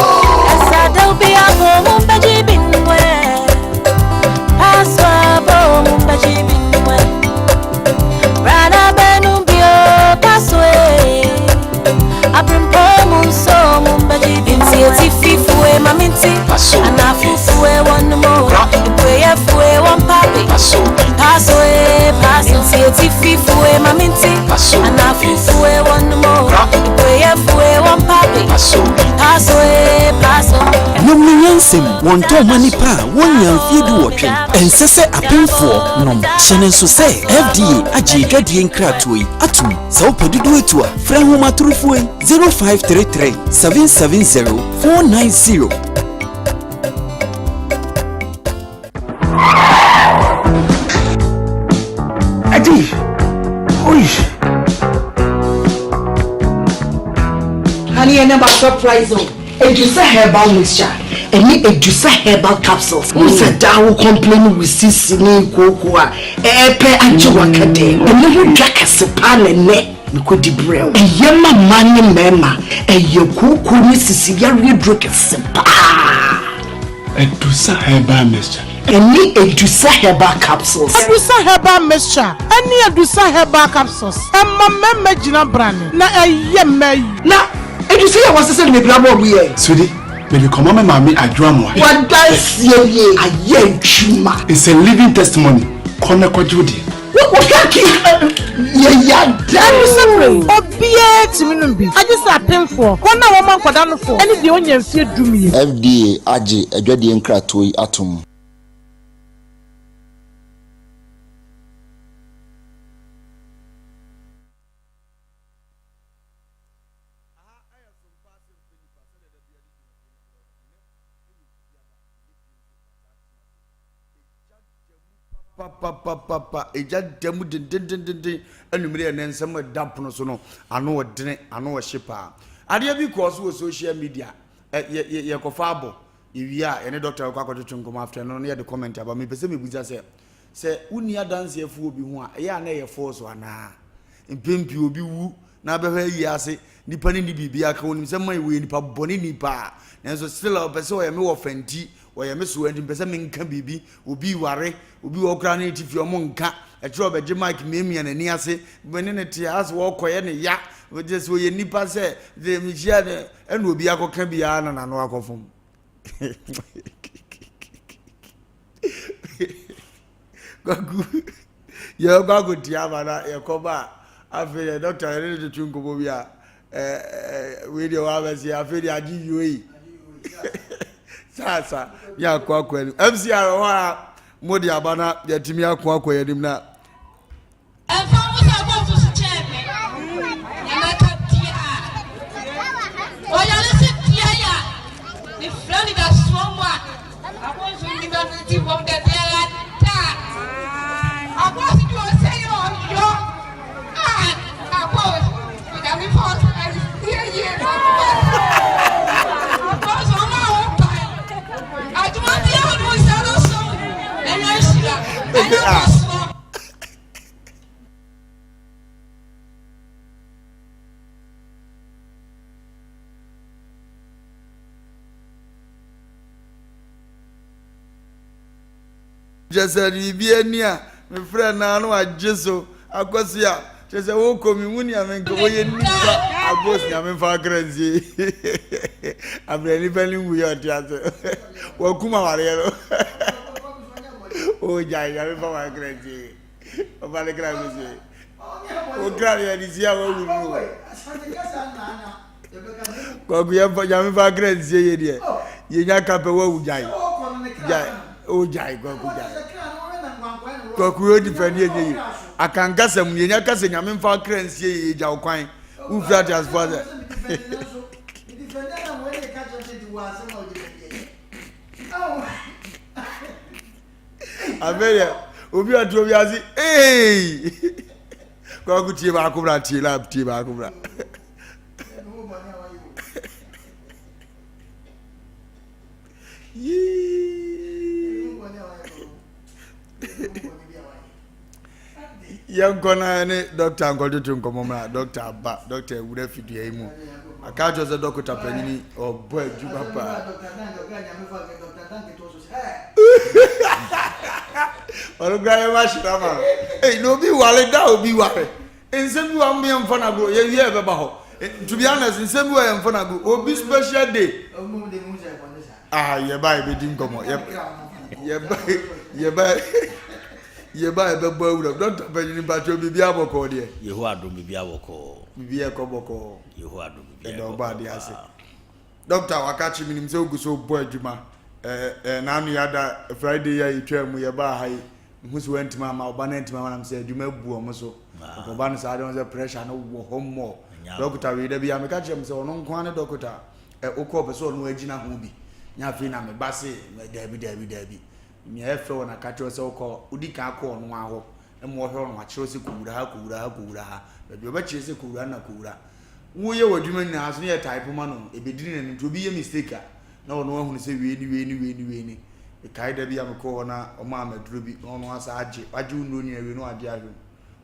Nom ne nyansa. nsam. Wɔntɔn mma nnipa a wɔnnya mfeɛ duwɔtwe. Ɛnsɛ sɛ apemfoɔ nom. Hyɛ no nso sɛ FDA agye adwadie nkratoɔ yi atom. Sɛ wopɛ dodoɔ atu a, frɛ ahomatorofoɔ yi, 0533 770 490. Adi! Oi! Honey, ɛnɛ ma surprise o. Edusa herbal mixture ɛne Edusa herbal capsules. Wo sɛ daa wo complain wo sisi ne kooko a ɛɛpɛ agye waka dɛ. Ɛno ho dwa kɛse paa na ɛnɛ mekɔdi brɛ wo. Ɛyɛ ma mmaa ne mmarima. Ɛyɛ kooko ne sisi yareɛ duro kɛse paa. Adusa herbal mixture. Ɛne Adusa herbal capsules. Adusa herbal mixture ɛne Adusa herbal capsules ɛma mmarima gyina brane na ɛyɛ mmaa yi. Na Adusa yi a wɔasesa no bebree abɔ ɔmo yɛ. Sweetie, mede kɔma me maame Adwoa Amoah. W'adanseɛ nie, ayɛ adwuma. It's a living testimony, kɔ na kɔgye wo deɛ. Obiara tumi nom bi, agye sɛ apemfoɔ, wɔn a wɔma nkwadaa nofoɔ, ne deɛ ɔnya mfeɛ dumien. FDA agye adwadie nkratoɔ yi atom. Papapapapa, egya da mu dendendenden anwummere ɛnɛ nsɛm a ɛda pono so no, ano ɔdene, ano ɔhye paa. Adeɛ bi kɔɔ so wɔ social media, ɛ yɛ yɛ yɛkɔfa abɔ, yɛwie a yɛne dɔkta bɛkɔ akɔtwetwe nkɔmmɔ after no na yɛde comment aba. Mepɛ sɛ mebusa sɛ, sɛ wonni adanseɛ fo obi ho a, ɛyɛ a na ɛyɛ force anaa? Mpɛn pii obi wu na abɛhwɛ ayi ase, nipa no nni biribiara ka, onim sɛ man wɔyɛ nipa bɔne ni paa, nanso still a ɔpɛ sɛ ɔyɛ me wɔ fa nti, Wɔyɛ me soa nti mepɛ sɛ menka biribi. Obi reware, obi wɔ hɔ koraa ne ne te fie ɔmo nka. Ɛkyerɛ ɔbɛgye mic miamia n'ani ase. Me ne no te a asɛ wɔrekɔyɛ ne ya. Kyerɛ sɛ ɔyɛ nipa sɛ deɛ mehyia no ɛna obi akɔka bi ara na n'ano akɔfom. Kwaku yɛkɔ akɔtia ama na yɛkɔba a afei deɛ dɔkta yɛne no twetwe nkɔmmɔ bi a wei deɛ wabɛse afei deɛ agye yoi saasa ne akɔ akɔ anim mcr hɔ a mo de aba na yɛatumi akɔ akɔ yɛn anim na Ɛmfa ho sɛ abɔfo so kyɛn me, na mɛka deɛ a ɔyare se deɛ a mefrɛ no dasoɔ mu a abɔfo nni ma no nti wɔm da biara da abɔfo de ɔsɛ yɛ ɔyɔ a abɔfo onyame fa ɔsɛ yie yie abɔfo ɔma ho ban adwuma biara no nsa no so ɛnyɛ nhyira ɛnyɛ nkɔsoɔ. Kyerɛ sɛ biribi ani a mefrɛ no a na wagye so akɔsi a kyerɛ sɛ wokɔ me hu nea menka wɔyɛ nipa agos nyame mfa akra nsie abrɛ nipa no nwu yɛ ɔte ase wakum awareɛ no o gyae nyame mfa wakra nsie ɔfa ne kra nsie wo kra no yɛde sie a wawu no Kwaku yɛ fa nyame fa akra nsie yɛ deɛ yɛnya ka pɛ wawu gyae gyae o gyae kwaku gyae kwaku yɛ odi fɛ ne yɛ nyɛ yie akankasa mu yɛnya ka sɛ nyame mfa akra nsie yɛ yɛgya wo kwan wofiri ate asefoɔ sɛ afei deɛ obi ɔte obi ase ee kwaku tie baako bra tie lab tie baako bra. Yɛnkɔ na ne dɔkta nkɔtoto nkɔmmɔ mmra. Dɔkta aba, dɔkta awura fidua yi mu. Aka akyerɛ sɛ dɔkota panyini ɔbɔ adwuma paa. Ɔno koraa yɛma hyira ma no. Ei, na obi ware da obi ware. Nsɛm bi wɔ a yɛmfa no agorɔ, yɛwie a ɛbɛba hɔ. To be honest, nsɛm bi wɔ a yɛmfa no agorɔ. Obi special day. Ah, yɛba a yɛbɛdi nkɔmmɔ. Yɛba yɛba yɛba a yɛbɛbɔ awura. Dɔkta panyin mpakyɛw biribi abɔkɔɔ deɛ. Yehowa adom biribi abɔkɔɔ. Biribi ɛkɔ bɔkɔɔ. Yehowa adom biribi ɛkɔ bɔkɔɔ. Ɛdɔ ɔbɔ adeɛ ase. Dɔkta waka kye menim sɛ wogu so bɔ adwuma. Ɛɛ ɛɛ n'ano yɛ ada Friday yi a yɛtwaa mu yɛbaa ha yi mehu sɛ wantumi amma ɔba no antumi amma nam sɛ adwuma abu wɔn so. Ɔkɔba no saa de wɔn sɛ pressure no wɔ hɔ mmɔ. Dɔkota wei da bi a meka kyerɛ m sɛ ɔno nko ara ne dɔkota ɛ wokɔ ɔpɛ sɛ ɔno agyina ho bi. Nyɛ afei na meba se daabi daabi daabi. Nea ɛfɛ wɔ na ka kyerɛ sɛ wokɔ wodi kan kɔ ɔno ara hɔ ma ɔhwɛ wo na wakyerɛ wo sɛ kɔwura ha kɔwura ha kɔwura ha. Baabi ɔbɛkyerɛ sɛ kɔwura na kɔwura. Woyɛ w'adwuma nyinaa so ne yɛ type ma no ɛbɛdini n'anim nti obi yɛ mistake a na ɔno ahunu sɛ wei ne wei ne wei ne wei ne. Mekae da bi a mekɔɔ hɔ na ɔmaa me aduro bi na ɔno asa agye wagye wo nnuro nyinaa wie na wagye ahwɛ mu.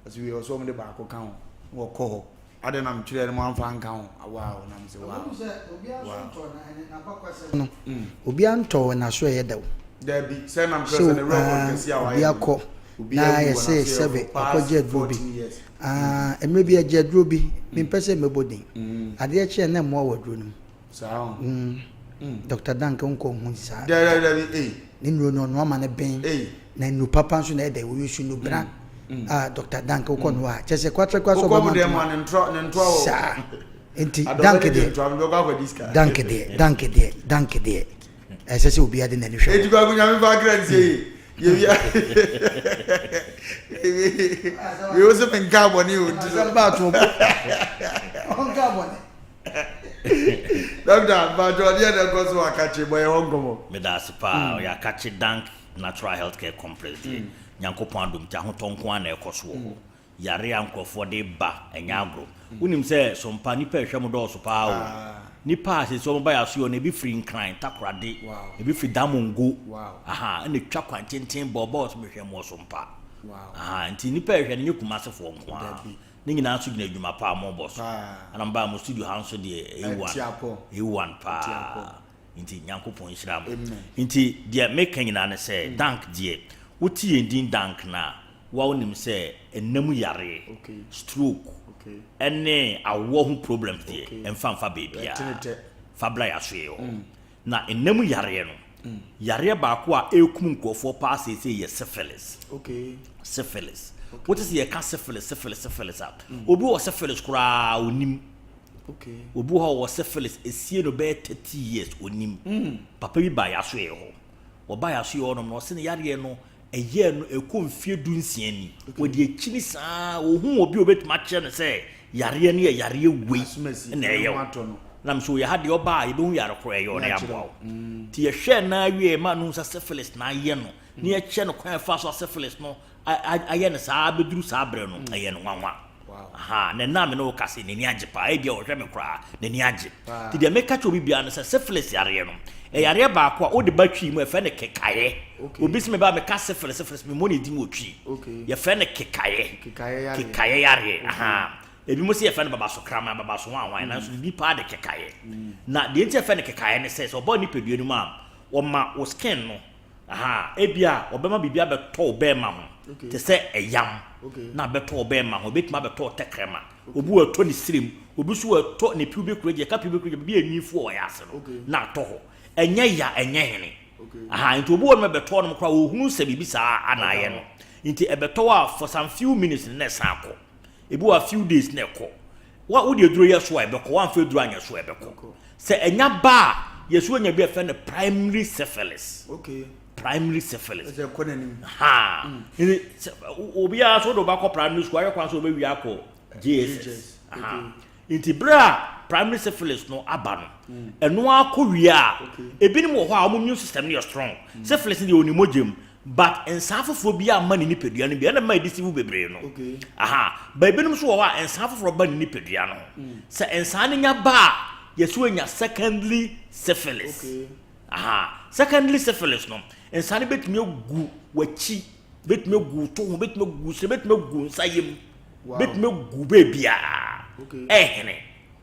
Ɔse wei ɔsɛ wɔn de baako ka ho na wɔkɔ hɔ. Adɛn na metwerɛɛ no moamfa anka ho? Wow na mese wow wow. No obiara ntɔɔ n'aso ɛyɛ dɛw. Dabi sɛ na mekra sɛ ne record kɛseɛ a wayɛ no obi akɔ obiara na awu wɔ yɛse n'aso yɛ sɛbe for past ɔkɔgye aduro bi 14 years. Ah mmerɛ bi ɛgye aduro bi mempɛ sɛ mɛbɔ din adeɛ kyeɛ na mmoa wɔ aduro no mu. Saa o. Mm. Doctor Dank nkɔ nhu saa. Dabi dabi ei. Ne nnuro no ɔno ama no ben. Ei. Na nnuro papa nso na ɛdɛ oyi so nnubra. A Doctor Dank wokɔ no a kyɛ sɛ kwakyɛ kwa sɛ Wokɔ mu ɔbɛma dɛm ntoma. a ne ntorɔ ne ntoa wɔ. Saa. Nti Adɔbɛ Dank ne deɛ deɛ. ntoa mebɛkɔ akɔgye sika. Dank deɛ Dank deɛ Dank deɛ ɛsɛ sɛ obiara de n'ani hwɛ Eti hɔ. kwaku nyame fa akra nsie yi. Yɛwia. Wei wo se menka abɔne o nti so. Asɛm ba ato ɔbo. Ɔnka abɔne. Doctor, mpatsɔ ɔdeɛ na ɛkɔ so wɔ akakye bɔ yɛ hɔ nkɔmɔ. Meda ase paa ɔyɛ akakye dank natural health care complex deɛ Nyankopɔn adom nti ahotɔ nko ara na ɛkɔ so wɔ hɔ. Yare a nkurɔfoɔ de ba ɛnyɛ agorɔ. Wonim sɛ Sompa nnipa a ɛhwɛ mo dɔɔso paa o. Nnipa a seesei wɔba yɛn asoɛe hɔ no ebi firi Nkran, Takoradi, ebi firi Damongo, aha, ɛna ɛtwa kwan tenten bɔ bɔs mehwɛ mo wɔ Sompa. Aha, nti nnipa a ɛhwɛ no nyɛ Kumasefoɔ nko ara. Ne nyinaa nso gyina adwuma pa a mobɔ so. Ɛna mebaa mo studio ha nso deɛ A1, A1 paa. Nti Nyankopɔn nhyira mo. Nti deɛ meka nyinaa ne sɛ, Dank deɛ, wote yɛn din Dank no a, wo a wonim sɛ ɛna mu yareɛ, stroke, ɛne awoɔ ho problems deɛ, ɛmfa mfa baabiara. Fa bra yɛn asoɛeɛ hɔ. Na nna mu yareɛ no, yareɛ baako a ɛrekum nkurɔfoɔ paa seesei yɛ syphilis. Syphilis. Wote sɛ yɛka syphilis, syphilis, syphilis a, obi wɔ syphilis koraa ɔnim. Obi wɔ hɔ a ɔwɔ syphilis, ɛsie no bɛyɛ 30 years ɔnim. Papa bi baa yɛasoɛeɛ hɔ. Ɔbaa yɛasoɛeɛ hɔ nom no, ɔse ne yareɛ no Ɛyɛɛ no ɛkɔ mfeɛ dunsia ni. Wɔde akyini saa ara, ɔhuu obi a ɔbɛtumi akyerɛ no sɛ yareɛ no yɛ yareɛ wei na ɛyɛ wo. Nam so yɛ ha deɛ ɔba a yɛbɛhu yare korɔ ɛyɛ wo na yɛaboa wo. Nti yɛhwɛɛ no ara wieɛ maa no hu sɛ syphilis na ayɛ no, na yɛkyerɛ no kwan a ɛfa so a syphilis no ayɛ no saa abɛduru saa berɛ no, ɛyɛ no nwanwa. Ahaa, na ɛnnɛ a me ne wo kasa yi, n'ani agye paa. Ebia ɔhwɛ me koraa, n'ani agye. Nti deɛ meka kyerɛ obi biara ne sɛ, syphilis yareɛ no, ɛyɛ yareɛ baako a wode ba twi mu a, yɛfrɛ no kekaeɛ. Obi se me ba a meka syphilis, syphilis, memmɔ ne din wɔ twi. Yɛfrɛ no kekaeɛ. Kekaeɛ yareɛ. Ahaa. Ebinom se yɛfrɛ no babasokraman, babaso hwanhwan, nanso ne din paa de kekaeɛ. Na deɛ nti a yɛfrɛ no kekaeɛ ne sɛ, sɛ ɔba wo nipadua no mu a, ɔma wo skin no, Ahaa, ebia wɔbɛma biribi abɛtɔ wo bɛɛma ho, te sɛ ɛyam, na abɛtɔ wo bɛɛma ho, ebetumi abɛtɔ wo tɛkrɛma. Obi wɔ ɛtɔ ne srem, obi nso wɔ ɛtɔ ne pubic region, yɛka pubic region, baabi a enwi fu wɔ yɛn ase no, na atɔ hɔ. Ɛnyɛ ya, ɛnyɛ hene. Ahaa, nti obi wɔ hɔ nom ɛbɛtɔ hɔ nom koraa, ohunu sɛ biribi saa ana ayɛ no. Nti ɛbɛtɔ hɔ a for some few minutes no na ɛsan akɔ. Ebi wɔ a few days na ɛkɔ. Wa wode aduro yɛ so a ɛbɛkɔ, wamfa aduro anyɛ so a ɛbɛkɔ. Sɛ ɛnya ba a, yɛso anya bi a yɛfrɛ no primary syphilis. Okay. Primary syphilis. Ɛsɛ ɛkɔ n'anim. Ha. Mm. Nti sɛ obiara so wode wo ba kɔ primary school ayɛ kwan sɛ ɔbɛwie akɔ JSS. Aha. Nti berɛ a primary syphilis no aba no, mm. ɛno ara kɔ wie a, ebinom wɔ hɔ a wɔn immune system no yɛ strong. Mm. Syphilis no deɛ ɔni mogya mu. But nsaa foforɔ biara mma ne nipadua no bi, ɛna ɛma yɛde si wu bebree no. Aha. But ebinom nso wɔ hɔ a nsaa foforɔ ba ne nipadua no ho. Mm. Sɛ nsaa no nya ba a, yɛsɛ wɔnya secondary syphilis. Aha. Secondary syphilis no, nsaa no bɛtumi agu w'akyi, bɛtumi agu wo to ho, bɛtumi agu wo srɛ, bɛtumi agu wo nsa yam, bɛtumi agu baabiara. Ɛhene.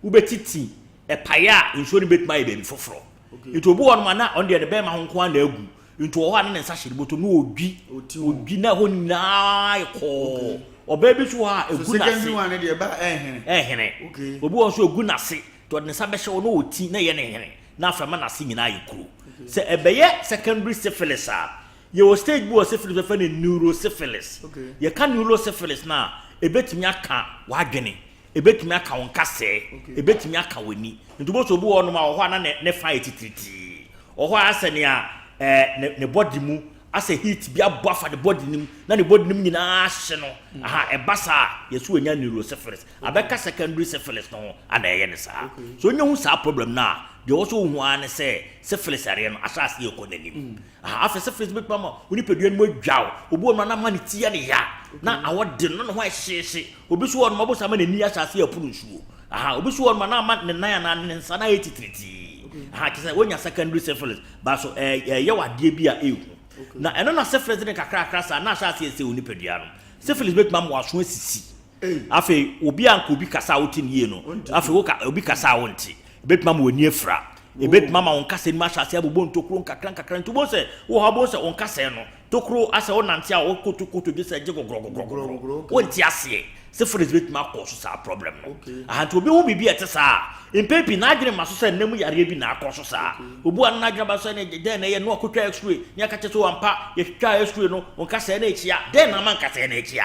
Wobɛtiti ɛpaeɛ a nsuo no bɛtumi ayɛ baabi foforɔ. Nti obi wɔ hɔ nom a na ɔno deɛ ne bɛrima ho nko ara na agu. Nti wɔ hɔ a na ne nsa hyɛ ne bɔtɔ mu na ɔdwi, ɔdwi na ɛhɔ nyinaa yɛ kɔɔ. Ɔbaa bi nso wɔ hɔ a ɛgu n'ase. Secondary one no deɛ ɛba a ɛnhene. Ɛnhene. Obi wɔ hɔ nso ɛgu n'ase nti ɔde ne nsa bɛhyɛ hɔ na ɔti na ɛyɛ ne hene na afei ama n'ase nyinaa ayɛ kuro. Sɛ ɛbɛyɛ secondary syphilis a, yɛwɔ stage bi wɔ syphilis yɛfrɛ no neurosyphilis. Yɛka neurosyphilis no a, ɛbɛtumi aka w'adwene. Ebetumi aka wo nkasɛɛ, ebetumi aka w'ani. Nti wobɛhu sɛ obi wɔ hɔnom a, wɔ hɔ a na ne ne fa yɛ titiritii. Wɔ hɔ a asɛ nea ɛɛ ne ne body mu asɛ heat bi abɔ afa ne body no mu na ne body no mu nyinaa ahye no. Aha, ɛba saa a, yɛsɛ wɔnya neurosyphilis. Abɛka secondary syphilis no ho ana ɛyɛ no saa. So onya hu saa problem no a, deɛ ɔwɔ sɛ ohu ara ne sɛ syphilis yareɛ no ahyɛ aseɛ rekɔ n'anim. Aha, afei syphilis bɛtumi ama wo nipadua no mu adwa wo. Obi wɔ hɔ nom a na ama ne ti yɛ ne ya, na awɔ de no, na ne ho ayɛ hyeehye. Obi nso wɔ hɔ nom a, wobɛhu sɛ ama n'ani ahyɛ aseɛ apunu nsuo. Aha, obi nso wɔ hɔ nom a na ama ne nan anaa ne nsa no ayɛ titiritii. Aha, kyerɛ sɛ wonya secondary syphilis, but so ɛyɛ wo adeɛ bi a ɛhu. Na ɛno na syphilis de kakrakra saa na ahyɛ aseɛ sɛ wo nipadua no. Syphilis bɛtumi ama w'aso asisi. Afei obi a anka obi kasa a wote no yie no, afei woka obi kasa a wonte. Ebɛtumi ama w'ani afira. Ebɛtumi ama wo nkasɛɛ no mu ahyɛ aseɛ abobɔ ntokuro nkakra nkakra. Nti wobɛhu sɛ wowɔ hɔ a wobɛhu sɛ wo nkasɛɛ no, tokuro asɛ wonante a wokoto kotodwe sɛ gye gɔgɔrɔgɔgɔrɔgɔrɔ. Wonte aseɛ. Syphilis bɛtumi akɔ so saa problem no. Aha nti obi hu biribi a ɛte saa a, mpɛn pii n'adwene mma so sɛ nna mu yareɛ bi na akɔ so saa. Obi wɔ hɔ a na n'adwene aba so sɛ ne dɛn na ɛyɛ no akɔtwa x-ray ne aka kyerɛ sɛ o ampa yɛtwaa x-ray no wo nkasɛɛ no rekyea. Dɛn na ama nkasɛɛ no rekyea?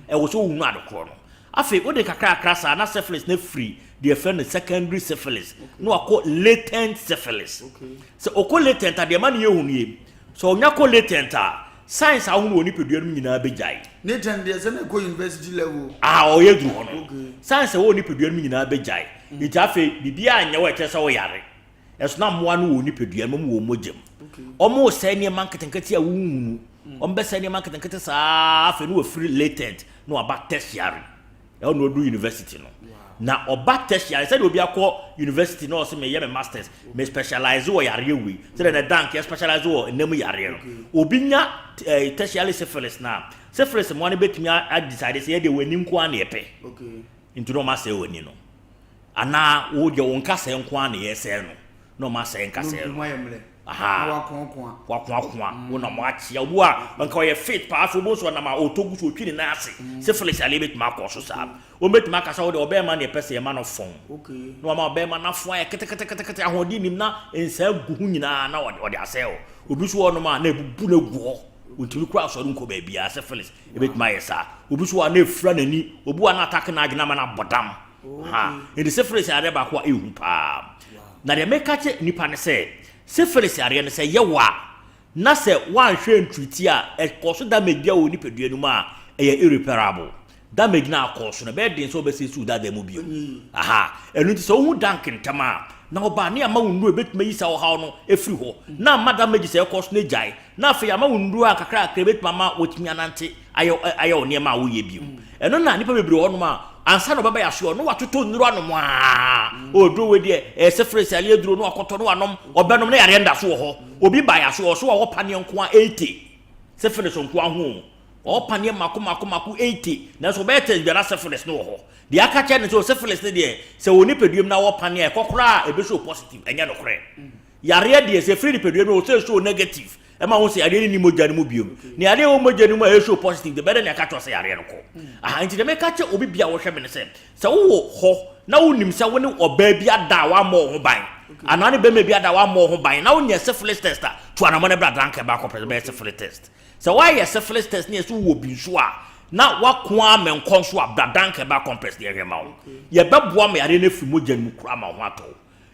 Ɛwɔ sɛ wohunu ade korɔ no. Afei wode kakrakra saa na syphilis no afiri deɛ yɛfrɛ no secondary syphilis na wakɔ latent syphilis. Sɛ ɔkɔ latent a deɛ ɛma no yɛ hu nie, Sɛ ɔnya kɔ latent a, science a wohunu wɔ nipadua no mu nyinaa bɛgyae. Latent deɛ sɛ na ɛkɔ university level. Ah, ɔyɛ duru hɔ no. Science a ɛwɔ nipadua no mu nyinaa bɛgyae. Nti afei, biribiara nyɛ wɔ ɛkyerɛ sɛ woyare. Ɛso na mmoa no wɔ nipadua no mu, wɔn wɔ mogya mu. Wɔresɛe nneɛma nketenkete a wonhunu. Wɔbɛsɛe nneɛma nketenkete saa afei na wɔafiri latent na wɔaba tertiary. Ɛhɔ na ɔduru university no. Na ɔba tertiary sɛdeɛ obi akɔ university na ɔsɛ meyɛ me masters, me specialize wɔ yareɛ wei. Sɛdeɛ na dank yɛ specialize wɔ ɛnam yareɛ no. Obi nya eh, tertiary syphilis na syphilis mmoa no bɛtumi a decide sɛ yɛdeɛ w'ani nko ara na yɛpɛ. Nti na ɔma asɛe w'ani no. Anaa wo deɛ wo nkasɛɛ nko ara na yɛsɛe no. Na ɔma asɛe nkasɛɛ no. Ahaa. Wakoakoa. Wo na moakyea. Obi wɔ a, nka ɔyɛ fit paa, afei wobɛhu sɛ ɔnam a ɔtɔ gu so, ɔtwi ne nan ase. Syphilis yareɛ bɛtumi akɔ so saa. Wɔbɛtumi aka sɛ wo deɛ ɔbɛrima na yɛpɛ sɛ yɛma no fɔn. Na wama ɔbɛrima no afɔn ayɛ keteketekete, ahoɔden nnim na nsaa gu ho nyinaa na ɔde asɛe wo. Obi nso wɔ hɔnom a na abubu no agu hɔ. Ɔntumi koraa nsɔre nkɔ baabiara. Syphilis ɛbɛtumi ayɛ saa. Obi nso wɔ hɔ a na afura n'ani. Obi wɔ hɔ a na atake n'adwene ama no abɔ dam. Ha, enti syphilis yareɛ baako a ɛhu paa. Na deɛ meka kyerɛ nnipa ne sɛ, syphilis yareɛ no sɛ ɛyɛ wo a, na sɛ woanhwɛ ntriti a, ɛkɔ so damage bi a wɔ nipadua no mu a, ɛyɛ irreparable. Damage no akɔ so no, ɛbɛyɛ den sɛ wobɛsiesie wo dada mu bio. Aha, ɛno nti sɛ wohu dank ntɛm a, na ɔba ne ama wo nnuro ɛbɛtumi ayi saa ɔhaw no afiri hɔ, na ama damage sɛ ɛkɔ so no agyae, na afei ama wo nnuro a kakrakra ɛbɛtumi ama watumi anante ayɛ ayɛ wo nneɛma a woyɛ bio. Ɛno na nnipa bebree wɔ hɔnom a ansa na ɔbɛba yɛasoɛ no watotɔ nnuro anom a ɔduro wei deɛ ɛyɛ sɛ frɛ sɛ aleɛ duro no wakɔtɔ no wanom ɔbɛnom na yareɛ nda so wɔ hɔ. Obi ba yɛasoɛ ɔso ɔwɔ paneɛ nko a 80 syphilis nko a ho ɔwɔ paneɛ mako mako mako 80 nanso ɔbɛyɛ test biara syphilis no wɔ hɔ. Deɛ aka kyerɛ no sɛ syphilis no deɛ sɛ wɔ nipaduam na wɔ paneɛ a ɛkɔ koraa a ɛbɛshow positive ɛnyɛ nokorɛ. Yareɛ deɛ sɛ ɛfiri nipadua mu a ɔsɛ ɛshow negative ɛma ho sɛ yareɛ no nni mogya no mu biom. Na yareɛ ɛwɔ mogya no mu a ɛshow positive deɛ bɛdɛ na ɛka kyerɛ sɛ yareɛ no kɔ. Aha nti deɛ meka kyɛ obi bia wɔhwɛ me no sɛ sɛ wowɔ hɔ na wonim sɛ wo ne ɔbaa bi ada a wammɔ wo ho ban anaa ne bɛrima bi ada a wammɔ wo ho ban na wonyɛ syphilis test a tu anamɔ no bra drank ɛba akɔpɛ sɛ bɛyɛ syphilis test. Sɛ woayɛ syphilis test ne yɛsɛ wowɔ bi nso a na wako ara mɛnkɔ nso a bra drank ɛba akɔmpɛ sɛ yɛhwɛ ma wo. Yɛbɛboa ma yareɛ no afiri mogya no mu koraa ma wo ho atɔ wo.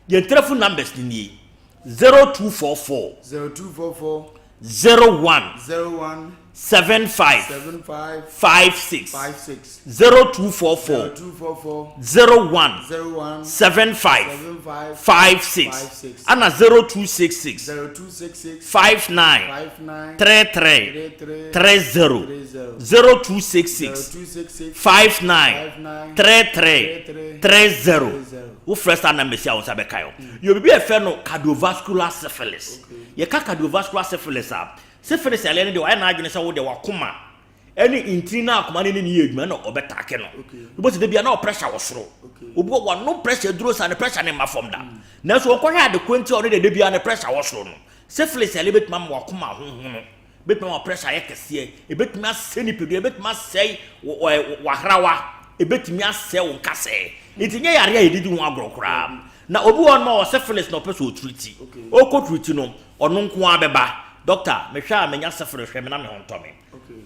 Yɛn telephone numbers no nie, 0244. 0244. 01. 01. 75. 75. 56. 56. 0244. 0244. 01. 01. 75. 75. 56. 56. Ana 0266. 0266. 59. 59. 33. 33. 30. 30. 0266. 0266. 59. 59. 33. 33. 30. Wofrɛ saa numbers yi a wo nsa bɛka o. Yɛwɔ biribi a yɛfrɛ no cardiovascular syphilis. Yɛka cardiovascular syphilis a, syphilis yareɛ no deɛ wayɛ n'adwene sɛ wo deɛ wakoma ɛne ntini no akoma no ne ne yɛ adwuma na ɔbɛtaake no. Wobɛsi da bia na ɔpressure wɔ soro. Obi wɔ wanom pressure aduro saa ne pressure ne mma fam da. Nanso wɔkɔhwɛ ade korɔ nti a ɔno deɛ da bia ne pressure wɔ soro no. Syphilis yareɛ bɛtumi ama wakoma ahohono. Ebetumi ama pressure ayɛ kɛseɛ, ebetumi asɛe nipadua, ebetumi asɛe w'ahrawa, ebetumi asɛe wo nkasɛɛ. Nti nyɛ yareɛ a yɛde di ho agorɔ koraa. Na obi wɔ hɔnom a ɔwɔ syphilis na ɔpɛ sɛ ɔtiriti. Ɔrekɔ tiriti no, ɔno nko ara bɛba. Dɔkta, mehwɛ a manya syphilis, hwɛ me na me ho ntɔ me.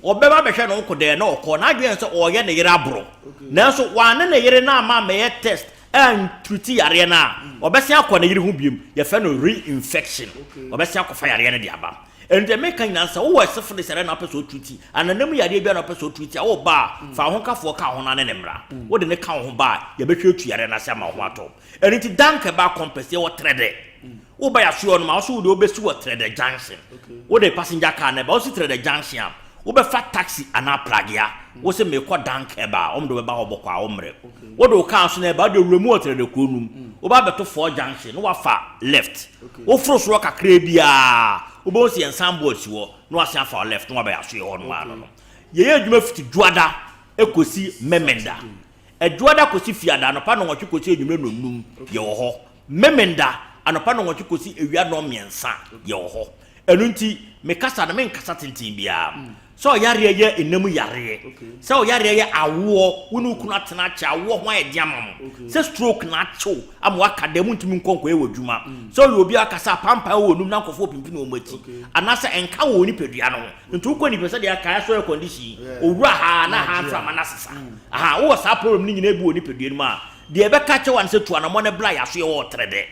Ɔbɛba bɛhwɛ ne ho kodɛɛ na ɔkɔ. N'adwene yɛ sɛ ɔreyɛ ne yere aborɔ. Nanso wanne ne yere no amma ammɛyɛ test. Antreati yareɛ no a, ɔbɛsan akɔ ne yere ho biom. Yɛfrɛ no re-infection. Ɔbɛsan akɔfa yareɛ no de aba. Ɛno deɛ meka nyinaa sɛ wowɔ syphilis yareɛ na wopɛ sɛ wotreati, ananam yareɛ biara na wopɛ sɛ wotreati a, woba a, fa wo hokafoɔ ka wo ho na ne no mmra. Wode no ka wo ho ba a, yɛbɛhwɛ atu yareɛ no ase ama wo ho atɔ wo. Ɛno nti Dank Herbal Complex yɛwɔ Trɛdɛ. Woba yɛasoɛ hɔ nom a, wo nso wode wobɛsi wɔ Trɛdɛ Junction. Wode passenger car no ba, wosi Trɛdɛ Junction a, wobɛfa taxi anaa pragea. Wose merekɔ Dank Herbal, wɔn de wobɛba hɔ bɔkɔ a wommrɛ. Wode wo car nso na ɛba, wode wura mu wɔ Trɛdɛ kuro no mu. Woba abɛto Four Junction na woafa left. Woforo soro kakraa bi a, wobɛhu sɛ yɛn signboard si hɔ na woasan afa wo left na woaba yɛasoɛ hɔ nom ara no no. Yɛyɛ adwuma fiti Dwoada kɔsi Memenda. Ɛdwoada kɔsi Fiada anɔpa nnɔnwɔtwe kɔsi anwummerɛ nnɔnnum, yɛwɔ hɔ. Memenda anɔpa nnɔnwɔtwe kɔsi awia nnɔnmiɛnsa, yɛwɔ hɔ. Ɛno nti, me kasa no, menkasa tenten biara. Sɛ ɔyareɛ yɛ nna mu yareɛ, sɛ ɔyareɛ yɛ awoɔ, wo ne wo kunu atena akyɛ, awoɔ ho ayɛ den ama mo, sɛ stroke na akye wo ama woaka dɛm, wontumi nkɔ nkɔyɛ w'adwuma, sɛ ɔyɛ obi a ɔkasa a pampan wɔ w'anum na nkurɔfoɔ pimpini wɔn akyi, anaasɛ ɛnka wɔ wo nipadua no ho. Nti wokɔ nipa sɛdeɛ aka ɛsɔ air condition yi, owura ha na ha mframa no asesa. Aha, wowɔ saa problem no nyinaa bi wɔ nipadua no mu a, deɛ ɛbɛka kyɛ wo ne sɛ tu anamɔ no bra yɛaso yɛwɔ ɔtrɛ dɛ.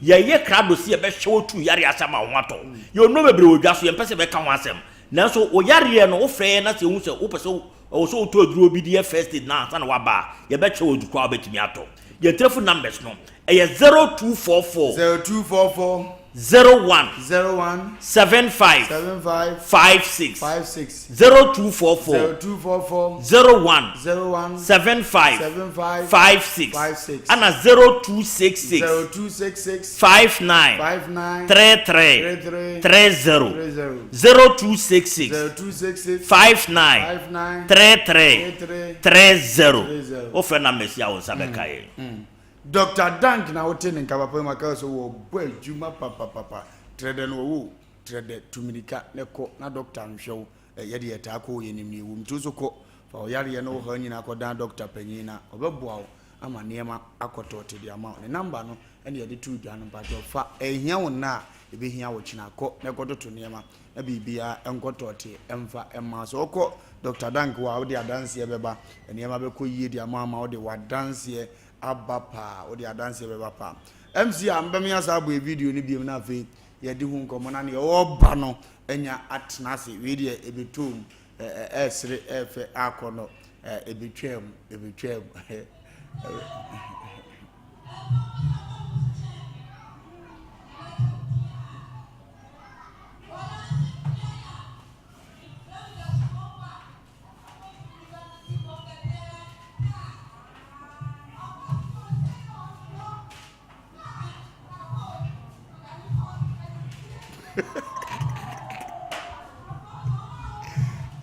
Yɛyɛ krado sɛ yɛbɛhwɛ wo tu yareɛ ase ama wo ho atɔ wo. Yɛwɔ nnuro bebree wɔ dwa so, yɛmpɛ sɛ yɛbɛka ho asɛm. Nanso wo yareɛ no, wofrɛ yɛn na sɛ yɛhu sɛ wopɛ sɛ ɛwɔ sɛ wotɔ aduro bi de yɛ first aid no ansa na woaba a, yɛbɛkyerɛ wo aduru korɔ a wobɛtumi atɔ. Yɛn telephone numbers no, ɛyɛ 0244. 0244. 01. 01. 75. 75. 56. 56. 0244. 0244. 01. 01. 75. 75. 56. 56. Ɛna 0266. 0266. 59. 59. 33. 33. 30. 30. 0266. 0266. 59. 59. 33. 33. 30. 30. Wofrɛ numbers yi a wo nsa bɛka yɛn. Doctor Dank na wote ne nka papa yi mu aka sɛ wɔbɔ adwuma papapapa. Trɛdɛ no wɔwo trɛdɛ tu mirika na kɔ na doctor nhwɛ wo. Yɛ deɛ yɛtaa kɔ wɔ yɛnim nea ɛwɔ mu nti wo nso kɔ fa wo yareɛ ne wo haw nyinaa kɔdan doctor panyin na ɔbɛboa wo ama nneɛma akɔ tɔɔte de ama wo. Ne number no ɛna yɛde too dwa no mpakyɛw fa ɛhia wo nnɛ a ɛbɛhia wo kyena kɔ na kɔtoto nneɛma na biribiara nkɔ tɔɔte mfa mma wo. Sɛ wokɔ Doctor Dank hɔ a wode adanseɛ bɛba nneɛma bɛkɔ yie de ama wo ama wode w'adanseɛ aba paa wode adanseɛ bɛba paa. MC a mbɛmea saa abɔ video no biom na afei yɛde ho nkɔmmɔ na neɛ ɔreba no anya atena ase. Wei deɛ ɛbɛtɔ mu ɛresere ɛrefɛ akɔ no ɛbɛtwa mu ɛbɛtwa mu.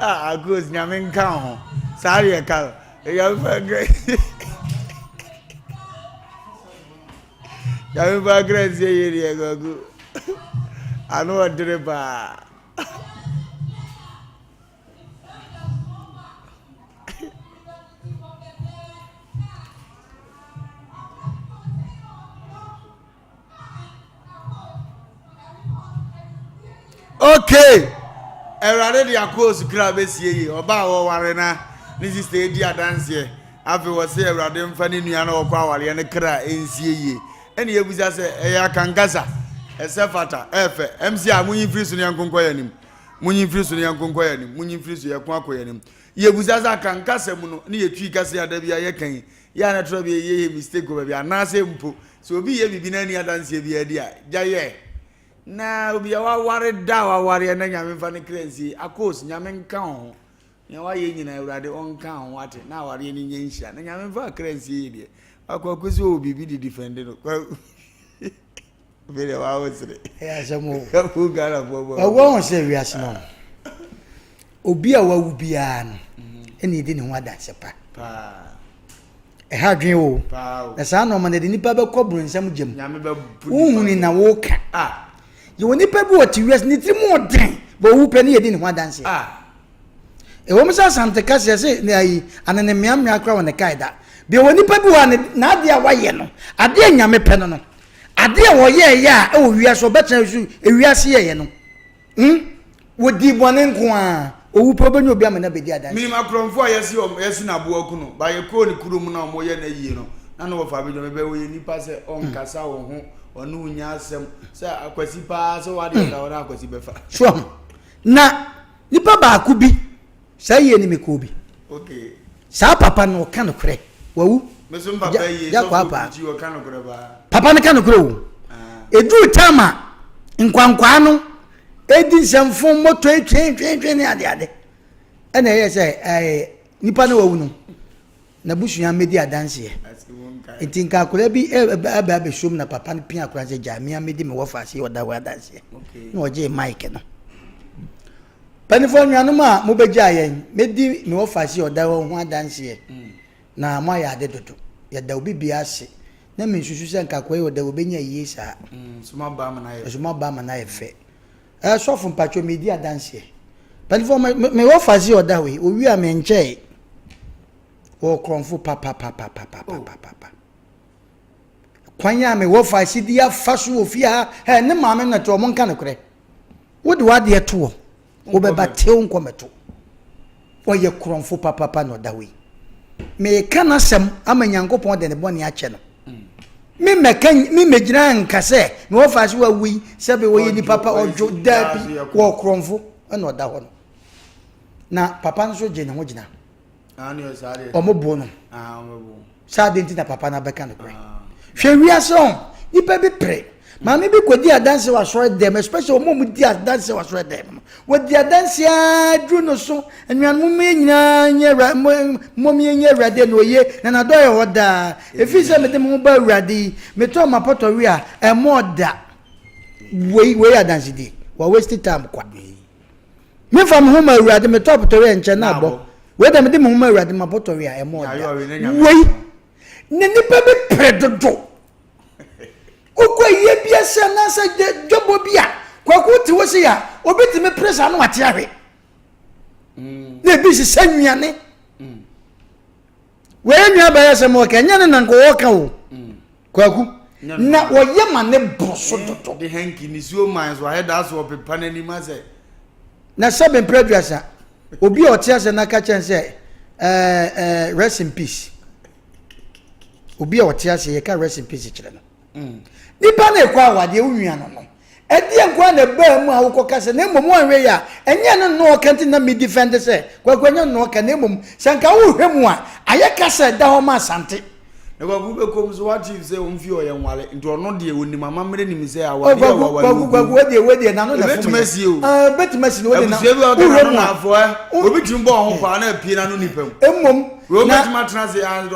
Ah, Akos, nyame nka ho. Saa deɛ ka no. Nyame fa nkra. Nyame fa nkra nsie yie deɛ kwaku. Ano ɔdere paa. Okay. Awurade de akɔ osukra bɛsie yie. Ɔbaa a wɔware na ne sista edi adanseɛ. Afei wɔse Awurade mfa ne nua na ɔkɔ awareɛ no kra nsie yie. Ɛne yɛbusa sɛ ɛyɛ akankasa, ɛsɛ fata, ɛfɛ. MC a monyi mfiri so ne yɛnko nkɔ yɛn anim. Monyi mfiri so ne yɛnko nkɔ yɛn anim. Monyi mfiri so yɛko akɔ yɛn anim. Yɛbusa sɛ akankasa mu no ne yɛtwi kasa a da bi a yɛka yi. Yɛ a na ɛtrɔ bi yɛyɛ mistake wɔ baabi anaasɛ mpo sɛ obi yɛ biribi na ani adanseɛ bi adi a gya yɛ. Na obi a waware da a wawareɛ na Nyame mfa ne kra nsie. Akos, Nyame nka wo ho. Nea wayɛ nyinaa Awurade ɔnka wo ho wate. Na awareɛ no nyɛ nhyira. Na Nyame mfa kra nsie yi deɛ. Akwaku sɛ ɔwɔ biribi de defend no. Kwaku. Afei deɛ waa wo sere. Ɛyɛ asɛm o. Kwaku Ghanafoɔ bɔ. Wawu ahun sɛ wiase no obi a wawu biara no ɛna edi ne ho adanse pa. Paa. Ɛha adwene o. Na saa nneɛma no ɛde nipa bɛkɔ bronsam gya mu. Wohuni na woka. Yɛwɔ nipa bi wɔte wiase ne tiri mu ɔden bɛ owu pɛ ne yɛdi ne ho adanseɛ. Ɛwɔ mu sɛ Asante kasa yɛse ne ayi anene mmeammea koraa wɔ ne kae da. Bɛ wɔ nipa bi wɔ a n'adeɛ a wayɛ no adeɛ a Nyame pɛ no no adeɛ a wɔyɛɛyɛ a ɛwɔ wiase ɔbɛtena so ewiase yɛyɛ no. Hmm? Wɔdii bɔne nko ara. Owu pɛ wobɛnya obi ama no abɛdi adanseɛ. Menim akorɔmfoɔ a yɛasi wɔn, yɛasi no aboɔ aku no, but yɛkɔɔ ne kurom na wɔyɛ no ayie no, Na ne wɔfa bi dwom bɛ wɔyɛ nipa sɛ ɔnkasa wo ho ɔne wo nya asɛm sɛ akwasi paa sɛ wadeɛ da hɔ na akwasi bɛfa. So na nipa baako bi saa yie ne mekɔɔ bi. Okay. Saa papa no ɔka nokorɛ wawu. Meso mpapa yie sɔfo pirikyi ɔka nokorɛ paa. Papa no ka nokorɛ o. Eduru time a nkwankwaa no edi nsɛmfo moto etwentwentwen ne adeade ɛna ɛyɛ sɛ ɛɛ nipa no wawu no. N'abusua mmɛdi adanseɛ. Nti nka akwadaa bi ɛbɛ abɛsom na papa no pia akwadaa sɛ gyaa mea mɛdi me wɔfa ase ɔda hɔ adanseɛ. Na ɔgyee mic no. Mpanimfoɔ nuanom a mobɛgyaa yɛn mɛdi me wɔfa ase ɔda hɔ ho adanseɛ. Mm. Na moayɛ ade dodo. Yɛda obi bia ase. Na mensusu sɛ nka akwadaa yi ɔda hɔ bɛnya yie saa. Mm, soma ba ama no ayɛ fɛ. Soma ba ama no ayɛ fɛ. Ɛɛ sɔfo mpakyɛw medi adanseɛ. Mpanyinfoɔ me me wɔ fa se ɔda hɔ yi owi a me nkyɛe. Wɔ korɔnfo papapapapapapa. Kwan a me wɔ fa se di afa so wɔ fie ha ɛ ne maame no te ɔmo nka no korɛ. Wode w'adeɛ to hɔ wobɛba tew nkɔmɛto. Ɔyɛ korɔnfo papapa na ɔda hɔ yi. Meka n'asɛm ama Nyankopɔn de ne bɔne akyɛ no. Me mmɛka me mmɛgyina nka sɛ me wɔ faase wawu yi sɛbe wɔyɛ nipa pa ɔdwo daabi wɔ korɔnfo ɛna ɔda hɔ no. Na papa nso gye ne ho gyina. Ɔmo bo no. Sɛ ade nti na papa no abɛka nokorɛ. Hwɛ wiase ɔn, nipa bi pere. Maame bi kɔdi adanse wɔ asɔre dɛm, especially wɔn a wɔdi adanse wɔ asɔre dɛm no. Wɔdi adanse ara duru no so, anuanom mo yɛn nyinaa nyɛ awura mo mo yɛn nyɛ awurade na oye na n'adɔ yɛ hɔ daa. Efi sɛ mede me ho ba awurade yi, metɔn m'apɔtɔwe a ɛmmɔɔ da. Wei wei adansedie, wa waste time kwa. Mefa me ho ma awurade metɔ apɔtɔwe a nkyɛn na abɔ. Wei dɛ mede me ho ma awurade m'apɔtɔwe a ɛmmɔɔ da. Wei na nipa bi pere dodo. Wokɔ ayie bi ase anaasɛ dwabɔ bi a kwaku te hɔ sei a obi tumi pere saa na wate ahwe mm. na ebi sisa nnuane mm. wei nua bɛyɛ sɛ ma ɔka ɛnyɛ ne nanka ɔka o mm. kwaku na wɔyɛ ma ne boro so eh, dodo. de hanki nisuo man so ayɛ daa so ɔpepa n'anim asɛ. Na sɛbe mprɛ aduasa obi a ɔte ase na ka kyɛn sɛ ɛɛ ɛɛ rest in peace. Obi a ɔte ase yɛka rest in peace kyerɛ no. Mm. Nipa na ɛkɔ awadeɛ wo nua no no. Ɛdeɛ nkoa na ɛbaa mu a wokɔka sɛ na mmom wanhwɛ yi a ɛnyɛ no na ɔka nti na me defend sɛ Kwaku ɛnyɛ no na ɔka na mmom sɛ nka wohwɛ mu a ayɛ kasa ɛda hɔ ma Asante. Na Kwaku bɛkɔm so what if sɛ ɔmfie ɔyɛ nwale nti ɔno deɛ ɔnim amammerɛ nim sɛ awadeɛ a waware Kwaku Kwaku wedeɛ wedeɛ n'ano na ɛfom yɛ asi o ah bɛtumi asi no wedeɛ na abusua bi a ɔka n'ano na afɔ ɛ obi tumi bɔ ɔho paa na apue n'ano nipa mu mmom na bɛtumi atena ase ɔno deɛ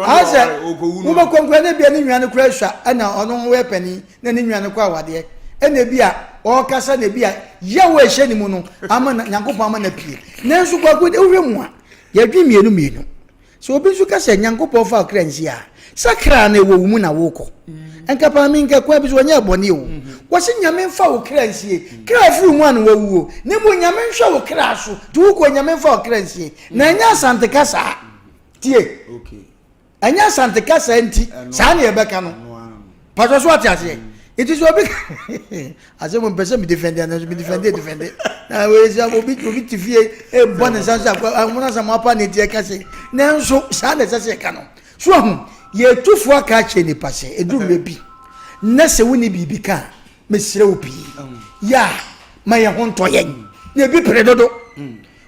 ɔkɔwu no wobɛkɔ nkura na ebia ne nua no kura sua ɛna ɔno ho yɛ panin na ne nua no kɔ awadeɛ ɛna ebi a ɔrekasa na ebi a yaw a ɛhyɛ ne mu no ama na Nyankopɔn ama no apue nanso Kwaku wohwɛ mu a yɛdwen mmienu mmienu Sɛ obi nso ka sɛ, Nyankopɔn fa ɔkra nsi a, sɛ kra no ɛwɔ wo mu na wokɔ. Nka paa me nka kwan bi so ɔnyɛɛ bɔne o. Wɔse Nyame mfa wo kra nsie. Kra firi wo mu a na wawu o. Na mmom Nyame nhwɛ wo kra so. Nti wokɔ Nyame mfa wo kra nsie. Na ɛnyɛ Asante kasa. Tie. Ɛnyɛ Asante kasa nti saa na yɛbɛka no. Pastor so ate aseɛ. Nti sɛ obi asɛm mpɛ sɛ me defend ɛno nso me defend defend na wei sɛ obi obi te fie ebɔ ne nsa so akɔ ahono asɛm apa ne ti ɛka sɛ nanso saa na ɛsɛ sɛ ɛka no so ahu yɛtufo aka akyerɛ nipa sɛ edu mmerɛ bi na sɛ wonni biribi ka a mesrɛ wo pii yɛ a ma yɛn ho ntɔ yɛn na ebi pere dodo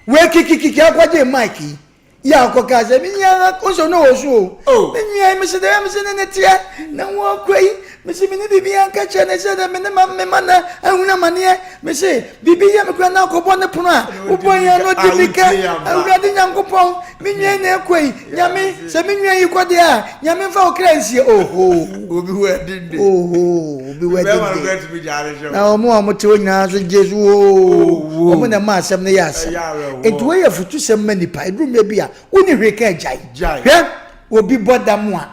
wei kikikiki akɔgye mic yi Yɛ a ɔkɔkaa sɛ, Me nua no, wo sɛ na ɔsu o. Oh. Me nua yi, mese dɛ, mese ne ne teɛ, na wɔkɔ yi, mese me ne biribi anka kyerɛ ne sɛ dɛ me ne ma me ma na ahunu amaneɛ, mese biribi yɛ me kora na akɔbɔ ne pono a, wobɔ yɛn no di mirika, Awurade Nyankopɔn, me nua yi na ɛkɔ yi, Nyame, sɛ me nua yi kɔ deɛ a, Nyame mfa wo kra nsie, oho. Obi wedding day. Oho, obi wedding day. Na wɔn a wɔte hɔ nyinaa nso gye so oo, wɔn na ɛma asɛm no yɛ asɛm. Enti wei yɛ afutusɛm ma nnipa. Ɛduru mmerɛ bi a, wonni hwee ka agyae. Hwɛ, obi bɔ dam a,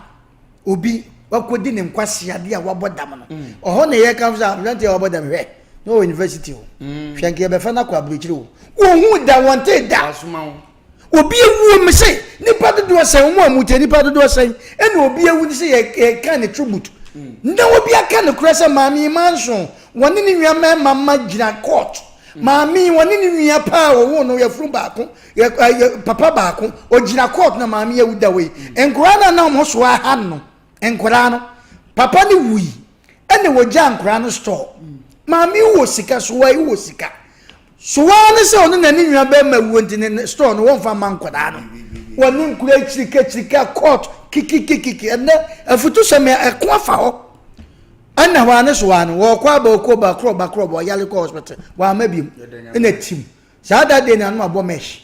obi wakɔdi ne nkwaseadeɛ a wabɔ dam no. Mm. Ɔhɔ na yɛka sɛ aberanteɛ a wabɔ dam hwɛ, na ɔwɔ university o. Mm. Hwɛ nka yɛbɛfa no akɔ aburokyire o. Wɔnhu da, wɔntee da. Obi awuo me se nipa dodoɔ sɛn wɔn a mu tie nipa dodoɔ sɛn ɛna obi awu ne sɛ yɛka ne tribute. Mm. Na obi aka ne korɛ sɛ maame yi manso wɔne ne nua mmarima ma gyina court. Maame yi, ɔne ne nua paa a wɔwoo no yafunu baako, yɛ yɛ papa baako, ɔgyina court na maame yi awu da hɔ yi. Nkwadaa no a na wɔn so aha no, Nkwadaa no, papa no wui ɛna wɔgyaa nkwadaa no store. Maame yi wɔ sika, Sowa yi wɔ sika. Sowa ne sɛ ɔno na ne nua bɛrima wuo nti ne store no wɔmfa mma nkwadaa no. Wɔne nkura akyirika kyirika court kikikikiki ɛnɛ afutusɛm ɛko afa hɔ. Ɛna hɔ a ne Sowa no wɔkɔ aba ɔkɔ ba korɔ ba korɔ ba ɔyale kɔ hospital wɔama biom ɛna tim. Saa da deɛ na ano abɔ mesh.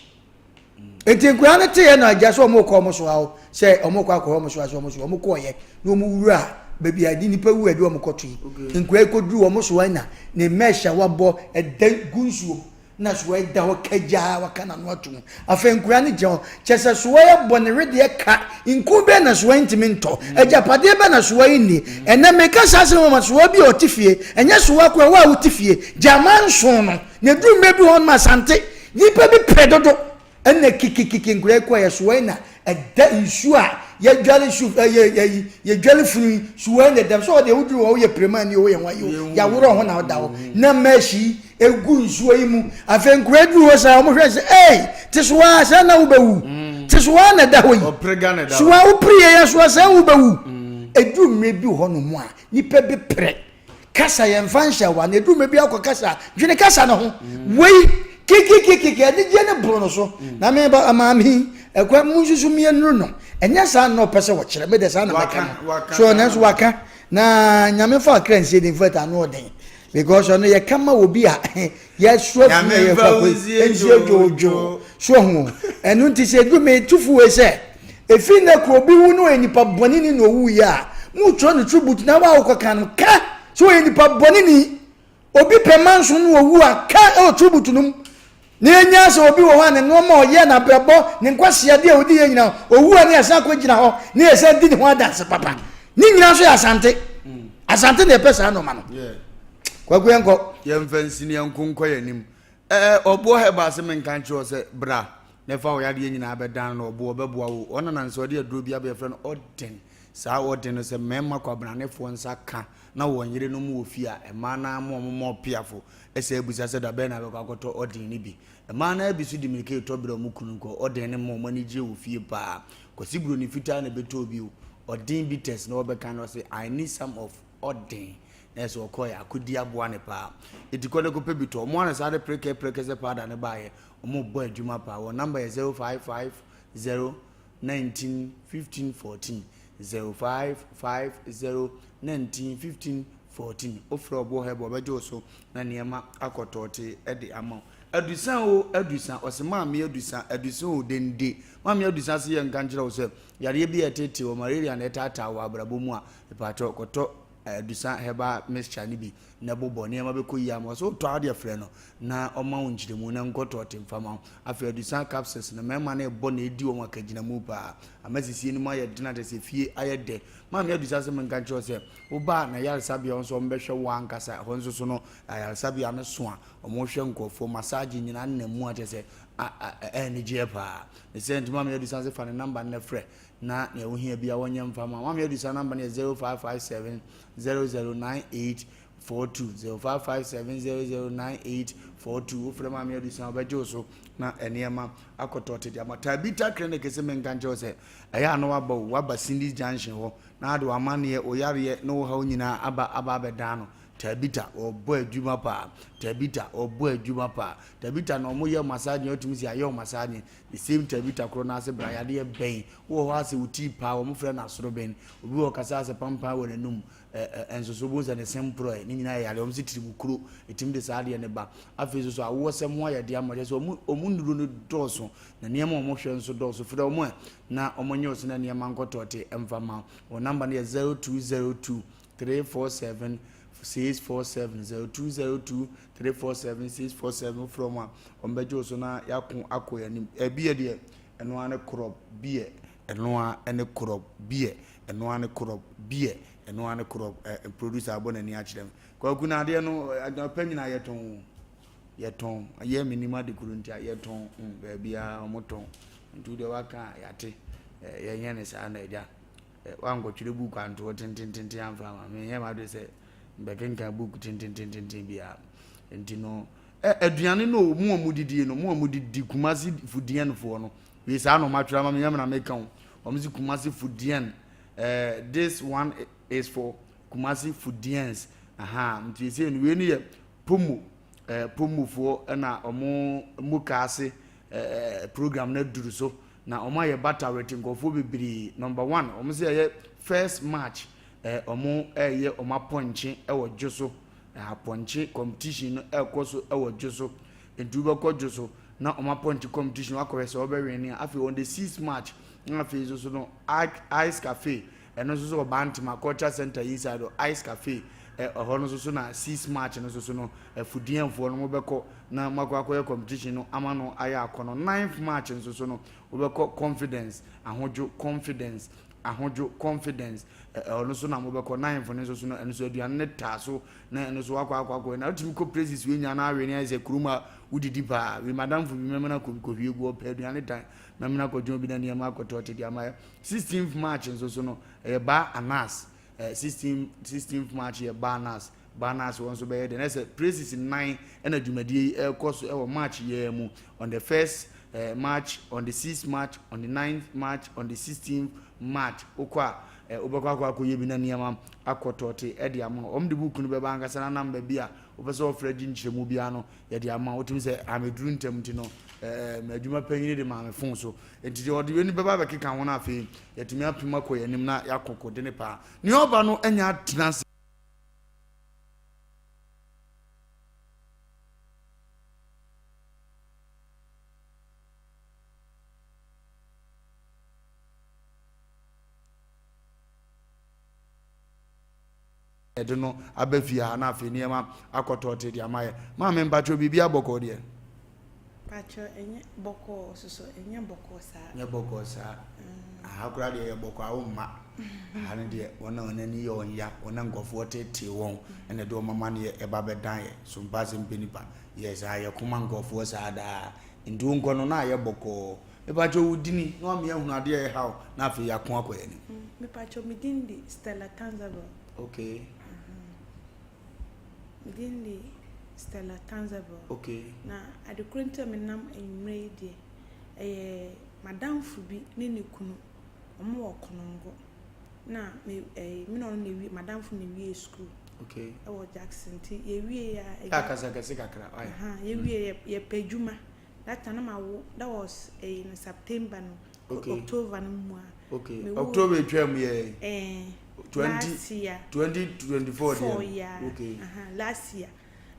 Nti nkwadaa no teeɛ na agya sɛ wɔn rekɔ wɔn so awo sɛ wɔn rekɔ akɔhwɛ wɔn so asɛ wɔn so wɔn kɔɔyɛ na wɔn wura baabi a nipa wu ɛde wɔn kɔto yi nkwadaa yi kɔduru wɔn so na ne mesh a wabɔ ɛda gu nsuo na soa da hɔ kagyaa waka n'ano ato mu afei nkwadaa no gyina hɔ kyɛ sɛ soa yɛ bɔ ne wedeɛ ka nku bɛn na soa ntumi ntɔ agyapadeɛ bɛn na soa yi nni ɛnɛ meka saa asɛm ma soa bi a ɔte fie ɛnyɛ soa koraa wo a wote fie gyama nson no Na eduru mmerɛ bi hɔ nom Asante nnipa bi pere dodo ɛna kikikiki nkura yi kɔɛ soa na ɛda nsuo a yɛdware su ɛyɛ ɛyi yɛdware funu yi soa na ɛdam so ɔdeɛ woduru hɔ woyɛ pirema ni woyɛ hwan yi o yɛaworɔ ho na ɔda hɔ na mɛhyi egu nsuo yi mu afei nkura duru hɔ saa wɔn hwɛ sɛ ɛy te soa sɛ na wobɛwu te soa na ɛda hɔ yi soa wopere yɛ yɛ soa sɛ wobɛwu eduru mmerɛ bi hɔ nom a nipa bi pere Kasa yɛn fa nhyɛ wa na edu mɛ bi akɔ kasa dwene kasa no ho wei kikikikiki anigye ne boro no so na me ba maame ɛkwa mu nsusu mmienu no ɛnyɛ saa na ɔpɛ sɛ wɔkyerɛ me de saa na mɛka no so nanso waka na nyame fa akra nsie de mfata ano ɔden because ɔno yɛ kama obi a yɛsoa funu yɛ kɔ nsie dwoodwoo so ho ɛno nti sɛ edu me tufu wei sɛ Efi nnɛ kɔ obi wu na ɔyɛ nipa bɔne ni na owu yɛ a, motwerɛ no tribute na wo a wokɔka no ka sɛ ɔyɛ nipa bɔne ni. Obi pɛ manso na owu a, ka ɛwɔ tribute no mu. Na yɛnya sɛ obi wɔ hɔ a ne nneɛma a ɔyɛ n'abrabɔ, ne nkwaseadeɛ a ɔdi yɛ nyinaa, owu a ne yɛsan akɔgyina hɔ na yɛsan di ne ho adanse papa. Ne nyinaa nso yɛ Asante. Asante na yɛpɛ saa nneɛma no. Kwaku yɛnkɔ. Yɛmfa nsini yɛnko nkɔ yɛn anim. Ɛɛ ɔboɔ herbal se menka nkyerɛ wo sɛ bra na ɛfa wo yadeɛ nyinaa bɛdan no ɔboɔ ɔbɛboa wo. Ɔna na nsɛ ɔde aduro bi aba yɛfrɛ no ɔden. Saa ɔden no sɛ mmarima kwabranefoɔ nsa ka na wɔn yerenom wɔ fie a, mmaa no ara ma wɔn ma ɔpeafo sɛ abisa sɛ dabɛn na bɛkɔ akɔtɔ ɔden no bi. Mmaa no ara bi nso de mmirika retɔ berɛ a wɔn kunu nkɔ. Ɔden no ma wɔn ani gye wɔ fie paa. Kwasi Buroni fitaa na ɛbɛtɔɔ bi o. Ɔden bitters na ɔbɛka no ɔse I need some of ɔden na ɛsɛ ɔkɔɛ akɔdi aboa ne paa eti kɔ ne kɔpɛ bi tɔ ɔmo ana saa de prekɛ prɛkɛ sɛ paada ne baayɛ ɔmo bɔ adwuma paa wɔn namba yɛ 0550 19 15 14 0550 19 15 14 ofrɛ ɔboɔ hɛ bɔ ɔbɛgye wo so na nneɛma akɔ tɔɔte ɛde ama wo adusa o adusa ɔsɛ maame adusa adusa o dende maame adusa se yɛ nka nkyerɛ wo sɛ yareɛ bi a ɛtete wɔ malaria na ɛtaataa wɔ abrabɔ mu a Mpakyɛw kɔtɔ adusa herbal mixture no bi na bobɔ nneɛma bɛkɔ yie ama wo. Sɛ wotɔ a wodeɛ frɛ no na ɔma wo nkyerɛmu na nkɔtɔ ɔte mfa ma wo. Afei adusa capsules no mmarima no rebɔ na ɛdi wɔn akagyinamu paa. Ama sisie no mu ayɛ den ate sɛ fie ayɛ dɛ. Maame adusa sɛ menka nkyerɛ wo sɛ woba a n'ayaresabea hɔ nso wɔbɛhwɛ wo ankasa. Ɛhɔ nso so no ayaresabea no so a wɔhwɛ nkurɔfoɔ massage nyinaa nam mu a kyerɛ sɛ anigyeɛ paa. Ne sɛ nti maame adusa sɛ fa ne number no na frɛ na nea wohia biara wɔnyɛ mfa ma. Maame Adusa number no yɛ 0557 0098 42 0557 0098 42. Wofrɛ Maame Adusa a ɔbɛgye wo so na nneɛma akɔtɔ tete ama. Tabita Clinic sɛ menka nkyerɛ wo sɛ ɛyɛ a na waba o, waba Cindy's Junction hɔ na ade w'amanneɛ, wo yareɛ ne wo haw nyinaa aba aba abɛdan no. Tabita, ɔbɔ adwuma paa. Tabita, ɔbɔ adwuma paa. Tabita na wɔyɛ massage na wotumi si ayɛ wo massage. The same Tabitha korɔ no ase bra yadeɛ bɛn wowɔ hɔ asɛ wo tii paa wɔn frɛ no asorobɛn obi wɔ kasa asɛ pampan wɔ n'anum ɛ ɛ nsoso bohu sɛ ne se mporɔɛ ne nyinaa yɛ yadeɛ wɔn se tirimu kuro ɛtumi de saa adeɛ no ba afei nso so awoɔsɛm ho ayɛ de ama kyɛ sɛ wɔn wɔn nnuro no dɔɔso na nneɛma wɔn hwɛ nso dɔɔso frɛ wɔn ɛ na wɔn nyɛ ɔso na nneɛma nkɔtɔɔte mfa ma wɔn namba no yɛ 0202 347 647 0202 347 647 wofrɛ wɔn a wɔbɛgye wo so na yɛako akɔ yɛn anim. Ɛbi yɛ deɛ ɛno ara ne korɔ bi yɛ ɛno ara ne korɔ bi yɛ ɛno ara ne korɔ bi yɛ ɛno ara ne korɔ ɛ producer abɔ n'ani akyerɛ me. Kwaku na adeɛ no ɔpɛ nyinaa yɛtɔn o yɛtɔn yɛ menim ade koro nti a yɛtɔn mm, baabiara wɔtɔn nti wo deɛ waka a yɛate yɛnyɛ ne saa na agya Woankɔtwerɛ book anto hɔ tentententen amfa ama me. Menyɛ m'adwene sɛ mbɛkenkan book tentententen biara. Nti no, ɛ aduane no o, mo a modidie no, mo a modidi Kumasi Fudiɛnfoɔ no, wei saa na wɔatwerɛ ama me, nyɛ me na meka o. Wɔn se Kumasi Fudiɛn. Eh, this one is for Kumasi Fudians. Aha, nti ɛsei no wei no yɛ Pomo, eh, Pomofoɔ ɛna ɔmo mukaase eh, program no aduru so. Na ɔmo ayɛ bata with nkurɔfoɔ bebree. Number one, ɔmo sɛ ɛyɛ first March, eh, ɔmo ɛyɛ ɔmo apɔnkye ɛwɔ dwo so. Eh, apɔnkye competition no ɛkɔ so ɛwɔ dwo so. Nti wobɛkɔ dwo so na ɔmo apɔnkye competition wakɔhwɛ sɛ wɔbɛwene a. Afei on the 6 March, na afei nso so no Ice Cafe, ɛno nso so wɔ Bantama Culture Center inside hɔ, Ice Cafe, ɛ ɛhɔ no nso so na 6 March no nso so no, afudeɛnfoɔ no mobɛkɔ na moakɔ akɔyɛ competition no ama no ayɛ akɔnɔ. 9th March nso so no, wobɛkɔ Confidence, Ahodwo, Confidence, Ahodwo, Confidence, ɛ ɛhɔ no so na mobɛkɔ 9th no nso so no, ɛno nso aduane no taa so na ɛno nso wakɔ akɔ akɔyɛ. Na wotumi kɔ places wei nyinaa na awe ne ayɛ sɛ kurom a wodidi paa. Wei madamfo bi mɛmena kɔ kɔhwie gu ɔpɛ aduane tan. Mɛmena kɔdwon bi na nneɛma akɔtɔ te de ama yɛ. 16th March nso so no, ɛyɛ Ba Anas. Eh, 16, 16th March yɛ Ba Anas. Ba Anas wɔn nso bɛyɛ deɛ. Na sɛ places nnan ɛna dwumadie yi ɛrekɔ so ɛwɔ March yɛɛ mu. On the first eh, March, on the 6th March, on the 9th March, on the 16th March. Wokɔ a, eh, wobɛkɔ akɔ akɔyɛ bi na nneɛma akɔtɔ te ɛde ama. Wɔn de book no bɛba ankasa na namba bi a wopɛ sɛ wɔfrɛ gye nkyerɛmu biara no yɛde ama. Wotumi sɛ ameduru ntɛm nti no, eh, m'adwuma panyin de maa me phone so. Nti deɛ ɔde wei no bɛba abɛkeka ho no afei yɛatumi apem akɔ yɛn anim na yɛakɔ kɔdene paa. Nea ɔba no anya atena ase. Yɛde no aba fie ha na afei nneɛma akɔ tɔɔte de ama yɛ. Maame mpakyɛw biribi abɔkɔɔ deɛ? Pakyɛw ɛnyɛ bɔkɔɔ soso ɛnyɛ bɔkɔɔ saa. Nyɛ bɔkɔɔ saa. Aha koraa deɛ yɛ bɔkɔɔ a womma. Aha no deɛ wɔn a wɔn ani yɛ wɔn ya, wɔn a nkurɔfoɔ tetee wɔn ɛna ɛde wɔn amaneɛ ɛba bɛdan yɛ. So mpa asɛm pɛ nipa. Yɛ saa yɛko ma nkurɔfoɔ saa daa. Nti wonkɔ no na ayɛ bɔkɔɔ. Mepakyɛw wo dini na wama yɛahunu adeɛ a ɛhaw na afei yɛako akɔ yɛn anim. Mepakyɛw me din de Stella Tanzabel. Okay. Me din de Stella Tanzabel. Okay. Na ade koro nti a menam anwummerɛ yi deɛ, ɛyɛ m'adamfo bi ne ne kunu, wɔn wɔ Konongo. Na me ɛɛ me na ɔno na ewie m'adamfo na ewie sukuu. Okay. Ɛwɔ Jackson nti yɛwie a. Yɛ akasa kɛse kakra. Yɛwie yɛpɛ adwuma. That time na ma wo that was ɛyi no September no okay. October no mu a. Okay. Me October etwa mu yɛ. Eh. 20, last year. 2024 deɛ. Four year. Okay. Uh -huh, last year.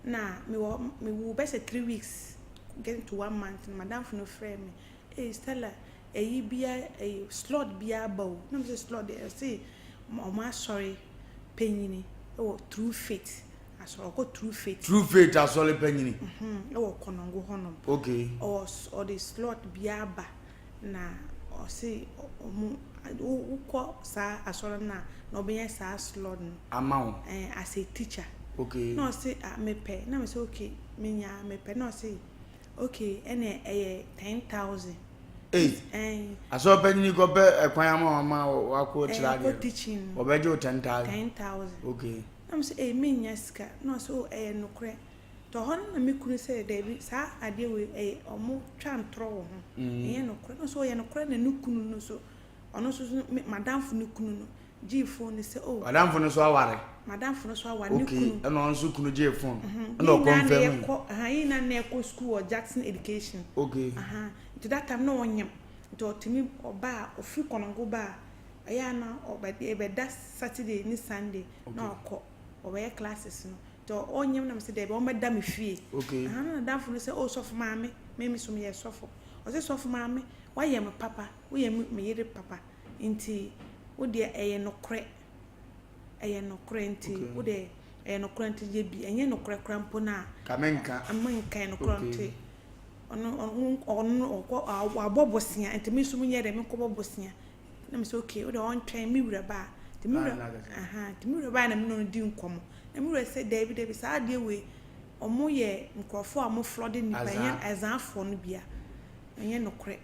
Na me wɔ me wo bɛ sɛ 3 weeks getting to one month na madamfo no frɛ me. Hey Stella, ɛyi bia ɛyi slot bia aba o. Na me sɛ slot deɛ ɛsɛ ɔmo asɔre panyini ɛwɔ True Faith. Asɔre ɔkɔ True Faith. True Faith asɔre panyini. Mhm, ɛwɔ Kɔnɔngo hɔnom. Okay. Ɔwɔ ɔde slot biara ba na ɔse ɔmo wokɔ saa asɔre no a na ɔbɛnya saa slot no. Ama wo. Ɛɛ as a teacher. Okay. Na ɔse ah mepɛ na mese okay menya mepɛ na ɔse okay ɛna ɛyɛ 10,000. Ei, Ɛn. asɔre panyini kɔpɛ ɛkwan ama wo ama wakɔ kyerɛ adeɛ Ɛɛ akɔ teaching no. Ɔbɛgye wo 10,000. 10,000. Okay. Na me sɛ, Ei, mennya sika. Na ɔse, Oh, ɛyɛ nokorɛ. Nti ɔhɔ no na me kunu sɛ, Daabi, saa adeɛ wei, ɛyɛ, wɔtwa ntorɔ wɔ ho. Ɛnyɛ nokorɛ. Na ɔse, Oh, ɛyɛ nokorɛ. Na ne kunu no nso, ɔno nso so, me, m'adamfo no kunu no, gyee phone no sɛ, Oh. W'adamfo no nso aware? M'adamfo no nso aware, ne Okay, kunu. ɛna ɔno nso kunu gyee phone, Mhm. ɛna Yɛn nyinaa na ɔkɔnfɛmii. yɛkɔ, aha, yɛn nyinaa na yɛkɔ school wɔ Jackson Education. Okay. Aha, nti that time na ɔnyem, nti ɔtumi, ɔba a, ɔfiri Konongo ba a, ɛyɛ a na ɔbɛ, yɛbɛda Saturday ne Sunday. na ɔkɔ ɔbɛyɛ classes no nti ɔnyem na mesɛ daabi ɔmmɛda me fie okay. Aha na nadamfo no sɛ oh sɔfo maame me me so meyɛ sɔfo ɔsɛ sɔfo maame woayɛ me papa woyɛ me me yere papa nti wo deɛ ɛyɛ nokorɛ ɛyɛ nokorɛ nti okay. wo deɛ ɛyɛ nokorɛ nti yɛ bi ɛnyɛ nokorɛ koraa mpo no a ka menka menka ɛyɛ nokorɛ okay. nti ɔno ɔno ɔno ɔkɔ wabɔ bosea nti me nso menyɛ dɛ menkɔbɔ bosea Na me sɛ okay wode ɔntwɛn me wura ba a nti me wura ahaa nti me wura baeɛ na me ne no di nkɔmmɔ na me wura sɛ daabi daabi saa adeɛ wei ɔmo yɛ nkorɔfoɔ a ɔmo flɔde nnipa ɛnyɛ azaafoɔ no bia ɛnyɛ nokorɛ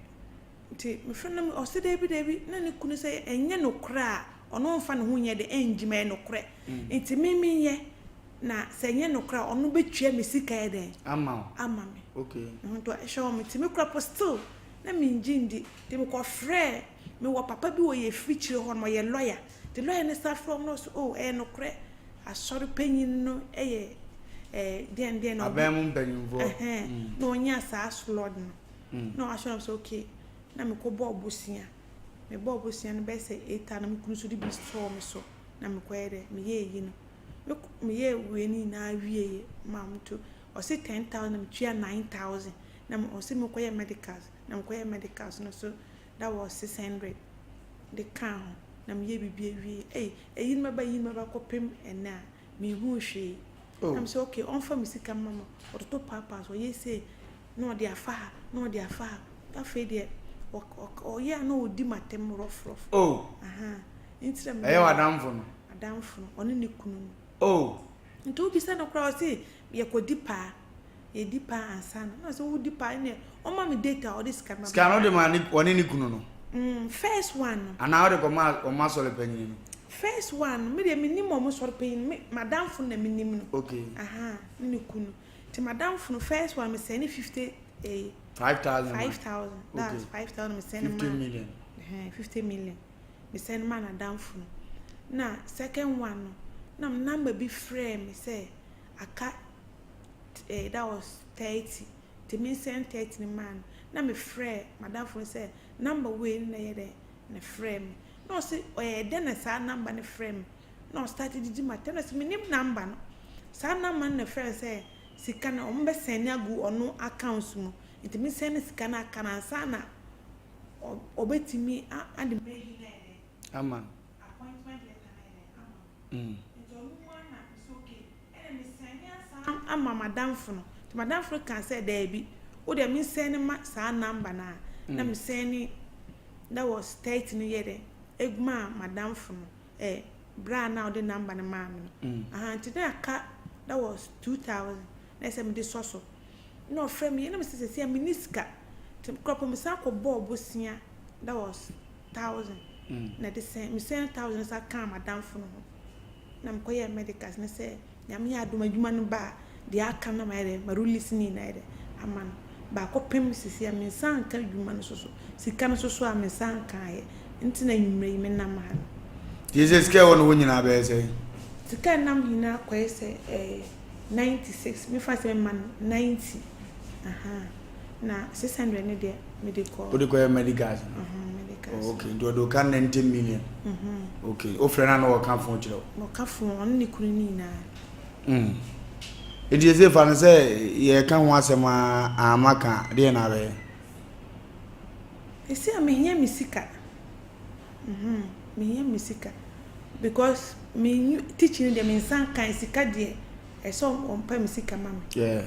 nti mefrɛ no ɔsɛ daabi daabi na ne kunu sɛ ɛnyɛ nokorɛ a ɔno ɔmfa ne ho nyɛ de ɛngyima ɛyɛ nokorɛ nti me menyɛ na sɛ ɛnyɛ nokorɛ a ɔno bɛtua me sika yɛ dɛn ama me okay nti ɛhyɛ wɔn nti me kura po still na mengye ndi nti mekɔfrɛɛ. Mewɔ papa bi wɔ yɛ firikyire hɔ nom, ɔyɛ lawyer. Nti lawyer no san frɛ wɔn na ɔse oh ɛyɛ nokorɛ, asɔre panyin no yɛ eh, deɛn deɛn na Abɛn mu mpanyinfoɔ. Ɛhɛn, na ɔnyaa saa slot no. Na wasɔre na ɔsɛ okay, na mekɔ bɔɔ bosea. Mebɔɔ bosea no bɛyɛ sɛ 8,000 na me kunu nso de bi sɔɔ me so na mekɔyɛ dɛ, meyɛɛ yi no. Me meyɛɛ wei no nyinaa wieeɛ maa wɔto, ɔse 10,000 na metua 9,000 na ɔse menkɔyɛ medicals na mekɔyɛɛ medicals no so that was 600 de kaa ho na meyɛɛ biribi awie. Ei, eyi no bɛba, eyi no bɛba kɔpem ɛnnɛ a, menhuu hwee. Na mesɛ okay, ɔmfa me sika mma me, ɔtoto paapaa so, ɔyɛ sei na ɔde afa ha, na ɔde afa ha. Afei deɛ, ɔyɛ a na ɔdi m'atɛm rough rough. Oh! Aha. Nti na meyɛ. Ɛyɛ w'adamfo no? Adamfo no, ɔne ne kunu no. Oh! Nti wobisa no koraa ɔse yɛkɔdi paa. Yɛdi paa ansa na, na ɔsɛ wodi paa ɛneɛ ɔma me date a ɔde sika no ma me. Sika no wode maa ne ɔne ne kunu no? Mm, first one no. Anaa wode kɔ maa wɔn asɔre panyin no? First one no, me deɛ menim wɔn sɔre panyin no, me madamfo no na menim no. Okay. Aha, ne ne kunu. Nti madamfo no first one me sɛne 50 eh. 5,000. 5,000, that's 5,000 me sɛne maa. 50 million. Eh, 50 million. Me sɛne maa n'adamfo no. Na second one no, na number bi frɛɛ me sɛ aka eh, that was 30 nti me send 30 no maa no na me frɛ madamfo no sɛ number wei no na ɛyɛ dɛn na frɛ me na ɔse ɔyɛ dɛn na saa number no frɛ me na ɔstart didi ma tɛm na sɛ menim number no saa number no na frɛ sɛ sika no ɔmo bɛ send agu ɔno accounts mu nti me send sika no aka no ansa na ɔbɛtumi ade mayi no ayɛ dɛn ama appointment letter no ayɛ dɛn ama Nti ɔno mu ara na me sɛ okay ɛna me sɛne asan ama m'adamfo no nti m'adamfo no kaa sɛ daabi wo deɛ me nsɛne ma saa number no a na me sɛne that was 30 no yɛ dɛ egu maa m'adamfo no eh bra na ɔde number no maa me no aha nti na aka that was 2000 na ɛsɛ mede sɔ so na ɔfrɛ me na me sɛ sɛsi a menni sika nti korɔpɔ me san kɔ bɔɔ bosea that was thousand na ɛde sɛn me sɛn thousand sa kaa m'adamfo no ho na mekɔyɛɛ medicals ne sɛ nyame yɛ adom adwuma no ba a deɛ aka no na mayɛ dɛ ma release ne nyinaa yɛ dɛ ama no baako pem sisi a me nsa nka adwuma no soso sika no soso a me nsa nkaeɛ nti na nwummerɛ yi menam ha no. Nti sɛ sika ɛwɔ ne hɔ nyinaa bɛyɛ sɛn? Sika ɛnam nyinaa kɔyɛ sɛ ɛɛ 96 mefa sɛ mema no 90 ahaa. Na 600 no deɛ mede kɔ. Wode kɔyɛ medicals no? Medicals. Oh, okay. Nti ɔde wo ka 90 million. Mm-hmm. Okay. Wofrɛ no a na wɔka fon kyerɛ wo? Wɔka fon, ɔno ne kunu no nyinaa. Mm. Nti ɛsɛ fa no sɛ yɛka ho asɛm a ama ka deɛ na abɛyɛ? Ɛsɛ a mehia me sika. Mm-hmm. Mehia me sika. Because me teaching deɛ me nsa nkan sika deɛ. Ɛsɛ sɛ ɔmpɛ me sika ma me.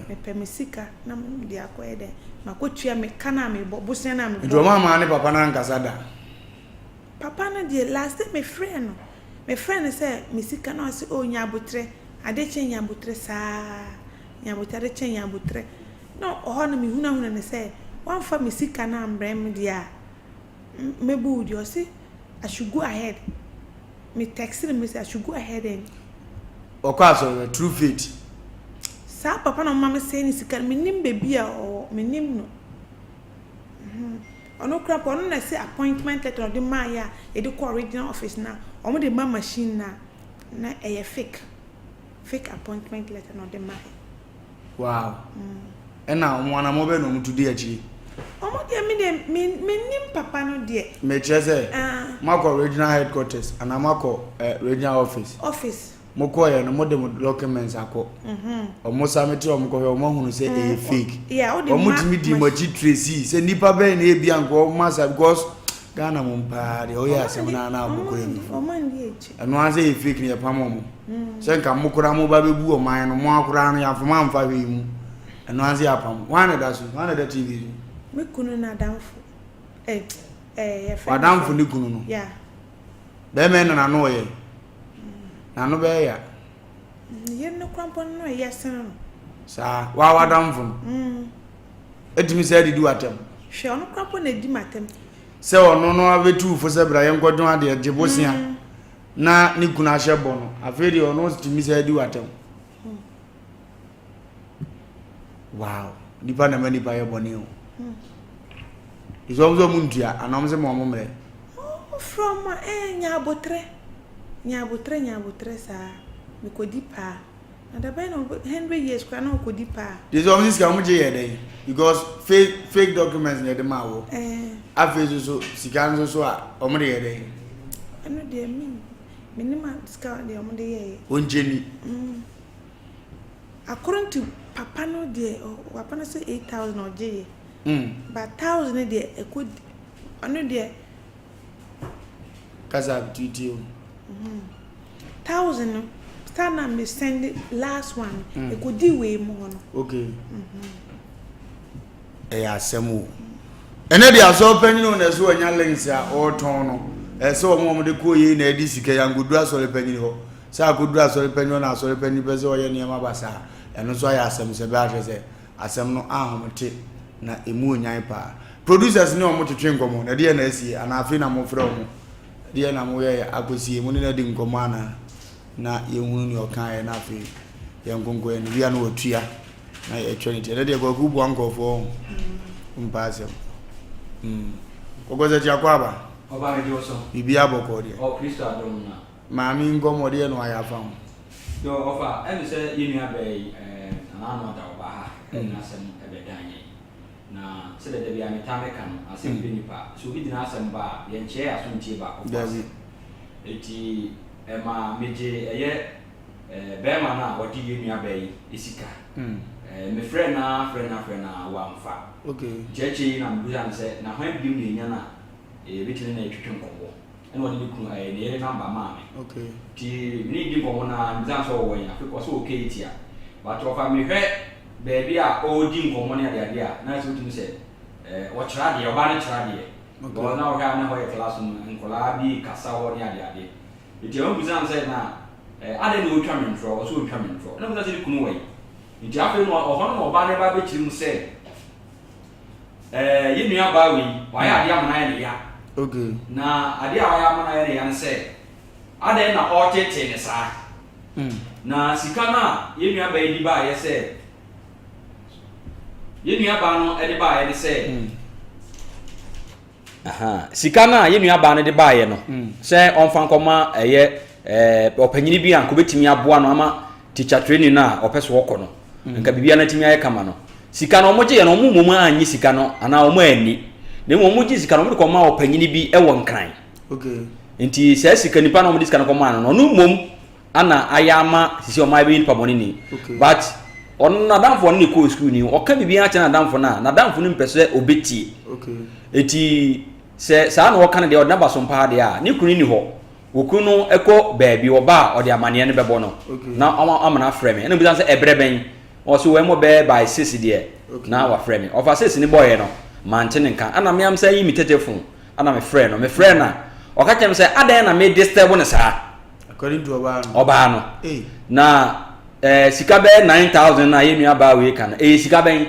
Mepɛ me sika na mede akɔyɛ dɛn? Makɔtua me ka no a mebɔ, bosea no a mebɔ. Nti ɔma maa ne papa no ankasa da? Papa no deɛ, last day mefrɛɛ no, mefrɛɛ no sɛ me sika na ɔse oh nya aboterɛ, ade kye nya aboterɛ saa, nya aboterɛ, ade kye nya aboterɛ. Na ɔhɔ no mehunahuna no sɛ wamfa me sika no ambrɛ me deɛ a, mɛbu wo dua. Ɔse I should go ahead. Me text no me sɛ I should go ahead and. Ɔkɔ asɔre bɛ true faith. Saa papa na ɔma me sɛn ne sika no menim baabi a ɔwɔ menim no ɔno koraa mpo ɔno na ɛsɛ appointment letter ɔde maa yɛ a yɛde kɔ regional office na wɔn de ma machine na na ɛyɛ fake fake appointment letter na ɔde maa yɛ. Wow. Ɛna wɔn anamɔ bɛn na wɔn tu di akyiri? Wɔn deɛ me deɛ me me nim papa no deɛ. Mekyerɛ sɛ mo akɔ regional headquarters anaa mo akɔ eh, regional office. Office. Mo kɔ yɛ no mo de mo documents akɔ. Wɔn submit wɔn kɔhwɛ wɔn ahunu sɛ ɛyɛ fake. Yeah, o de ma. Wɔn tumi di mo akyi tracy sɛ nipa bɛn na ebi anka wɔn asa because Ghana mu paa deɛ ɔyɛ asɛm no na abɔ kora bi fo. Ɛno ara sɛ yɛ fake no yɛpam wɔn. Sɛ nka mo koraa mo ba bɛbu ɔman no mo akoraa no yɛamfa mo amfa hwee mu. Ɛno ara sɛ yɛapam. Hwan na ɛda so? Hwan na ɛda TV so? Me kunu n'adamfo. Eh, eh, yɛfrɛ no W'adamfo ne kunu no? Yeah. Bɛrima yi na n'ano ɔyɛ. N'ano bɛyɛ ya. Ne yere no koraa mpo no ɛyɛ sene no. Saa, waa w'adamfo no. Ɛtumi sɛ adidi w'atɛm. Hwɛ, ɔno koraa mpo na ɛdi m'atɛm. Sɛ ɔno no abɛtu wo fo sɛ bra yɛnkɔdwon adeɛ, gye bosea na ne kunu ahyɛ bɔ no, afei deɛ ɔno tumi sɛ adi w'atɛm. Wow, nipa na ɛma nipa yɛ bɔne o. Ɛsɛ ɔmo sɛ ɔmo ntua anaa ɔmo sɛ ma ɔmo mmerɛ. Wofrɛ wɔn a, ɛɛ nya aboterɛ, nya aboterɛ, nya aboterɛ saa. Mekɔdi paa. Na da bɛn na wɔbɛ, 100 years koraa na wɔkɔdi paa. Gye sɛ wɔn de sika wɔn gye yɛ dɛn because fake fake documents na yɛde maa wɔ. Ɛɛ. Afei nso so sika nso so a wɔn de yɛ dɛn. Ɛno deɛ mi mi nim a sika deɛ wɔn de yɛ yɛ. Wɔn gye ni. Mm. According to papa no deɛ papa no sɛ 8000 ɔgye yɛ. Mm. But 1000 no deɛ ɛkɔ ɔno deɛ. Kasa tuitie o. 1000 no saa na me send last one no ɛkɔdi wei mu hɔ no. Okay. Ɛyɛ asɛm o. Ɛnɛ deɛ asɔre panyin o na ɛsɛ wɔnya links a ɔretɔn no. Ɛsɛ wɔn a wɔde kɔɔ yei na ɛde sika yi ankɔduru asɔre panyin hɔ. Sɛ akɔduru asɔre panyin hɔ na asɔre panyin pɛ sɛ ɔyɛ nneɛma basaa. Ɛno nso ayɛ asɛm sɛ bɛahwɛ sɛ asɛm no ahomete na ɛmu onyan paa. Producers ne wɔn twetwe nkɔmmɔ na ɛdeɛ na asie anaa afei na mofrɛ wɔn. Ɛdeɛ na moyɛeɛ akɔsie mo ne no adi nkɔmmɔ anaa na yɛnhunu nea ɔkaeɛ na afei yɛnkonkɔ yɛn wia no watua na yɛtwa ne ti. Ɛnɛ deɛ Kwaku boa nkurɔfoɔ ho mpa asɛm. Mm. Kɔkɔ sɛ kyi akɔ aba. Ɔba me gye so. Biribi abɔkɔ deɛ. Ɔ Kristo adom na. Maame nkɔmmɔ deɛ na wayɛ afa ho. Yo ɔfa ɛne sɛ yɛn nua bɛɛ yi ɛɛ Nana Ano da ɔba ha ɛde n'asɛm ɛbɛdan yɛn. Na sɛdeɛ da biara metaa meka no, asɛm pɛ nipa. Sɛ obi de n'asɛm ba a, yɛnkyerɛ yɛn aso ntie baakofo asɛm. Enti ɛma megye ɛyɛ barima no a ɔgye yɛn nuabaa yi sika. Mefrɛɛ no ara frɛɛ no ara frɛɛ no ara, wamfa. Nti akyire yi na mebisa no sɛ, na hwan bio na ɛnya no a yɛbɛtumi ne no atwetwe nkɔmmɔ? Ɛna ɔde ne kunu ɛɛ ne yere number maa me. Nti me ne no di nkɔmmɔ no ara, mebisa no sɛ ɔwɔ he, afei ɔse ɔwɔ Ketia. But ɔfa mehwɛ baabi a ɔredi nkɔmmɔ ne adeade a, na sɛ wotumi sɛ ɛɛ ɔkyerɛ adeɛ, ɔbaa no kyerɛ adeɛ. Because na ɔhwɛ a na hɔ yɛ class mu, nkwadaa bi rekasa hɔ ne adeade. Nti ɛma mebisa no sɛ na ɛɛ adɛn na ɔretwa me ntorɔ, ɔse ɔntwa me ntorɔ. Ɛna mebisa sɛ ne kunu wɔ he? Nti afei no ɔhɔ no na ɔbaa no ba bɛkyerɛ mu sɛ Ɛɛ, yɛn nua baa wei, wayɛ adeɛ ama no ayɛ ne ya. Okay. Na adeɛ a wayɛ ama no ayɛ ne ya ne sɛ, adɛn na ɔreteetee ne saa? Mm. Na sika no a yɛn nua baa yi de baeɛ sɛ, yɛn nua baa no de baeɛ ne sɛ, mm. Aha, sika no a yɛn nua baa no de baeɛ no, mm. sɛ ɔmfa nkɔma ɛyɛ ɛɛ ɔpanyini bi a nka obetumi aboa no ama teacher training no a ɔpɛ so ɔkɔ no mm. nka biribiara no atumi ayɛ kama no sika no wɔgye yɛ no wɔn mmom annye sika no anaa wɔn anni na mmom wɔgye sika no wɔde kɔma ɔpanyini bi wɔ nkran nti saa sika nipa na wɔde sika no kɔma no no ɔno mmom ana ayɛ ama sisi ɔmo ayɛ bɛyɛ nipa bɔne ni but ɔno n'adamfo ɔno ne kɔɔ sukuu ni ɔka biribi akyerɛ n'adamfo no a n'adamfo no mpɛ sɛ ɔbɛtie eti sɛ saa na ɔka no deɛ ɔde n'aba so mpaa deɛ a ne kunu ni hɔ Okunu no kɔ baabi, ɔba a, ɔde amaneɛ no bɛbɔ no na ama no afrɛ me. Ɛna obisa sɛ ɛberɛ bɛn? Ɔse wɔ ɛmɔ bɛyɛ by six deɛ na wafrɛ me. Ɔfa six no bɔeɛ no, mante ne nka. Ɛna me amsa yi me tetefon ɛna me frɛ no. Me frɛ no a, ɔka kyerɛ me sɛ adɛn na me disturb no saa? According to ɔbaa no. Ɔbaa no. Na eh, sika bɛyɛ 9000 na yɛn nua baa wei ka no, ɛyɛ sika bɛn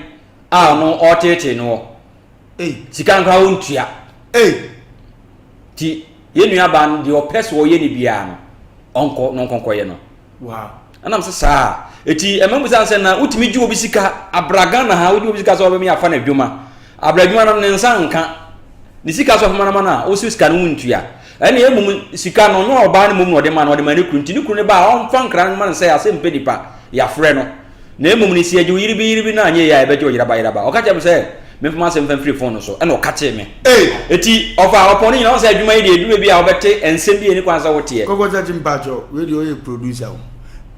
a ɔno ɔreteetee no wɔ? Sika no koraa ɔntua. Nti yɛn nua baa no deɛ ɔpɛ sɛ ɔyɛ no biara no ɔnkɔ na ɔnkɔnkɔyɛ no. Ɛnam sɛ saa eti ɛma mu sɛ sɛ na wotumi gye obi sika abra Ghana ha wogye obi sika sɛ ɔbɛmi afa no adwuma abra adwuma no ne nsa nka ne sika sɛ ɔfama no ma no a wosi sika no wontua ɛne mmom sika no ɔnyɛ ɔbaa no mmom na ɔde ma no ɔde ma ne kunu nti ne kunu no ba a ɔmfa nkra no ma no sɛ asɛ mpɛ nipa yɛafrɛ no Na mmom no, sɛ yɛgye wo yere bi yere bi na anyɛ yie a, yɛbɛgye wo yeraba yeraba. Ɔka kyerɛɛ me sɛ memfa m'asɛm mfa mfiri fon no so, ɛnna ɔkatee me. Enti ɔfaa ɔpɔn no nyinaa. Wohu sɛ adwuma yi deɛ, ɛduru baabi a wobɛte nsɛm bi a ɛnni kwan sɛ woteɛ. Kɔkɔ Gyakye mpakyɛw wei deɛ ɔyɛ producer o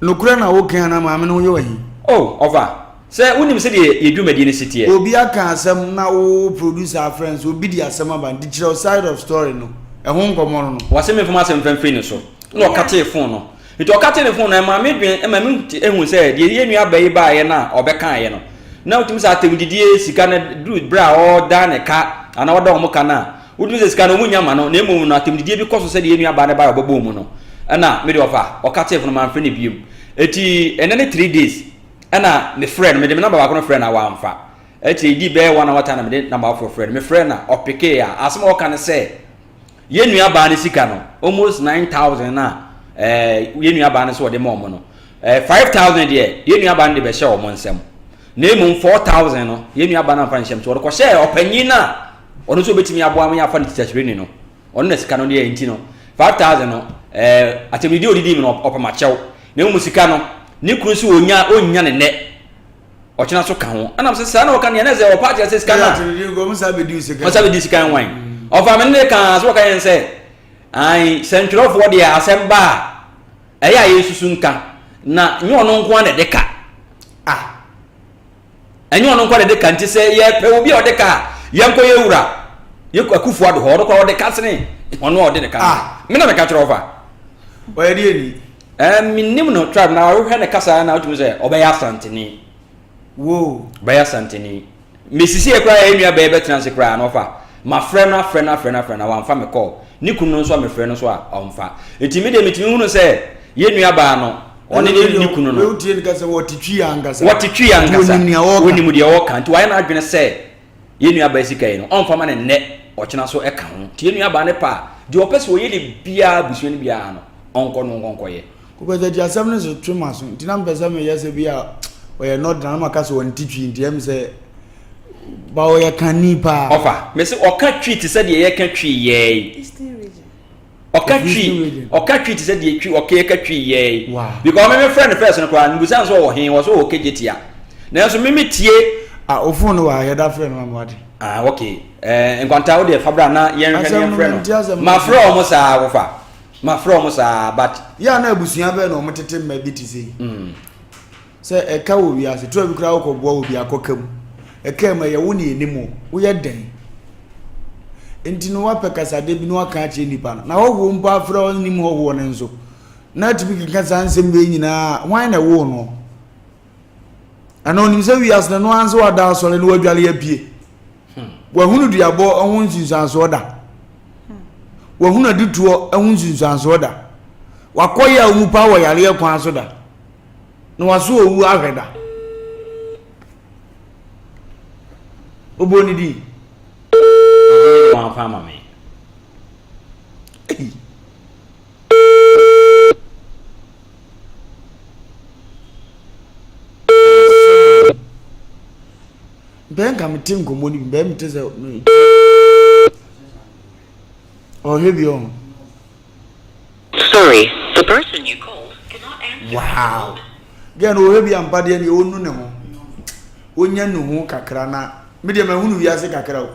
nokorɛ na woka anaa maame no ho yɛ wahi. Oh ɔfa, sɛ wonim sɛdeɛ yɛ dwumadie no si teɛ. Obi aka asɛm na wo producer afrɛ no sɛ obi de asɛm aba nti kyerɛ wo side of story no ɛho nkɔmmɔ no no. Wɔse memfa m'asɛm mfa mfiri ne so, ɛnna ɔkatee fon no. Nti ɔkatee ne fon no, ɛmaa me dwen ma me hu sɛ deɛ yɛn nua baa yi baeɛ no a ɔbɛkaeɛ no, na wotumi sɛ atɛmdidie sika no duru berɛ a ɔda ne ka anaa ɔda wɔn ka no a, wotumi sɛ sika no wɔn nnya ma no, na mmom no atɛmdidie bi kɔ so sɛdeɛ yɛn nua baa no baeɛ a ɔbɛbɔɔ mu no. Ɛna me deɛ ɔfa, ɔkatee fon no mamfrɛ no biom. Eti ɛnɛ ne 3 days ɛna mefrɛ no, mede me namba baako no frɛ no a wamfa. Akyire yi dii bɛyɛ one hour time na mede namba foforɔ frɛ no, mefrɛ no a ɔpekee a asɛm a ɔka ne sɛ, Yɛn nua baa no sika no almost 9000 na ɛɛ yɛn nua baa no sɛ ɔde ma wɔn no ɛɛ 5000 deɛ yɛn nua baa no de bɛhyɛ wɔn nsam na emom 4000 no yɛn nua baa no amfa nhyɛm so ɔde kɔhyɛ ɔpanyin no a ɔno nso obetumi aboa ma yɛafa no titakyerɛni no. Ɔno na sika no deɛ nti no 5000 no ɛɛ atɛmdidi a ɔdidi mi no ɔpam akyɛw. Na mmom sika no ne kunu nso ɔnya ɔnnya ne nnɛ ɔkyena so ka ho. Ɛnam sɛ saa na ɔka neɛ na sɛ ɔpa akyerɛ sɛ sika no a ɔsa bɛdi sika nwan. Ɔfa me ne kaa sɛ ɔka yɛn sɛ ae sɛntwerɛfoɔ deɛ asɛm ba a ɛyɛ a yɛsusu nka na nyɛ ɔno nko ara na ɛde ka. Ah Ɛnyɛ ɔno nko na ɛde ka nti sɛ yɛpɛ obi a ɔde ka a yɛnkɔ yɛ wura yɛ Akufo Addo hɔ ɔno koraa ɔde ka sene ɔno a ɔde ne ka no ah. Me na meka kyerɛ ɔfa ɔyɛ deɛ ni ɛɛ menim no tribe na wohwɛ ne kasa na wotumi sɛ ɔbɛyɛ asantene wo ɔbɛyɛ asantene mesisi yɛ koraa yɛ nua bɛyɛ bɛtena ase koraa na ɔfa mafrɛ no afrɛ no afrɛ no afrɛ no wamfa me kɔɔ ne kunu no nso a mefrɛ no so a ɔmfa nti me deɛ metumi hunu sɛ yɛ nua baa no ɔne ne ne kunu no wotie no kasa wɔte twi ankasa wɔte twi ankasa wɔnim deɛ ɔka nti wayɛ n'adwene sɛ yɛn nua baa sika yi no ɔmfa ma ne nnɛ ɔkyena so ɛka ho nti yɛn nua baa ne pa a deɛ ɔpɛ sɛ ɔyɛ ne biara abusua no biara no ɔnkɔ no nkɔnkɔyɛ Kɔkɔsɛ ti asɛm no so twe ma so nti na mpɛ sɛ meyɛ sɛ bi a ɔyɛ nɔdena na maka sɛ ɔnte twi nti ɛm sɛ ba ɔyɛ kanni paa ɔfa mese ɔka twi te sɛ deɛ yɛka twi yɛi Ɔka twi ɔka twi te sɛ deɛ twi ɔka ɛka twi yɛɛ because me me frɛ no first no koraa no busa nso ɔwɔ he wɔ so wɔ Kejetia nanso me me tie. Ah o phone no wɔ ha yɛda frɛ no ma me wate. Ah okay ɛɛ eh, nkwanta wo deɛ fabra na yɛn hwɛ ne yɛn frɛ no ma frɛ wɔn saa wofa ma frɛ wɔn saa but. Yɛ a na abusua bɛn na wɔn tete mma bi te sɛ yi. Mm. Sɛ ɛka wɔ wiase, tura bi koraa wokɔboa obi akɔka mu. Ɛkaa mu ɛyɛ wo ne ɛnim o, woyɛ dɛn? Nti no woapɛ kasadeɛ bi na waka akyerɛ nipa no. Na hɔhoɔ mpo afrɛ ɔnnim hɔhoɔ no nso. Na atumi keka saa nsɛm wei nyinaa, hwan na ɛwoo no? Ana onim sɛ wiase no ɛno ara nso wada asɔre na wadwale apue. Wahunu duabɔ ho nsunsuansoɔ da. Wahunu adutoɔ ho nsunsuansoɔ da. Wakɔyɛ a ɔmu paa wɔ yareɛ kwan so da. Na waso owu ahwɛ da. Wobɔ ne din. Wamfa ama me. Ei. Bɛn nka mete nkɔmmɔ no bi bɛn mete sɛ ɔhwɛ bi ɔho. Sorry, the person you called cannot answer. Wow. Girl no ɔhwɛ bi ampa deɛ deɛ ɔnu ne ho. Ɔnya nu ho kakra na me deɛ mahunu wiase kakra o.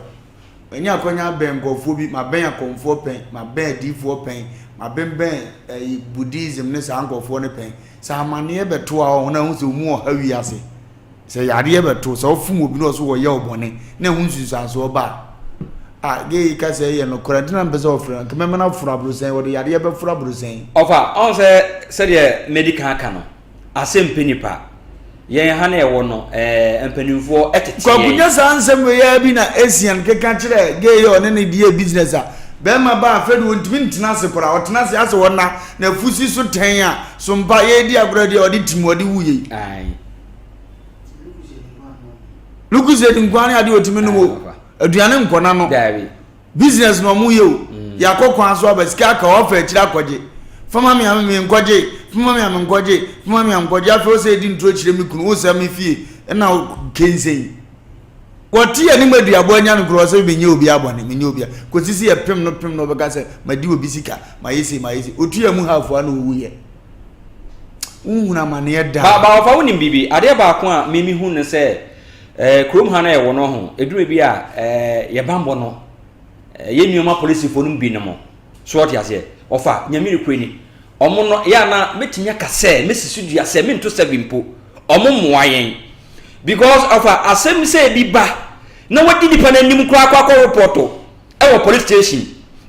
Manya akwanya abɛn nkurɔfoɔ bi, mabɛn akɔmfoɔ pɛn, mabɛn adiifoɔ pɛn, mabɛnbɛn ɛyi Buddhism ne saa nkurɔfoɔ no pɛn. Sɛ amaneɛ bɛto a ɔho na ahu sɛ ɔmu ɔha wiase. Sɛ yareɛ bɛto, sɛ wofom obi na ɔso wɔyɛ wo bɔne na ɛho nsunsuansoɔ ba a, ah, gay yi ka sɛ ɛyɛ nokorɛ nti na mpɛ sɛ ɔfrɛ no, nka mɛma no aforo aborosɛn, wɔde yareɛ bɛforo aborosɛn. Ɔfa, ɔhu sɛ sɛdeɛ madi kan aka no, asɛm mpɛ nipa. Yɛn ha na yɛwɔ no, ɛɛ, mpanimfoɔ tete yɛn. Kwaku nyɛ saa nsɛm wei ara bi na Asian keka kyerɛɛ gay yi a ɔne no yɛɛ business a, bɛrima ba a afei de ɔntumi ntena ase koraa, ɔtena ase asɛ ɔna n'afusi so tɛn a, so mpa yɛredi agorɔ deɛ ɔde tim ɔde wuiɛ yi. Ae. Lucozade nkoa ne adeɛ ɔtumi nom o aduane nkɔ n'ano business na ɔmo yɛ o mm. yɛakɔ kwan so aba sika aka ɔfa akyiri akɔgye fama mi ame mi nkɔgye fama mi ame nkɔgye fama mi ame nkɔgye afei ɔsɛ edi nturo kyerɛ mi kunu ɔsɛ mi fie ɛna kensɛn wɔte yɛ anim aduabɔ anya no korɔ sɛ menyɛ obi abɔne menyɛ obi a kɔsi sɛ yɛpem no pem no ɔbɛka sɛ madi obi sika mayɛ sei mayɛ sei ɔtu yɛ mu hafoa na ɔwuyɛ Wonhunu amaneɛ da. Ba ba ɔfa wonim biribi adeɛ baako a me mehu ne sɛ eh, kurom ha no yɛwɔ no ho ɛduru bi a eh, yɛ bambɔ no eh, yɛ nneɛma polisifoɔ no bi no mo so ɔte aseɛ ɔfa nyame ne kure ni ɔmo no yɛ ana mɛtumi aka sɛ mɛsi so dua sɛ mento sɛ bi mpo ɔmo mmoa yɛn because ɔfa asɛm sɛ bi ba na wadi nipa no anim koraa akɔ akɔ repɔto Ɛwɔ police station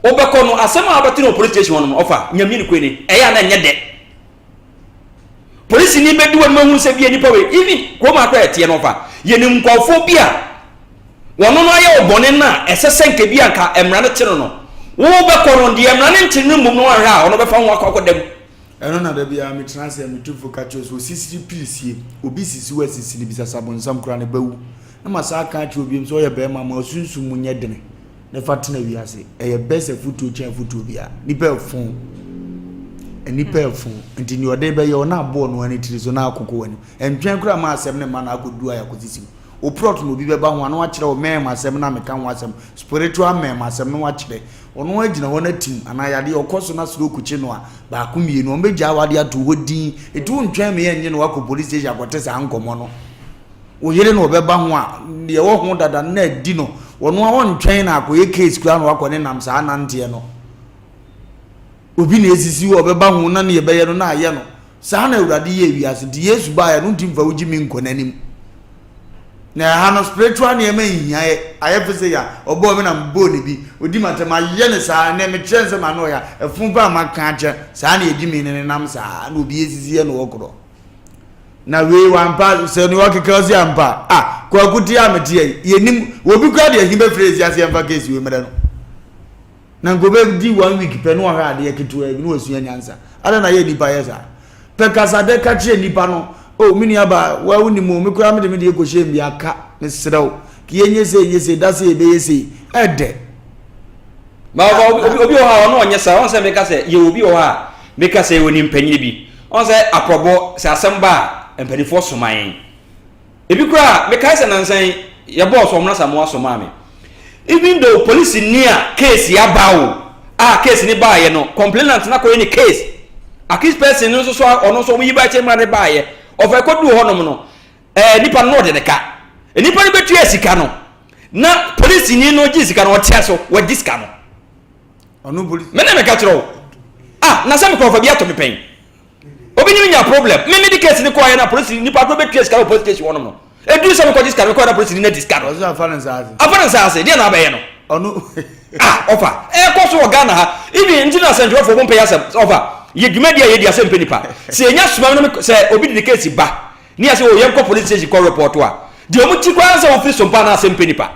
wobɛkɔ no asɛm a wobɛte no wɔ police station hɔ no ɔfa nyame ne kure ni ɛyɛ a na ɛnyɛ dɛ polisi ni bɛdi wɔn ahu sɛ bia nipa wei even kurom akora ɛteɛ no ɔfa yɛnim nkurɔfoɔ bi a wɔn no ayɛ ɔbɔne no a ɛsɛ sɛ nka bi anka mmara no kye no no wobɛkɔ no deɛ mmara no nkye no mmom no ahwɛ a ɔno bɛfa ho akɔ akɔda mu. Ɛno na da biara metena ase a metu fo ka kyerɛ sɛ osisiri pirisie obi sisi wo asisi no bisa sɛ abonsam koraa ne ba wu na ma saa ka akyerɛ obiam sɛ ɔyɛ bɛrima ma ɔsunsum mu nyɛ dene na fa tena wiase ɛyɛ best afutuo kyɛn afutuo biara nipa ɛfo nipa ɛfo nti nea ɔde bɛyɛ ɔna aboɔ no ani tiri so na akoko w'anim ɛntwɛn koraa ma asɛm ne ma na akɔdu ayɛ akɔsisi mu o plot na obi bɛba ho a na wakyerɛ wo mɛɛm asɛm na meka ho asɛm spiritual mɛɛm asɛm na wakyerɛ. Ɔno ara gyina hɔ na tim anaa yadeɛ ɔkɔ so na stroke kye no a, baako mmienu, wɔbɛgyaa w'adeɛ ato hɔ din. Ɛti wontwɛn me yɛnnye no wakɔ police station akɔte saa nkɔmmɔ no. Wo yere na ɔbɛba ho a, deɛ ɛwɔ ho dada no na adi no. Ɔno ara ɔntwɛn na akɔyɛ case koraa na wakɔ ne nam saa nanteɛ no. Obi na esisi hɔ ɔbɛba ho na nea ɛbɛyɛ no na ayɛ no. Saa na Awurade yɛɛ wiase nti Yesu baeɛ no ntumi mfa wo gyimi nkɔ n'anim. Na ɛha no spiritual nneɛma nhia yɛ ayɛ fɛ sɛ ya ɔbɔɔ me na mebɔɔ ne bi odi m'atɛm ayɛ ne saa ɛnɛ mekyerɛ nsɛm ano ɔya ɛfo pa a maka akyɛ saa na ɛgyimi ne nenam saa na obi esisi yɛ na ɔkorɔ. Na wei wampa sɛ ne wakeka ɔsi ampa ah kwaku te a mete yɛ yɛnim obi kura deɛ ahi bɛfrɛ esi aseɛ mfa case wei mmerɛ no. Na nka ɔbɛdi one week pɛ na wahwɛ adeɛ ketewa bi na wasua nyansa. Adɛn na yɛ nnipa yɛ saa? Pɛ kasadɛ ka kyerɛ nnipa no, oh me nua baa, wa wonim o, me koraa mede me deɛ kɔhyɛ mu bi aka, mesrɛ wo, ka yɛnyɛ sei nyɛ sei, da sei yɛbɛyɛ sei. Ɛdɛ. Ma obi obi wɔ hɔ a ɔno ɔnyɛ saa, ɔn sɛ meka sɛ yɛ obi wɔ hɔ a meka sɛ onim panyini bi, ɔn sɛ aprɔbɔ sɛ asɛm ba a mpanimfoɔ soma yɛn. Ebi koraa mekae sɛ nansa yi yɛbɔɔ so ɔmo Asamoah somaa me. Even though polisi ni a case aba o a case ni baayɛ no complainant no akɔyɛ ne case accused person no nso so ɔno nso ɔmo yi ba akyire mmara ne baayɛ ɔfa ɛkɔduu hɔnom no ɛɛ nipa no na ɔde ne ka nipa no bɛtua sika no na polisi ni no gye sika no ɔtea so wagye sika no. Ɔno polisi. Me na meka kyerɛ wo ah na sɛ mekɔfa bi ato me pɛn. Obi ne me nya problem. Me me de case ne kɔɛ na polisi nipa koro bɛtua sika wɔ police station hɔnom no. Eduru sɛ mekɔgye sika no mekɔɛ na polisi ni na di sika no. Ɔsɛ afa ne nsa ase. Afa ne nsa ase deɛ na abɛyɛ no. Ɔno. Ah ɔfa ɛkɔ so wɔ Ghana ha even nti na asɛntwerɛfoɔ mo mpɛ yɛ asɛm ɔfa yɛ dwumadi a yɛdi asɛm mpɛ nipa sɛ yɛnya soma no sɛ obi de ne case ba ne yɛ sɛ o yɛnkɔ police station kɔ report a deɛ ɔmo ti koraa sɛ wofiri so mpa na asɛm mpɛ nipa.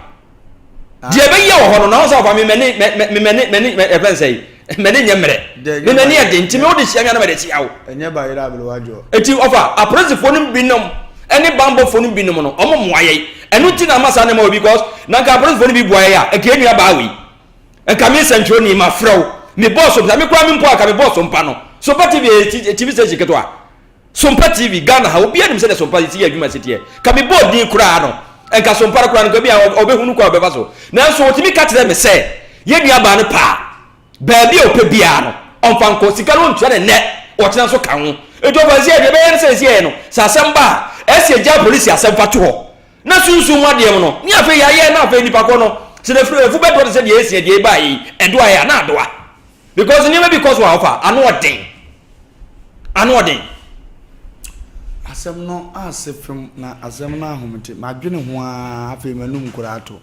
Deɛ ɛbɛyɛ wɔ hɔ no, na wo sɛ ɔfa me m'ani me m'ani m'ani ɛfɛn sɛ yi m'ani nyɛ mmerɛ me m'ani yɛ den nti me wode hyia me anam ɛde hyia wo. Ɛnyɛ ba yere aberewa dwoɔ. Eti ɔfa apolisifoɔ no binom ɛne banbɔfoɔ no binom no ɔmo mmoa yɛn ɛno nti na ama saa nneɛma wɔ because na nka apolisifoɔ no bi boa yɛn a nka yɛn nua baa wei nka me nsɛntwerɛni ma frɛ wo me bɔɔ so me koraa me mpo a nka me bɔɔ so mpa no so mpa tv yɛ tv station ketewa. Sompa TV, Ghana ha obiara nim sɛdeɛ Sompa si yɛ adwuma si teɛ. Ka me bɔɔ din koraa no, nka Sompa no koraa no nka bi a ɔbɛhunu kwan a ɔbɛfa so. Nanso ɔtumi ka kyerɛɛ me sɛ yɛn nua baa no pɛ a, baabi a ɔpɛ biara no, ɔmfa nkɔ. Sika no ɔntua no nnɛ, ɔkyena nso ka ho. Enti ɔfa sɛ deɛ ɛbɛyɛ ne sɛ ɛsɛ yɛyɛ no, sɛ asɛm ba a, ɛsɛ yɛgyaa polisi asɛm fa to hɔ. Na sunsum mu adeɛ mu no, ne afei yɛayɛ na afei nipa korɔ no, sɛ n'afuru afu bɛdɔ te sɛ deɛ ɛsi deɛ ɛbaeɛ yi, ɛdoa yɛ a, na adoa. Because nneɛma bi kɔ so a ɔfa ano ɔden. Ano ɔden. Asɛm no ase fem na asɛm no ahomete. Madwene ho ara afei m'anum koraa ato.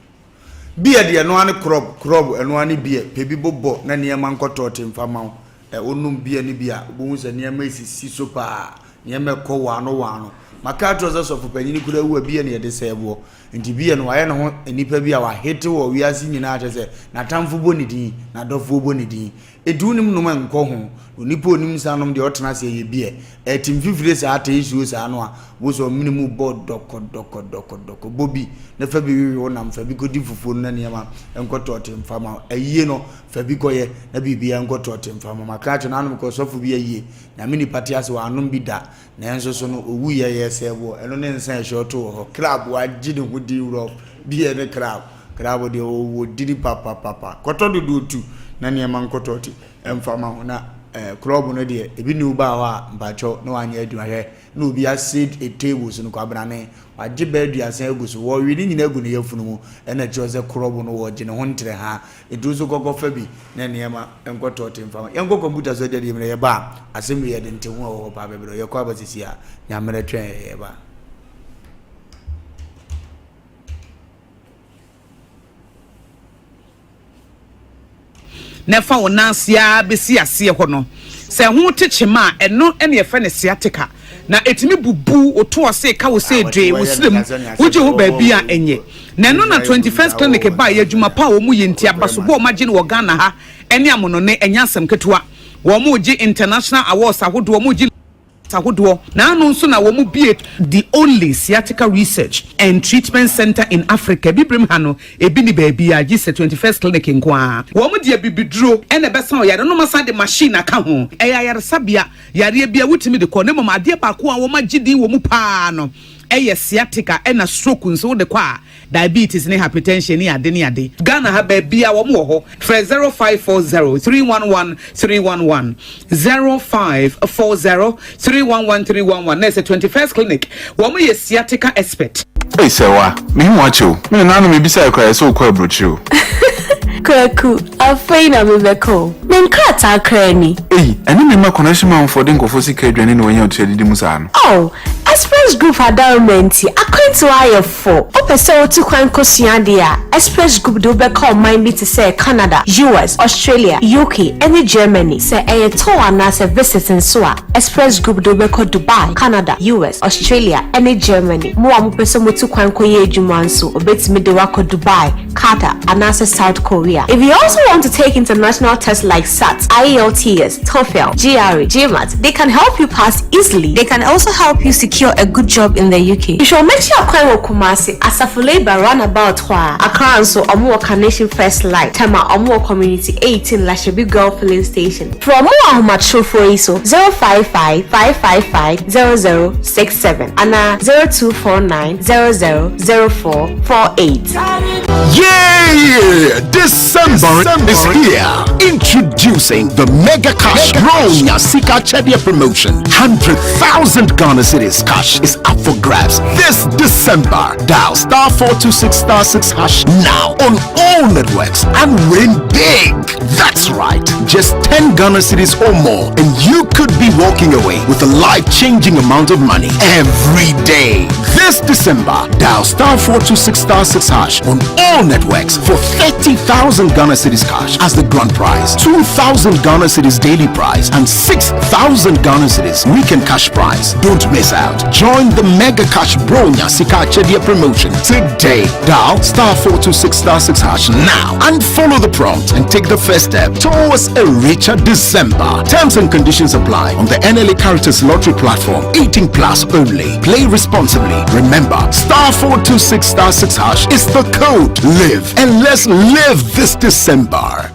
Beer deɛ ɛno ara ne krɔb krɔb ɛno ara ne beer. Pɛ bi bobɔ na nneɛma nkɔtɔɔte mfa ma wo. Ɛ wonom beer no bi a wobɛhu sɛ nneɛma esisi so paa. Nneɛma ɛkɔ waano waano. Maka akyerɛ wo sɛ sɔfo panyin koraa wu a beer na yɛde sɛɛve wɔ. Nti beer no wayɛ ne ho nipa bi a wahete wɔ wiase nyinaa kyerɛ sɛ n'atamfo bɔ ne din, n'adɔfoɔ bɔ ne din. Enti wonim nom nkɔ ho. Na onipa a onim nsa nom deɛ ɔtena ase ɛyɛ beer. Ɛte mfifire saa te nsuo saa no a, wohu sɛ ɔmene mu bɔ dɔkɔ dɔkɔ dɔkɔ dɔkɔ. Bɔ bi na fa bi wewe wo nam, fa bi kɔdi fufuo no na nneɛma nkɔ tɔɔte mfa ma wo. Ayie no, fa bi kɔyɛ na biribiara nkɔ tɔɔte mfa ma wo. Maka akyerɛ no, anom kɔ ɔsɔfo bi ayie. Nyame nipa te ase wannom bi da. Nanso so no owu yɛ yɛ sɛ boɔ ɛno ne nsa ɛhyɛ ɔto wɔ hɔ crab wagye ne ho din rough beer ne crab crab deɛ ɔwɔ dini papapapa kɔtɔ dodoɔ tu na nneɛma nkɔtɔ ti ɛmfa ma ho na ɛɛ club no deɛ ebi ni wo baa hɔ a mpakyɛw na wanyɛ adwuma hwɛ na obi ase a table so no kwabrane wagye bɛɛ aduasa agu so wɔwe ne nyinaa agu ne yafunu mu ɛna kyerɛ sɛ club no wɔgye ne ho ntere ha Nti wo nso kɔkɔ fa bi na nneɛma nkɔ tɔɔte mfa ho. Yɛnkɔ kɔmputa so agyadeɛ mu na yɛba a, asɛm wei yɛde nte ho a ɛwɔ hɔ paa bɛbrɛ wo. Yɛkɔ aba sisi a, Nyammerɛ twɛn yɛn yɛba. Na ɛfa wo nan ase ara bɛsi aseɛ hɔ no, sɛ ɛho te kyema a, ɛno na yɛfrɛ no sciatica. Na ɛtumi bubu wo to ɔse ka wo sɛ dwee wo serɛ mu, wogye ho baabi a ɛnyɛ. Na ɛno na 21st Clinic baeɛ, adwuma pa a wɔn yɛ nti, abasobɔ a wɔn agye no wɔ Ghana ha ne amonone, ɛnyɛ asɛm ketewa. Wɔn regye international awards ahodoɔ, wɔn regye ahodoɔ. Na ano nso na wɔn bue the only sciatica research and treatment centre in Africa, Abibirem ha no, ebi nni baabiara gye sɛ 21st Clinic nko ara. Wɔn de abibiduro na ɛbɛsa ɔyare no, na wɔasan de machine aka ho. Ɛyɛ ayaresabea, yareɛ biara wotumi de kɔ, na mmom adeɛ baako a wɔn agye din wɔ mu pa ara no. Ɛyɛ sciatica ɛna stroke nso wode kɔ a diabetes ne hypertension ne ade ne ade. Ghana ha baabia wɔn wɔ hɔ. Frɛ 0540 311 311, 0540 311 311 na ɛsɛ 21st clinic wɔn yɛ sciatica expert. Ei Sɛwa, mehu wo akyɛ o. Me nana no mebisae koraa ɛsɛ wokɔ aburokyire o. Kwaku, afei na mebɛkɔ o. Me nkrataa koraa ni. Ei, ɛne me mma connection manfoɔ de nkurɔfoɔ sika adwane na wɔanya otua didi mu saa no. Oh, Express Group adaworoma nti, akwantuo ayɛ fo. Wopɛ sɛ wotu kwan kɔsua adeɛ a, Express Group de wo bɛkɔ ɔman bi te sɛ Canada, US, Australia, UK, ne Germany. Sɛ ɛyɛ tour anaasɛ visit nso a, Express Group de wo bɛkɔ Dubai, Canada, US, Australia, ne Germany. Mo a mopɛ sɛ motu kwan kɔyɛ adwuma nso, wɔbɛtumi de wo akɔ Dubai, Qatar, anaasɛ South Korea. If you also want to take international tests like SAT, IELTS, TOEFL, GRE, GMAT, they can help you pass easily. They can also help you secure a good job in the UK. Hwehwɛ wɔn akyi akwan wɔ Kumasi, Asafo Labour Runabout hɔ a. Accra nso, wɔn wɔ Carnation First Light. Tema, wɔn wɔ Community 18 Lashibi Girl Filling Station. Frɛ wɔn wɔ ahomatrofoɔ yi so, 055 555 0067 anaa 0249 00 0448. Yeah! December, December is here. Introducing the Mega Cash Bronya Sika Chedia promotion. 100,000 Ghana Cedis cash is up for grabs this December. Dial star 426 star 6 hash now on all networks and win big. That's right. Just 10 Ghana cedis or more and you could be walking away with a life-changing amount of money every day. This December, dial star 426 star 6 hash on all networks for 30,000 Ghana cedis cash as the grand prize, 2,000 Ghana cedis daily prize, and 6,000 Ghana cedis weekend cash prize. Don't miss out. Join the Mega Cash Bronya Sika Chedia promotion today. Dial star 426 star 6 hash now and follow the prompt and take the first step towards a richer December. Terms and conditions apply on the NLA Caritas Lottery platform. 18 plus only. Play responsibly. Remember, star 426 star 6 hash is the code. Live and let's live this December.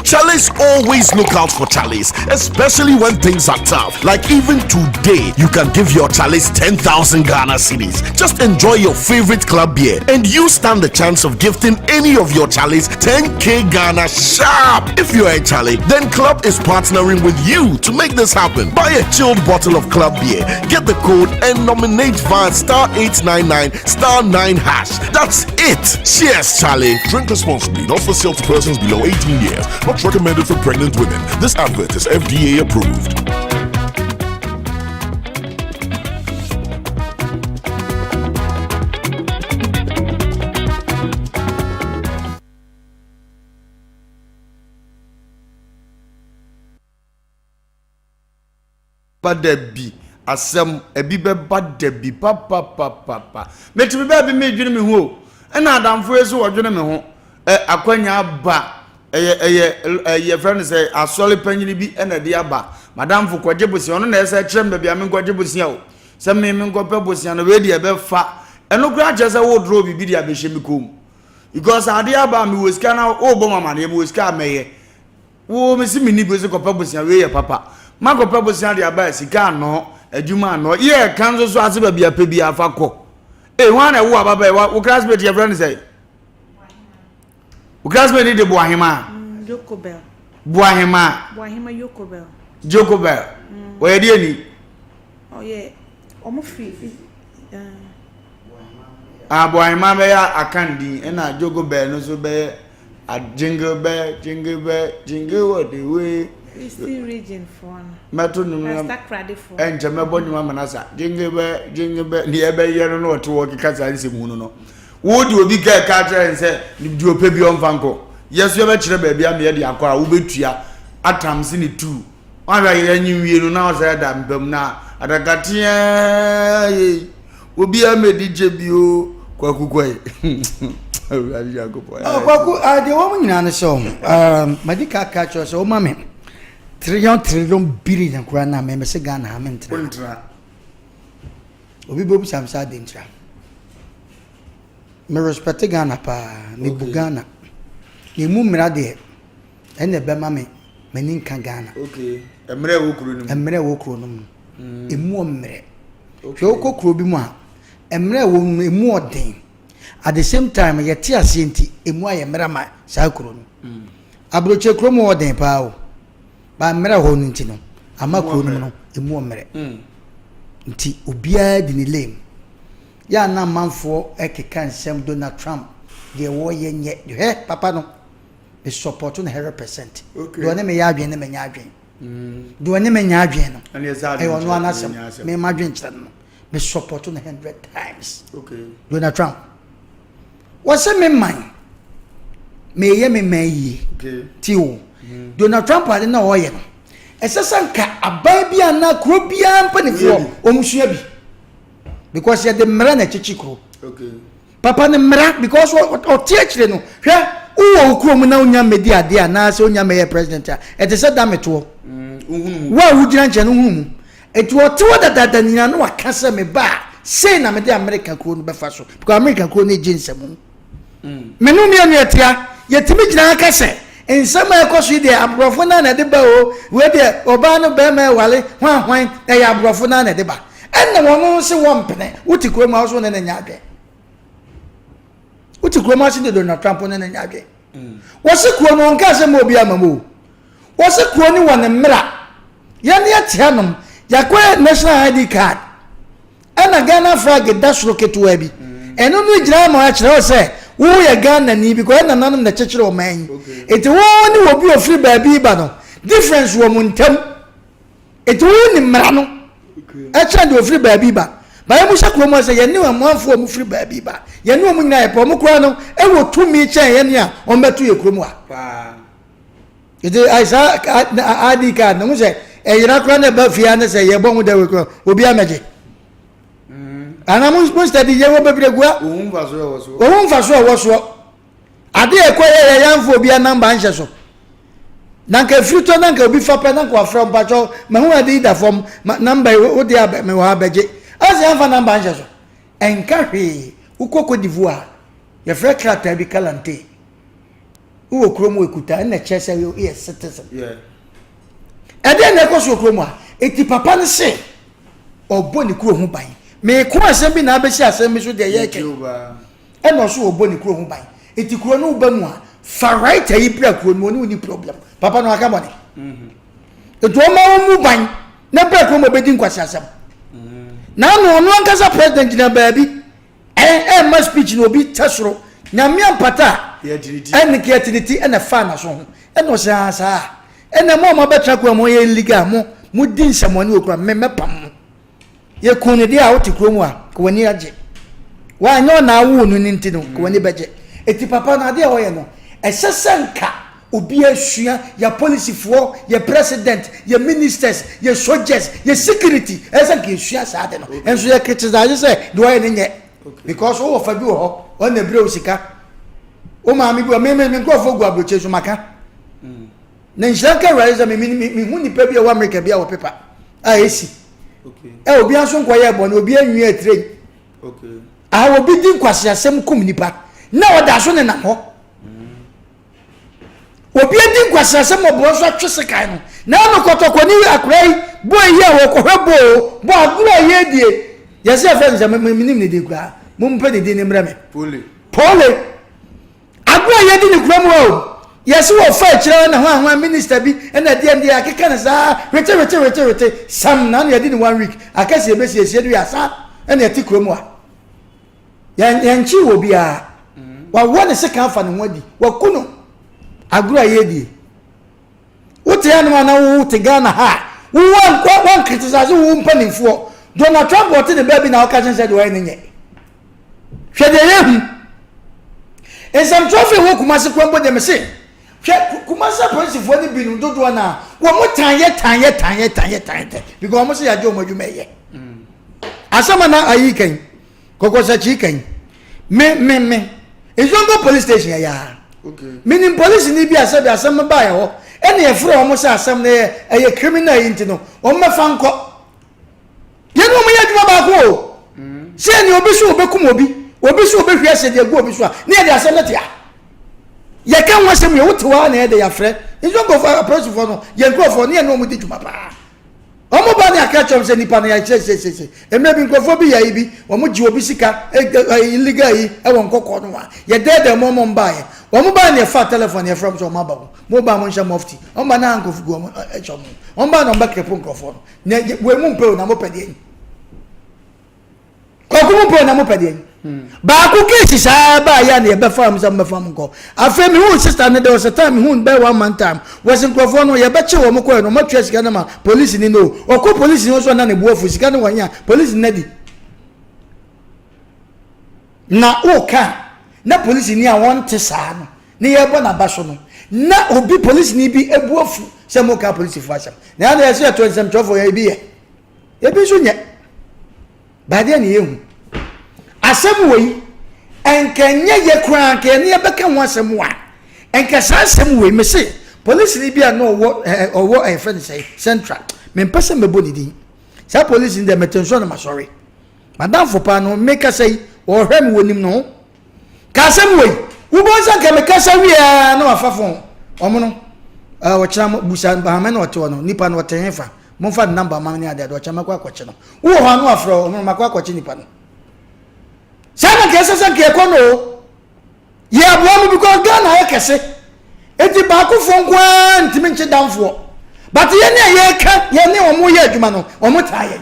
Charlies always look out for Charlies, especially when things are tough. Like even today, you can give your Charlies 10,000 Ghana cedis. Just enjoy your favorite club beer and you stand the chance of gifting any of your Charlies 10k Ghana sharp. If you're a Charlie, then Club is partnering with you to make this happen. Buy a chilled bottle of Club beer, get the code and nominate via star 899 star 9 hash. That's it. Cheers, Charlie. Drink responsibly, not for sale to persons below 18 years. Not recommended for pregnant women. This advert is FDA approved. Ba da bi, asɛm, ɛbi bɛba da bi papapapapa. Mete me baabi medwene me ho o, ɛna adamfo yi nso wɔdwene me ho. Ɛ akwanya aba, ɛyɛ ɛyɛ ɛ yɛfrɛ no sɛ asɔre panyin bi ɛna ɛde aba. Madamfo kɔgye bosea, ɔno na ɛsɛ kyerɛ me baabi a menkɔgye bosea o. Sɛ me menkɔpɛ bosea no, wei deɛ ɛbɛfa. Ɛno koraa kyerɛ sɛ wodorɔ biribi de abɛhyɛ me kɔn mu. Because adeɛ aba a mewɔ sika na wobɔ me amaneɛ, mewɔ sika a mɛyɛ. Wo me se menni bi se kɔpɛ bosea wei yɛ papa ma kɔpɛ bosea de aba sika anɔ adwuma anɔ yɛ ka nso so ase baabi apɛ bi afa kɔ ee hwan na ɛwo ababa yi wo classmate yɛfrɛ no sɛ wo classmate de boahema mm, Jokobel boahema boahema Jokobel Jokobel mm. ɔyɛ deɛ ni ɔyɛ ɔmo firi ah boahema bɛyɛ akan din ɛna Jokobel no nso bɛyɛ A jingle bell, jingle bell, jingle all the way. Eastern region foɔ no. Mɛto nnwom na Takoradi foɔ. Ɛnkyɛ mɛbɔ nnwom ama no asa. Jingle bell, jingle bell. Deɛ ɛbɛyɛ no na ɔte hɔ keka saa nsɛm hunu no. Wo de obi ka ɛka akyerɛ n sɛ deɛ ɔpɛ bi ɔmfa nkɔ. Yɛ so yɛbɛkyerɛ baabi ama yɛde akɔ a wobɛtua atam se ne tuu. Woahwɛ a yɛnye nwie no na ɔsɛ da mpa mu na adakateɛ yei. Obiara mmɛdi kyɛ bio Kwaku kɔe. Awurade Nyankopɔn. Oh, Kwaku, uh, deɛ wɔn nyinaa no sɛ wɔn, madi ka ka kyerɛ sɛ wɔma me trillion trillion billion koraa na mɛmɛ sɛ Ghana ha mentena. Wontena. Obi bɛ bisa me sɛ adi ntira. Me respect Ghana paa, me bu Ghana. Na emu mmira deɛ, ɛna ɛbɛma me. M'ani nka Ghana. Okay. Mmerɛ ɛwɔ kuro no mu. Mmerɛ ɛwɔ kuro no mu. Emu ɔmmerɛ. Hwɛ wokɔ kuro bi mu a, mmerɛ ɛwɔ mu no emu ɔden. At the same time yɛte aseɛ nti emu ayɛ mmerɛ ma saa kuro no. Aburokyire kuro mu ɔden paa o. Ba mmerɛ hɔ no nti no, ama kuro no mu no emu ɔmmerɛ. Nti obiara di ne lane. Yɛ a na amanfoɔ ɛkeka nsɛm Donald Trump deɛ wɔyɛ nyɛ. Hwɛ papa no. Me support no 100%. Deɛ ɔne me yɛ adwene ne me nyɛ adwene. Deɛ ɔne me nyɛ adwene no, ɛyɛ ɔno ara n'asɛm. Me ma adwene kyerɛ no no. Me support no 100 times. Donald Trump. Wɔsɛ me man, meyɛ me man yie. Ti o. Donald Trump ade na ɔyɛ no, ɛsɛ sɛ nka aban bi anaa kuro biara mpanimfoɔ wɔn sua bi. Because yɛde mmara na ɛkyekye kuro. Papa no mmara because ɔte akyire no hwɛ wowɔ wo kurom na wonya mmɛdi adeɛ anaasɛ wonya mmɛyɛ president a ɛte sɛ da metoɔ mm, wo a wogyina nkyɛn no hunu mu ɛti ɔte hɔ dadaada nyinaa na waka sɛ meba a sei na mede Amerika kuro no bɛfa so because Amerika kuro no gye nsɛm mm. me no mmienu yɛtea yɛtumi gyina ka sɛ nsɛm a ɛkɔ so yi deɛ aborɔfo no na ɛde ba o wei deɛ ɔbaa no bɛrima ɛwale hwan hwan ɛyɛ aborɔfo no na ɛde ba Ɛnna wɔn se wɔmpene. Wote kurom a, wo so ne no nyɛ adwene. Wote kurom ase de Donald Trump ne no nyɛ adwene. Wɔse kuro no wɔnkaa sɛ ma obi ama mu o. Wɔse kuro no wɔ ne mmara. Yɛn yɛte hanom, yɛakɔyɛ national ID card. Ɛna Ghana flag da soro ketewa bi. Ɛno no gyina ama akyerɛ wo sɛ woyɛ Ghanani because ɛna nananom na ɛkyekyere ɔman yi. Enti wo ne obi ofiri baabi ba no, difference wɔ mo ntam. Enti wo nim mmara no ɛkyɛn deɛ ofiri baabi ba. Ba yɛn mu hyɛ kurom hɔ sɛ yɛne amanfoɔ a wɔfiri baabi ba. Yɛne wɔn nyinaa yɛ pɛ. Wɔn koraa no ɛwɔ tumi kyɛn yɛn a wɔn bɛto yɛ kurom ha. Eti ayi saa ID card na ho sɛ ɛyera koraa na ɛba fie ne sɛ yɛbɔ ho dawuro koraa obi amɛgye. Ana mo mo study yɛ wɔ bebree gua. Ohun nfa so ɛwɔ soɔ. Ohun nfa so ɛwɔ soɔ. Ade a ɛkɔ yɛ yɛ yɛamfa obiara namba anhyɛ so. Na nka efiri tɔ na nka obi fa pɛ na nka wafrɛ mpakyɛw mahu ade yi da fam ma namba yi wo de abɛ mewɔ ha bɛgye. Ɛsɛ yɛamfa namba anhyɛ so. Ɛnka hwee. Wokɔ Cote d'Ivoire a, yɛfrɛ krataa bi kalante. Wowɔ kurom wɔ ekuta ɛna ɛkyerɛ sɛ woyɛ citizen. Ɛdeɛn na ɛkɔ so wɔ kurom a? Eti papa no se ɔbɔ ne kuro ho ban. Meeko asɛm bi na abɛsi asɛm bi so deɛ yɛrekɛ. Ɛna ɔso ɔbɔ ne kuro ho ban. Eti kuro no woba mu a, fa writer yi bra kuro no mu, ɔne wo ni problem. Papa no aka bɔne. Eti ɔma wo mu ban na bra kuro mu ɔbɛdi nkwaseasɛm. Na ano ɔno ankasa president gyina baabi ɛma speech na obi tɛ soro. Nyame ampata a ɛne kɛtiniti ɛna fa n'aso ho. Ɛna ɔsɛ ah saa. Ɛna mo a mo abɛtena kuro mu yɛ illegal mo mo di nsɛmɔne wɔ kuro me mɛpam mo. Yɛkuu no deɛ a wote kurom a ka w'ani agye. Wanyɛ ɔna awoo no no nti no ka w'ani bɛgye. Eti papa no adeɛ a ɔyɛ no ɛsɛ sɛ nka obi asua yɛ apolisifoɔ, yɛ president, yɛ ministers, yɛ soldiers, yɛ security ɛsɛ sɛ nka yɛsua saa ade no. Nso yɛ criticize sɛ deɛ ɔyɛ no nyɛ because wowɔ fa bi wɔ hɔ ɔno na ebire wo sika. Wo maame bi wɔ me me me nkurɔfoɔ gu aburokyi so maka. Na nhyira nka Awurade sɛ me me me hu nipa bi a ɛwɔ Amerika bi a wɔ pepa a esi. Ɛ obi nso nkɔyɛ bɔne obi anwi atire. A obi di nkwaseasɛm kum nipa na ɔda so nenam hɔ. Obi adi nkwaseasɛm ɔborɔ so atwe sekan no na ɛno kɔtɔkɔ ne akora yi bɔ yi a wɔkɔhwɛ bɔɔ bɔ agorɔ a yɛdie yɛsɛ yɛfrɛ no sɛ menim ne din koraa mompɛ ne din ne mmerɛ me pole Agorɔ a yɛdi no kurom hɔ o, yɛse wɔfa akyire ara na hwan hwan minister bi na ɛdeɛn deɛ akeka no saa wete wete wete wete sam na ano yɛdi no one week akɛse yɛbɛsiesie no yɛ asa ɛna ɛte kurom ha. Yɛn yɛnkye wɔ biara. Wawɔ ne sekan afa ne ho adi. Waku no. Agorɔ a yɛdie. Wote hanom a na wote Ghana ha a, wo wan criticize wo mpanimfoɔ. Donald Trump ɔte ne baabi na ɔka kyɛn sɛ deɛ ɔyɛ no nyɛ. Hwɛ deɛ yɛhu. Nsɛmtwerɛfoɔ ɛwɔ Kumasi kura mpo deɛ mese hwɛ Kumasi apolisifoɔ no binom dodoɔ no a wɔn tan yɛ tan yɛ tan yɛ tan yɛ tan tɛ because wɔn sɛ yɛagye wɔn adwuma ɛyɛ. Asɛm a na ayi kan kɔkɔsakyi kan me me me Nzongo police station ɛyɛ a menim polisi ni bi a sɛbi asɛm no baeɛ hɔ ɛna yɛfrɛ wɔn sɛ asɛm no yɛ ɛyɛ criminal yi nti no wɔn mɛfa nkɔ. Yɛne wɔn yɛ adwuma baako o. Sɛ nea obi so obekum obi, obi so obehwie asɛde agu obi so a, ne yɛde asɛm no te a. Yɛka ho asɛm yɛ wote hɔ a na yɛde yɛafrɛ. Nso nkurɔfoɔ apolisifoɔ no yɛn nkurɔfoɔ ne yɛn ne wɔn di dwuma paa. Wɔn ba ne aka kyerɛ wɔn sɛ nipa no yɛakyerɛ sesese. Mmerɛ bi nkurɔfoɔ bi yɛ ayi bi, wɔn gye obi sika illegal yi wɔ nkɔkɔɔ no a, yɛdɛɛdɛɛ wɔn wɔn baeɛ. Wɔn baeɛ na yɛfaa telephone yɛfrɛ wɔn sɛ wɔn aba o, mo ba mo nhyɛ mufti. Wɔn ba na nkurɔfoɔ gu wɔn hyɛ wɔn. Wɔn ba na wɔn bɛkrepo nkurɔfoɔ no. Na wei mo mpɛ o na mo pɛ deɛ. Kwaku mo mpɛ o na mo pɛ deɛ. Baako case saa baa yɛ a na yɛbɛfa mo sɛ mobɛfa mo nkɔ. Afei mehuu sister no there was a time mehuu no bɛyɛ one month time. Wɔsi nkurɔfoɔ no yɛbɛkye wɔn kɔɛ no wɔatua sika no ma polisi ni no. Ɔkɔ polisi ni nso na ne bo afu sika no wɔn a polisi no adi. Na woka na polisi ni a wɔnte saa no ne yɛbɔ n'aba so no na obi polisi ni bi ebu afu sɛ mo ka polisifoɔ asɛm. Na yɛn na yɛsɛ yɛto nsɛmtwerɛfoɔ yɛ ebi yɛ ebi nso nyɛ. Baadeɛ na yɛhu. Asɛm wei, nka ɛnyɛ yɛ koraa nka yɛne yɛbɛka ho asɛm a, nka saa asɛm wei, mese polisini bi a na ɔwɔ ɛɛ ɔwɔ ɛyɛ fɛ ne sɛ central, mempɛ sɛ mɛbɔ ne din. Saa polisini deɛ mete nso na masɔre. Madamfo paa no mekasa yi, ɔhwɛ me wɔnim ne ho. Ka asɛm wei, wobɛhu sɛ nka mekasa wie a na wafa fon. Ɔmo no, ɔkyena mo busa maame na ɔte hɔ no, nipa no ɔte he fa, momfa ne namba ma me ne adeade, ɔkyena mɛkɔ akɔkye no. Wowɔ hɔ a na wafrɛ wo, ɔmo no makɔ akɔkye nipa no. Saa na nka ɛsɛ sɛ nka yɛkɔ no o. Yɛboa mo because Ghana ayɛ kɛse. Eti baakofoɔ nko ara ntumi nkye damfoɔ. But yɛn a yɛka yɛne wɔn yɛ adwuma no, wɔn taa yɛn.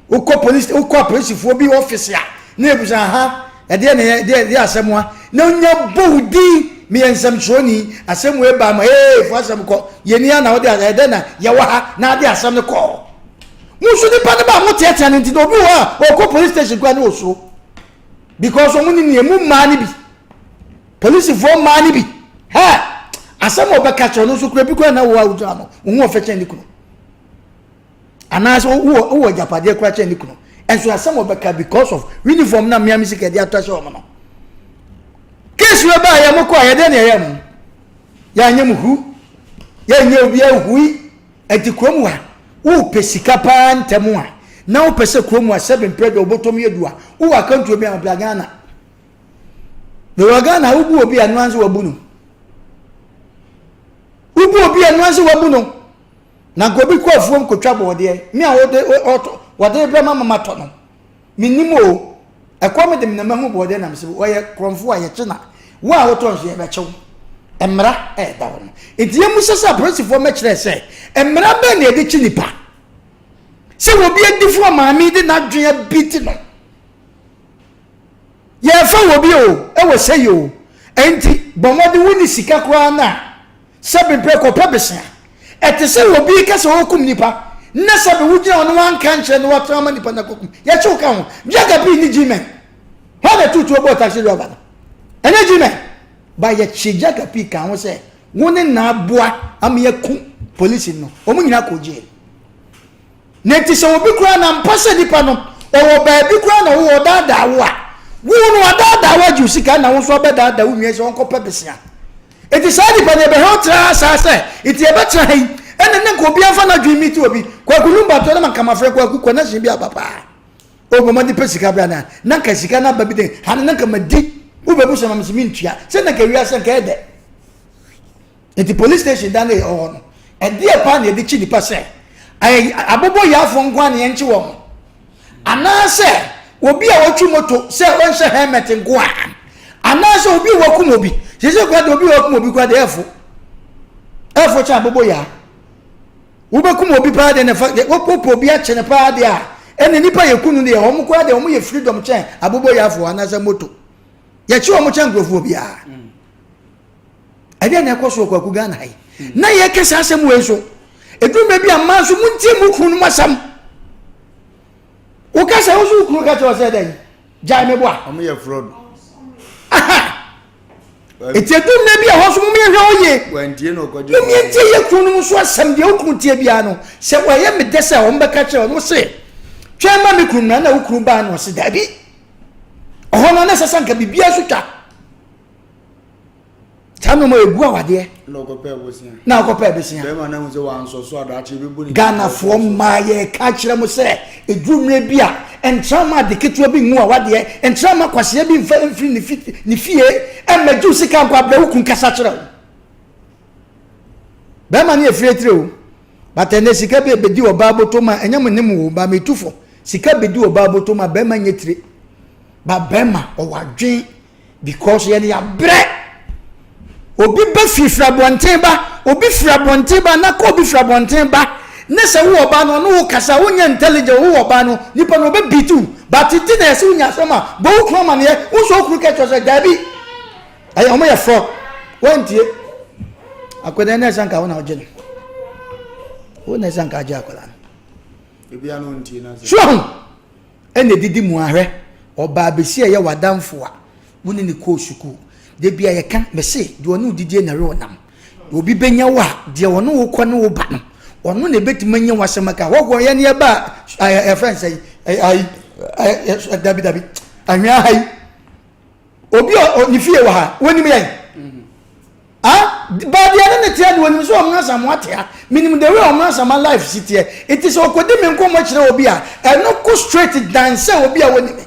Wokɔ police wokɔ apolisifoɔ bi office a na ebusa ha ɛdeɛ na ɛdeɛ ɛdeɛ asɛm a na onya bɔ wo din meyɛ nsɛmtwerɛni asɛm wei ba ma ee fo asɛm kɔ yɛni a na wode ɛdɛ na yɛwɔ ha na ade asɛm no kɔɔ mo nso nipa no ba mo teatea no nti na obi wɔ hɔ a ɔkɔ police station koraa ne osuro because wɔn ne nea emu mmaa no bi polisifoɔ mmaa no bi hɛ asɛm a ɔbɛka kyerɛ no nso kura bi kura na wo a wogyina no wo ho ɔfɛ kyɛn ne kunu. Anaasɛ wowɔ wowɔ agyapadeɛ koraa kyɛn ne kunu. Ɛnso asɛm a ɔbɛka because of uniform na mmea me sika de atɔ ahyɛ wɔn no. Case wei baa yɛ mo kɔ a yɛdeɛ na yɛyɛ mo. Yɛanyɛ mo hu. Yɛnyɛ obi ahui. Ɛnti kurom ha wopɛ sika paa ntɛm a na wopɛ sɛ kurom ha sɛbe mprɛ deɛ wobɔtɔm yɛ du a wowɔ akantuo bi a bra Ghana. Mewɔ Ghana wobu obi a ɛno ara nso wabu no. Wobu obi a ɛno ara nso wabu no. Na nka obi kɔ afuom kɔtwa bɔɔdeɛ, me a wɔde ɔtɔ wɔde brɛ ma mama tɔ no, mennim o, ɛkɔm de me na mahu bɔɔdeɛ na mesɛ wɔyɛ korɔmfoɔ a yɛkye na wo a wotɔ nso yɛbɛkye wo. Mmara ɛɛda hɔ no. Nti yɛmmusa sɛ apolisifoɔ mmɛkyerɛ sɛ mmara bɛn na yɛde kye nipa? Sɛ obi adifoɔ maame de n'adwene abiti no. Yɛfa wɔ bi o, ɛwɔ sɛ yi o. Ɛnti bɔ mmɔden wonni sika koraa no a, Sɛbe mprɛ kɔ pɛ besea. Ɛte sɛ obi reka sɛ ɔrekum nipa na sɛbe wogyina hɔ na wanka ankyerɛ na watena ama nipa no akɔkum. Yɛkye wo ka ho. Bianca pii ne G-men. Hwan na ɛtoo tuo bɔɔ taxi driver no? Ɛnyɛ G-men. Ba yɛkye Bianca pii ka ho sɛ wo ne na aboa ama yɛaku polisi no. Wɔn nyinaa kɔɔ jail. Na enti sɛ obi koraa na mpa sɛ nipa no ɔwɔ baabi koraa na ɔwɔ ɔdaadaa wo a, wo no wadaadaa wo agye wo sika na wo nso abɛdaadaa wo nua sɛ ɔnkɔpɛ besea. Enti saa nipa no yɛbɛhwɛ wo tra saa sɛ nti yɛbɛtra ha yi ɛna ne nka obi amfa n'adwene mi ti obi kwaku lumba to na manka mafrɛ kwaku connection bi aba paa. O bɔ mmɔden pɛ sika bra na na nka sika no aba bi den ha no na nka madi wobɛbu sɛ ma me sɛ mentua sɛ na nka wiase nka ɛdɛ. Nti police station dan no yɛ ɔhɔ no, ɛdeɛ paa na yɛde kyi nipa sɛ ɛyɛ aboboyaafoɔ nko ara na yɛnkye wɔn anaasɛ obi a ɔtwi moto sɛ ɔnhyɛ helmet nko ara anaasɛ obi a wakum obi sese kora deɛ obi a wakum obi kora deɛ ɛfo ɛfo kyɛn aboboyaa wobɛkum obi paa deɛ nafa wopɛ obi akye no paa deɛ a ɛna nipa yɛ kunu deɛ wɔn kora deɛ wɔn yɛ freedom kyɛn aboboyaafoɔ anaasɛ moto yɛkye wɔn kyɛn nkurɔfoɔ biara. Ɛdeɛn na ɛkɔ so wɔ Kwaku Ghana ha yi? Na yɛka saa asɛm wei nso, ɛduru mmerɛ bi a mmaa nso montie mo kunu no mo asɛm. Woka sɛ wo so wo kunu ka kyerɛ wo sɛ dɛn? Gyae me boa. Ɔmo yɛ fraud. Aha. Eti ɛduru mmerɛ bi a hɔ nso mom yɛhwɛ hɔ yie. Wantie na ɔkɔgye. Mom yɛntie yɛ kunu no nso asɛm deɛ wo kunu tie biara no sɛ wɔyɛ me dɛ sɛ wɔn bɛka kyerɛ ɔno se twɛn ma me kunu mmra na wo kunu baa na ɔse daabi. Ɔhɔ no na ɛsɛ sɛ nka biribiara so twa. Saa nneɛma egu awadeɛ. Na ɔkɔpɛ bosea. Na ɔkɔpɛ bosea. Bɛrima na ehu sɛ wansɔ so adaakye ebi bu ne. Ghanafoɔ mmaa yɛreka akyerɛ mo sɛ eduru mmerɛ bi a ntra mma ade ketewa bi ngu awadeɛ, ntra mma kwasea bi nfa mfiri ne fi ne fie mmɛgye wo sika nkɔ abrɛ wo kunu kasa kyerɛ wo. Bɛrima no yɛ firetire o. But ɛnɛ sika bi ebedi ɔbaa bɔtɔ mu a ɛnyɛ mo ne mo o ba metu fo. Sika bedi ɔbaa bɔtɔ mu a bɛrima nyɛ tire. Ba bɛrima ɔwɔ adwen because yɛn yɛabrɛ. Obi ba firifiri abɔnten ba, obi firi abɔnten ba na kɔ obi firi abɔnten ba. Ne sɛ wo ɔbaa no ɔne wo kasa wonyɛ intelligent wo ɔbaa no nipa no ɔbɛ beat wo. But ti na yɛsɛ wonya asɛm a bɔ wo kunu amaneɛ wo nso wo kunu kɛkyɛ sɛ daabi. Ɛyɛ wɔn yɛ frɔ. Wɔntie. Akwadaa no ɛsɛ nka wo na ɔgye no. Wo na ɛsɛ nka agye akwadaa no. Ebi ano ntie na sɛ. So ho ɛna edidi mu ahwɛ ɔbaa besi ɛyɛ w'adamfo a wo ne ne kɔɔ sukuu. Da bi a yɛka mese deɛ ɔne wo didie na ɛwe ɔnam. Obi bɛnya wo a deɛ ɔne wo kɔ ne wo ba no ɔno na ebetumi anya w'asɛm aka. Hɔhoɔ yɛn yɛ ba a ɛfɛn sɛ ayi dabi dabi anwea ha yi. Obi a ne fie wɔ ha, wɔnim yɛn. Ah, baabi a ne ne teɛ no, wɔnim sɛ ɔmo Asamoah te ha. Menim the way ɔmo Asamoah life si teɛ. Nti sɛ ɔkɔdi me nkɔmmɔ kyerɛ obi a, ɛno ko straight dan sɛ obi a wɔnim me.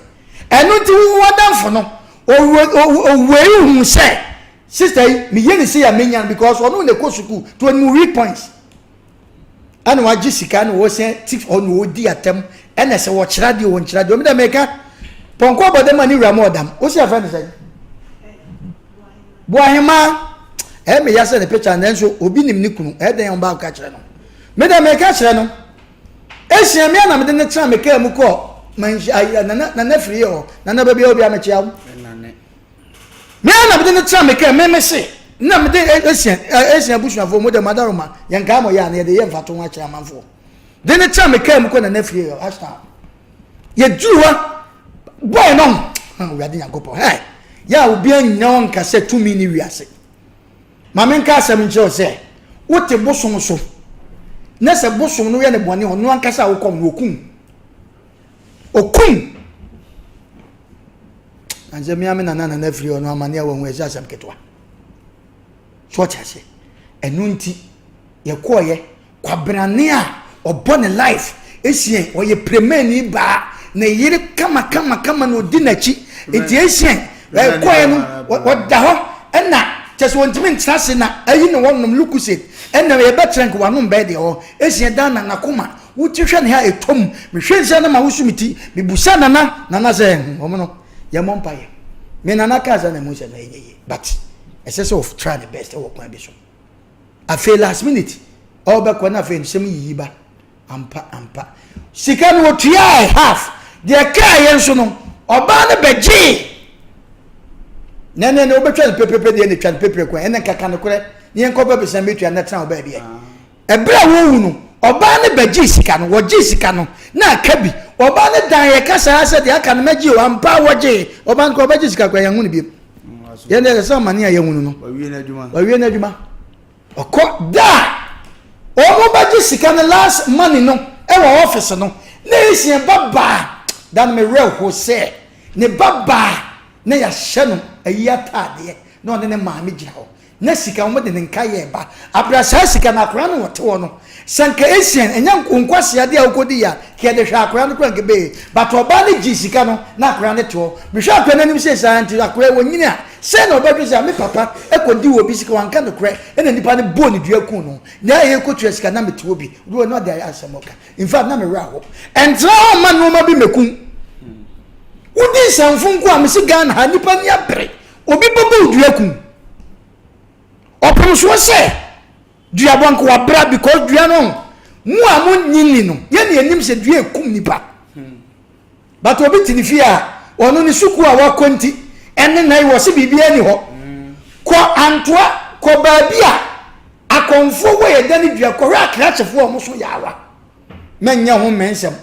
Ɛno nti wo w'adamfo no, owei hu sɛ sister yi, meyɛ ne sei a menya no because ɔno na ɛkɔ sukuu, nti ɔnim weak points. ɛna wagye sika na wɔsɛn ti hɔ na wɔdi atɛm ɛna sɛ wɔkyerɛ adeɛ wɔnkyerɛ adeɛ ɔmo dɛ mɛka pɔnkɔ bɔ dɛm a ne wura mu ɔdam wosi afɛ ne sɛn boahema ɛyɛ me ya sɛ ne picture nanso obi nim ne kunu ɛyɛ dɛn ɔba ɔka kyerɛ no me dɛ mɛka kyerɛ no esia mi a na mede ne tena me kaa mu kɔ manhyia ayi nana nana firi yɛ hɔ nana baabi a obi a mekyia wo. Me ara na mede no tena me kaa me me se na mede Asian Asian abusuafoɔ mo de mo adaroma yɛn kaa mo yɛ a na yɛde yɛ mfato ho akyerɛ amanfoɔ de no tena me kaa mu kɔ nana fie yɛ ashtown yɛduru hɔ bɔɔ no ho awurade nyankopɔn hɛ yɛ a obi anyina hɔ nka sɛ tumi ne wiase ma menka asɛm nkyerɛ wo sɛ wote bosom so na sɛ bosom no yɛ ne bɔne ɔno ankasa a wokɔm no ɔkum Okum! Ansɛ me ame nana nana firi ɔno amane a wahu ɛsɛ asɛm ketewa. So ɔte ase. Ɛno nti yɛkɔɔyɛ kwabrane a ɔbɔ ne life esien ɔyɛ premani baa ne yere kama kama kama na ɔdi n'akyi nti esien ɛkɔɛ no ɔda hɔ ɛna kyɛ sɛ ɔntumi ntena ase na ayi na wɔnom lukuset ɛna yɛbɛkyerɛ nka wanom bɛɛ deɛ hɔ esien dan na nakoma Wo ti hwɛ nea ɛtɔ mu. Mehwɛ nsia na mawoso me ti. Mebusa Nana, Nana sɛ, hmm, wɔn no, yɛmmɔ mpaeɛ. Me Nana kaa saa na mehu sɛ na ɛnyɛ yie. But ɛsɛ sɛ ɔ try ne best wɔ kwan bi so. Afei last minute, ɔrebɛkɔ na afei nsɛm yiyi ba. Ampa, ampa. Sika no wɔtuae half. Deɛ ɛkaeɛ nso no, ɔbaa no bɛgyee. Na ɛnɛ no wobɛtwa no pepepe deɛ na twa no pepere kwan. Ɛnɛ nka ka nokorɛ. Ne yɛnkɔ bɛbisa mɛtua na tena wo baabi ɛ. Ɛberɛ a wɔrewu no, ɔbaa no bɛgyee sika no. Wɔgyee sika no, na aka bi. Ɔbaa no dan yɛ kasa ara sɛ, deɛ aka no mɛgye o. Ampa ara wɔgyee. Ɔbaa no koraa ɔbɛgye sika koraa, yɛnhu no bio. Yɛn deɛ ɛsɛ sɛ amane a yɛhu no no, wawie n'adwuma. Ɔkɔ da a wɔbɛgye sika no last money no wɔ office no, na Essien ba baa. Da no me werɛ ho sɛ ne ba baa na yɛahyɛ no ayi ataadeɛ na ɔne ne maame gyina hɔ. Na sika wɔn de ne nka yɛ ba abira saa sika no akora no wɔte hɔ no sɛ nka asian ɛnyɛ nkwasea deɛ a wokɔdi yɛ a ka yɛde hwɛ akora no kora nka bɛyɛ but ɔbaa no gye sika no na akora no te hɔ mehwɛ akora no anim sei saa nti akora wɔ nyini a sɛ na ɔbɛdwe sɛ me papa ɛkɔdi wɔ bi sika wanka nokorɛ ɛna nipa no bɔɔ ne dua ku no na ɛyɛ kɔtua sika na mete hɔ bi wɔ na ɔde ayɛ asɛm ɔka in fact na mewerɛ ahɔ ɛntena hɔ mma nneɛma bi mɛkum wodi nsɛmfo nko a mese Ghana ha nipa ni abere Obi bɛbɔ wo dua ku. Ɔpem soɔ sɛ duabɔ nka wabra because dua no mo a mo nyini no yɛ ne anim sɛ dua ekum nipa. But obi te ne fie a ɔno ne sukuu a wakɔ nti ɛne nan wɔ se biribiara ni hɔ. Kɔ antoa kɔ baabi a akɔmfoɔ wɔ yɛ da ne dua kɔhwɛ akrakyefoɔ a wɔn so yaawa. Mɛnyɛ ho mmɛnsɛm.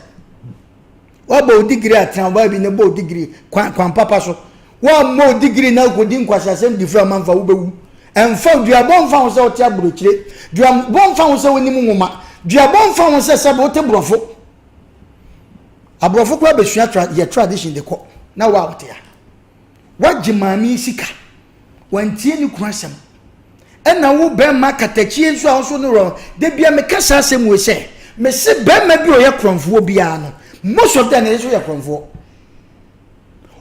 Wabɔ wo digiri atena ɔbaa bi na bɔ wo digiri kwan kwan papa so. Woammɔ wo digiri na wokɔdi nkwaseasɛm di firi amanfa wobɛwu. Ɛmfa duabɔ mfa ho sɛ wote aburokyire. Duabɔ mfa ho sɛ wonim nwoma. Duabɔ mfa ho sɛ sɛbe wote borɔfo. Aborɔfo koraa bɛsua tra yɛ tradition de kɔ na wo a wote ha. Woagye maame yi sika. Wantie ne kunu asɛm. Ɛna wo bɛrima katakyie nso a nso ne wura da bia meka saa asɛm wei sɛ mese bɛrima bi a ɔyɛ korɔmfoɔ biara no most of them ne nso yɛ korɔmfoɔ.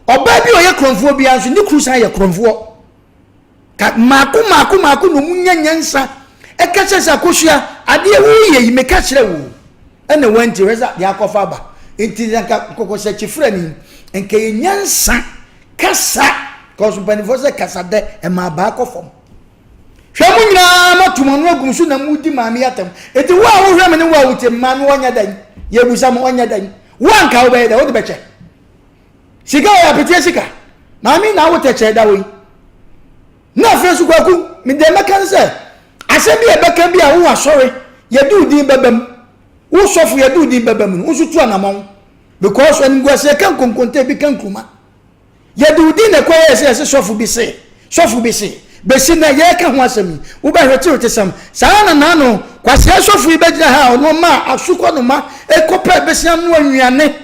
Ɔbaa bi a ɔyɛ korɔmfoɔ biara nso ne kunu san yɛ korɔmfoɔ. Ka mmaako mmaako mmaako na ɔmu nya nyansa. Ɛka kyerɛ sɛ Akosua, adeɛ woyɛ yi meka kyerɛ wo ɛna wanti hwɛ sɛ deɛ akɔfa aba. Nti nka kɔkɔsɛkyefrani nka yɛ nyansa kasa kɔso mpanimfoɔ sɛ kasa dɛ ɛma abaa kɔ fam. Hwɛ mo nyinaa moato mo ano agum so na modi maame yi atɛm. Enti wo a wohwɛ me ne wo a wotie me maame ɔnyɛ dɛn? Yɛbusa mo ɔnyɛ dɛn? Wo a nka wobɛyɛ dɛn? Wode bɛkyɛ? Sika ɔyɛ apeteɛ sika. Maame na awo tɛkyɛ da hɔ yi. Na afei nso kwaku, me deɛ mɛka ne sɛ asɛm bi a ɛbɛka bi a wowɔ asɔre yɛde wo din bɛba mu. Wo sɔfo yɛde wo din bɛba mu no, wo nso tu anamɔn. Because animguaseɛ ka nkonkonta ebi ka nkuruma. Yɛde wo din na ɛkɔyɛɛ sɛ yɛse sɔfo bi se, sɔfo bi se. Besi nnɛ yɛreka ho asɛm yi, wobɛhwetewetesɛm. Saa ara na naano Kwasea sɔfo yi bɛgyina ha a ɔno ɔmaa asukɔnoma kɔpɛɛ besia noa nnuane.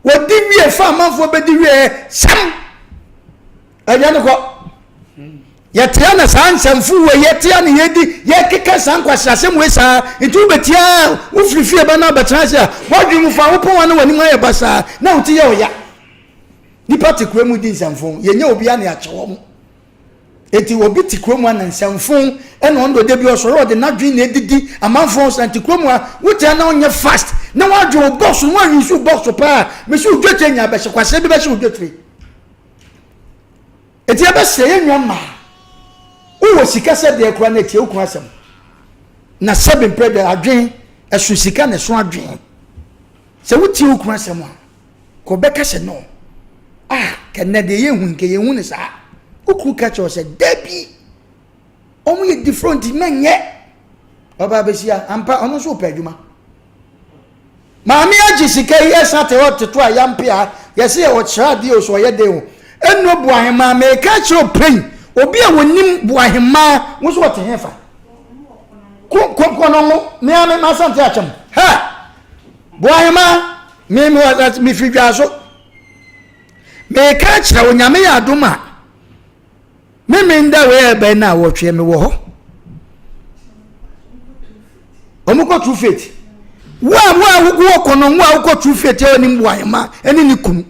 Wɔdi wie fa amanfoɔ bɛdi wieɛ sɛm. Aduane kɔ. Yɛtea na saa nsɛmfo wei yɛtea na yɛdi yɛkeka saa nkwaseasɛm wei saa nti wobɛtia a wofiri fie ba na abɛtena ase a woadwene mu fa wopɔn wa na w'anim ayɛ basaa na wo ti yɛ ɔya. Nipa te kuro mu di nsɛmfo yɛnyɛ obi a na yɛakyɛ wɔn. Eti obi te kuro mu a na nsɛmfo ɛna ɔno de bi ɔsɔre ɔde n'adwene na edidi amanfoɔ nsa nti kuro mu a wotia na ɔnyɛ fast na wadwe wo box no wanyi so box paa mesi wo dwetire nya abɛhyɛ kwasɛ bi bɛhyɛ wo dwetire. Eti ɛbɛsrɛ yɛn nua mmaa wowɔ sika sɛ deɛ koraa na etie wo kunu asɛm na sɛbi mpɛ deɛ adwene ɛso sika na ɛso adwene sɛ wotie wo kunu asɛm a Kɔ bɛka sɛ no ah kɛ nnɛ deɛ yɛhu nkɛ yɛhu no saa. Wo kunu ka kyerɛ wo sɛ dabi wɔn yɛ different nti mɛnyɛ. Ɔbaa bɛsia ampa ɔno nso pɛ adwuma. Maame agye sika yi ɛsa te hɔ toto a yampe a yɛse yɛ ɔkyerɛ adeɛ o so ɔyɛ den o. Ɛnno Boahemaa meka kyerɛ wo pɛn obi a wɔnim Boahemaa wo nso ɔte hefa? Ko ko kɔnɔngo me a me masante akyɛm ha Boahemaa Me me wɔ mefiri dwa so. Meka akyerɛ wo nyame yɛ adom a me me nda wei ɛbɛn na wɔtwe me wɔ hɔ. Wɔn kɔ true faith. Wo a wo a wowɔ kɔnɔ wo a wokɔ true faith a onim bu ahema ɛne ne kunu.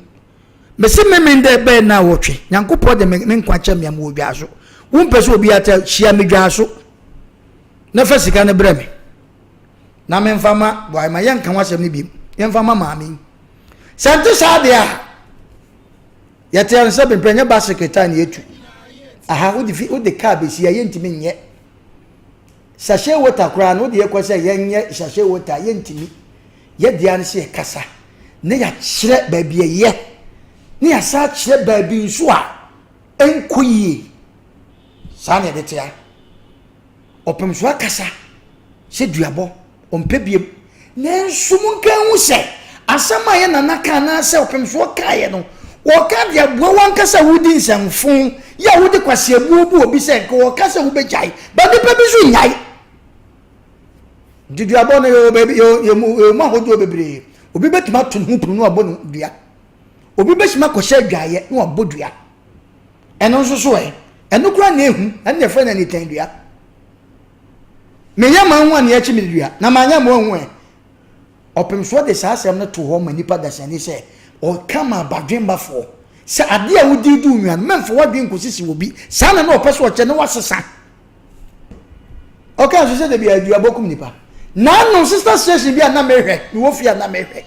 Mesi me me nda ɛbɛn na wɔtwe. Nyankopɔn de me me nkwa kyɛ me a mewɔ dwa so. Wo mpɛ sɛ obi ata hyia me dwa so. Na fa sika no brɛ me. na memfa ma boae ma yɛnka ho asɛm no biom yɛmfa ma maame yi sɛ nte saa deɛ a yɛte ɛno sɛ bempɛ nyɛ ba sekretare na yɛtu aha wode fi wode kaa bɛsi a yɛntumi nyɛ sachet water koraa no wode yɛkɔ sɛ yɛnyɛ sachet water yɛntumi yɛdeɛ no sɛ yɛkasa na yɛakyerɛ baabi ɛyɛ na yɛasa akyerɛ baabi nso a ɛnkɔ yie saa na yɛde tea Ɔpem so akasa sɛ duabɔ, ɔmpɛ biam. Nanso monka nhu sɛ, asɛm a yɛn nana ka anaasɛ ɔpemsoɔ kaeɛ no, wɔka de aboa w'ankasa a wodi nsɛmfo yɛ a wode kwaseabuo bu obi sɛ nka wɔka sɛ wobɛgyae, ba nipa bi nso nnyae. Nti duabɔ no yɛwɔ baabi yɛwɔ yɛwɔ mu ahodoɔ bebree. Obi bɛtumi ato ne ho pono na wabɔ no dua. Obi bɛtumi akɔhyɛ adwaeɛ na wabɔ dua. Ɛno nso so ɛ? Ɛno koraa na ehu, ɛno na yɛfrɛ no anitan dua. Meyɛ ma ho a nea akyi mede dua, na manyɛ ma ho ɛ. Ɔpemsoɔ de saa asɛm no too hɔ ma nnipa dasani sɛ ɔka ma abadwemmafoɔ sɛ adeɛ a wodi di onua no mɛmfa w'adwene nkɔsisi obi. Saa na na ɔpɛ sɛ ɔkyɛ na wasesa. Ɔka nso sɛ dabi aduabɔ kum nipa. Naano sister station bi a na mehwɛ, mewɔ fie a na mehwɛ.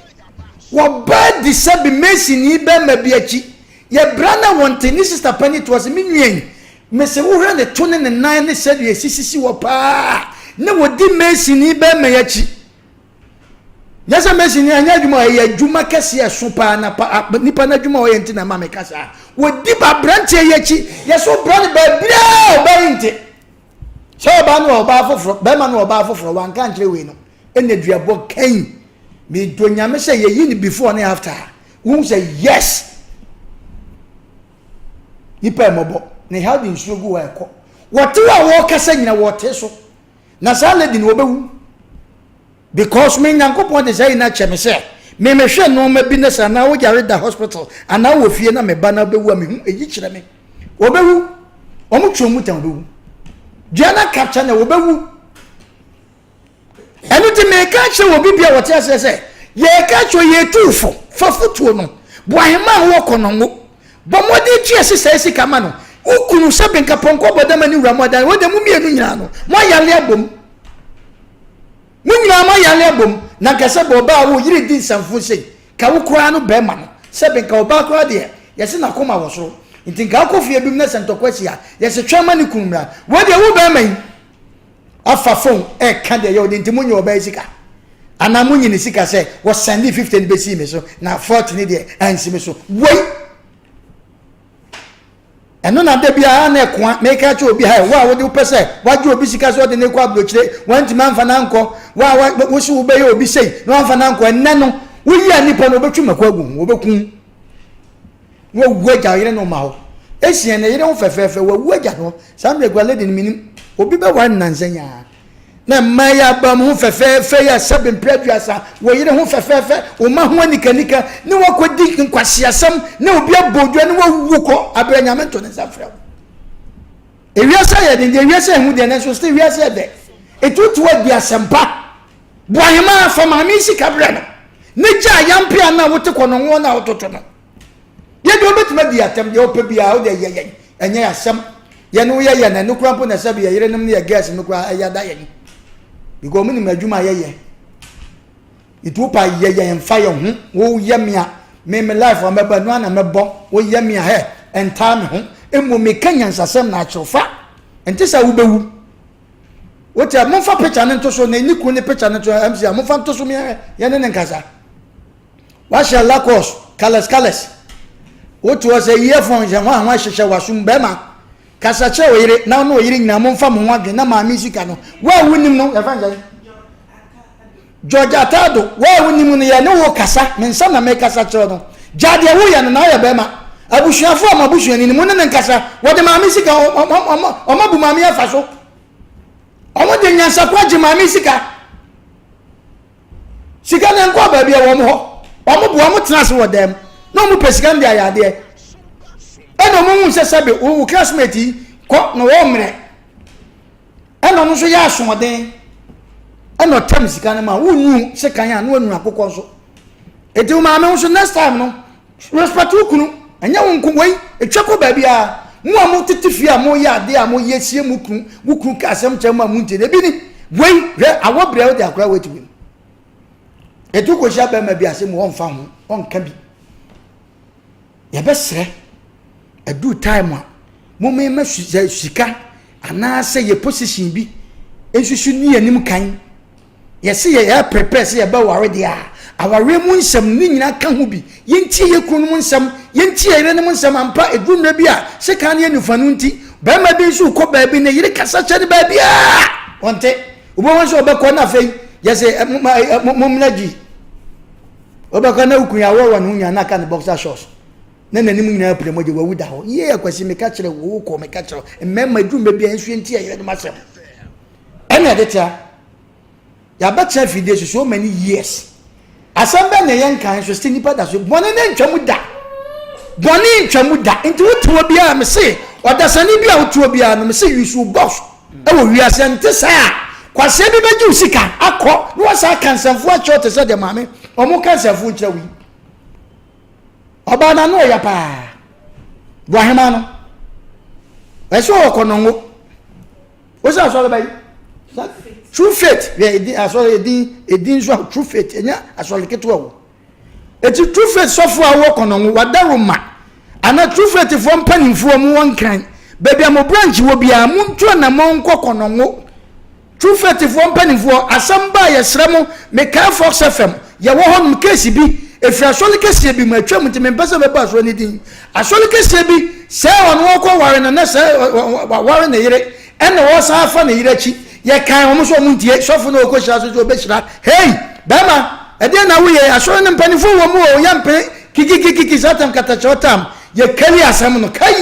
Wɔbaa di sɛ bi masonni bɛrima bi akyi Yɛ bra na wɔnte ne sister panin to ase me nua yi mese wohwɛ ne to ne ne nan ne sɛdeɛ ɛsi sisi hɔ paa na wɔdi masoni bɛrima yi akyi nyɛ sɛ masoni anyɛ adwuma ɛyɛ adwuma kɛseɛ ɛso paa na pa nipa no adwuma ɔyɛ nti na ɛma meka saa wɔdi ba aberanteɛ yi akyi yɛ so bra no baabiaa ɔbaa yi nte sɛ ɔbaa no ɔbaa foforɔ bɛrima no ɔbaa foforɔ wanka nkyerɛ wei no ɛna duabɔ kan medɔ nyame sɛ yɛyi no before ne after Wohu sɛ yes nipa mmɔbɔ ne ha de nsuo gu hɔ ɛkɔ wɔte hɔ a wɔrekasa nyina wɔte so na saa lady no wɔbɛwu because me nyankopɔn de saa yi no akyɛ me sɛ me mehwɛ nneɛma bi ne sɛ anaa wogyare da hospital anaa wɔ fie na meba na wobɛwu a mehu ɛyi kyerɛ me wɔbɛwu wɔn twɛn mu tan wɔbɛwu dua no capture na wɔbɛwu Ɛno nti meka akyerɛ obi bia wɔte aseɛ sɛ yɛka akyerɛ yɛtu fo fa fotuo no boahema a wowɔ kɔnɔngo bɔ mmɔden tua sesɛe sika ma no wo kunu sɛ benka pɔnkɔ bɔ dama ne wura mo adan wɔ dɛ mo mmienu nyinaa no mo ayare abom. Mo nyinaa mo ayare abom na nka sɛ bɛ ɔbaa wo yere di nsɛmfo sei ka wo koraa no bɛɛma no sɛbe nka ɔbaa koraa deɛ yɛse nakoma wɔ soro nti nka wokɔ fie bi mu na sɛ ntɔkwa si a yɛse twɛn ma ne kunu mmra wei deɛ wo bɛɛma yi afa phone ɛka deɛ yɛ ɔde nti mo nye ɔbaa yi sika anaa mo nye ne sika sɛ wɔ sɛnde 50 no bɛsii me so na 40 ne deɛ ansi me so wei Ɛno na da biara na ɛkoa meka kyerɛ obi ha wo a wode wopɛ sɛ wagye obi sika sɛ ɔde ne kɔ aburokyire wantumi amfa no ankɔ wo a wo so wobɛyɛ obi sei na wamfa no ankɔ ɛnnɛ no woyi a nipa no wɔbɛtwi mako agu ho wɔbɛku na wawu agya yere no ma hɔ esia ne yere ho fɛfɛɛfɛ wawu agya no saa mmerɛ kura lady no menim obi bɛware no nansa nyaa Na mmaa yi aba mu ho fɛfɛɛfɛ yi a sɛbe mpere aduasa, wo yere ho fɛfɛɛfɛ, wo mma ho anikanika, ne woakɔdi nkwaseasɛm, ne obi abɔ odwa ne woawu kɔ, abrɛ Nyame nto ne nsa mfrɛ wo. Ewiase ayɛ den deɛ, ewiase ɛho deɛ, nanso still wiase ɛdɛ. Etutu adi asɛmpa. Boahemaa fa maame yi sika brɛ no, ne gya ayampe a na wote kɔ no ho na wototo no. Yɛ deɛ wobɛtumi adi atɛm deɛ wopɛ biara wode yɛ yɛn ɛnyɛ yɛ asɛm yɛne woyɛ yɛn ɛno koraa mpo na sɛ bi yɛ yerenom ne yɛ girls no koraa ɛyɛ ada yɛn because wɔn nim adwuma a yɛyɛ nti wopa yɛ yɛn mfa yɛn ho woyɛ me a me me life a mɛbɔ ɛno ana mɛbɔ woyɛ me a hɛ ɛntaa me ho mmom meka nyansasɛm na akyerɛw fa nte sɛ wobɛwu wote a momfa picture no nto so na ɛni kun ne picture no to mc a momfa nto so meɛ yɛne ne nkasa Wahyɛ Lacoste colours colours. Wote hɔ sɛ earphone hyɛ hwan hwan hyehyɛ w'asom bɛrima. Kasa kyerɛ wo yere na wo ne wo yere nyinaa momfa mo ho adwene na maame sika no. Wo a wonim no yɛfrɛ no sɛn? George Atado, wo a wonim no yɛ ne wo kasa, me nsa na mekasa kyerɛ no. Gyaa deɛ woyɛ no na woyɛ bɛrima. Abusuafoɔ a mo abusuani no mo ne no nkasa. Wɔde maame sika wɔn abu maame afa so. Wɔn de nyansakwa agye maame sika. Sika no nkɔɔ baabi a wɔn hɔ. Wɔn boa wɔn tena ase wɔ dan mu na wɔn pɛ sika no de ayɛ adeɛ. Ɛna wɔn hu sɛ sɛbe wo classmate yi kɔ na wɔn mmerɛ. Ɛna ɔno nso yɛ asoɔden. Ɛna ɔtɛm sika no ma wonu sekan a na wanu akokɔ nso. Eti wo maame nso next time no respect wo kunu. Ɛnyɛ wo nko wei etwa kɔ baabi a mo a mo tete fie a mo yɛ adeɛ a mo yɛ sie mo kunu wo kunu ka asɛm kyerɛ mo a mo ntie no ebi ni wei hwɛ awɔ brɛ wo de akora wei ti wei etu kɔ hyia bɛrima bi ase mu ɔnfa ho ɔnka bi yɛbɛsrɛ ɛdu time a mo mɛma sika anaasɛ yɛ position bi nsusu ni anim kan. Yɛse yɛ yɛ prepare sɛ yɛbɛ ware deɛ a, awareɛ mu nsɛm no ne nyinaa ka ho bi. Yɛntie yɛ kununom nsɛm, yɛntie yɛ yerenom nsɛm. Ampa, ɛduru mmerɛ bi a, sekan ne anifanu nti, barima bi nso rekɔ baabi, ne yere kasa kyerɛ no baabiara, ɔnte. Wobɛhu sɛ ɔbɛkɔ na afei yɛse mommena gyi. Wobɛkɔ na wo kunu awɔwɔ ne ho nyinaa na aka ne boxer shorts. Na n'anim nyinaa pira mogya, wawu da hɔ. Yie Akwasi, meka kyerɛ wo, wokɔ, meka kyerɛ wo. Mmarima, ɛduru mmerɛ bi a, yɛn nso yɛntie yɛ yerenom asɛm. Ɛna ɛde tea. Yɛabɛtena afidie so so many years. Asɛm bɛn na ɛyɛ nkan nso sɛ nipa da so bɔne no ntwa mu da. Bɔne ntwa mu da. Nti wote hɔ biara me se ɔdasani bi a wote hɔ biara no me se use wo box ɛwɔ wiase nte saa a kwasea bi bɛgye wo sika akɔ na wasa aka nsɛmfo akyerɛ wo te sɛ deɛ maame ɔmo ka nsɛmfo nkyerɛ wo yi. Ɔbaa no ano ɔya paa. Boahema no. Ɛsɛ ɔkɔ nɔngo. Wosi asɔre bɛyi? True faith yɛ edin asɔre edin edin nso a true faith enya asɔre ketewa o. Eti true faith sɔfo a wɔ kɔnɔngo wadaroma ana true faith foɔ mpanimfoɔ mu wɔ nkran baabi a mo branch wɔ biara mo ntu anamɔ nkɔ kɔnɔngo. True Faith foɔ mpaninfoɔ, asɛm ba a yɛsrɛ mo, mekae Fox FM, yɛwɔ hɔ nom, case bi, ɛfiri asɔre kɛseɛ bi mu, atwam nti mempɛ sɛ mɛbɔ asɔre no din, asɔre kɛseɛ bi, sɛɛ ɔno ɔkɔ ware no na sɛɛ waware ne yere, ɛna ɔsan afa ne yere akyi, yɛkae wɔn sɛ wɔn ntie, sɔfo no ɔkɔ hyira so sɛ ɔbɛhyira, hei, bɛrima, ɛdeɛn na woyɛ yi, asɔre no mpaninfoɔ wɔ mu o, yɛmpene, kikikikiki, saa tam katakyerɛ tam, yɛkari asɛm no, kai!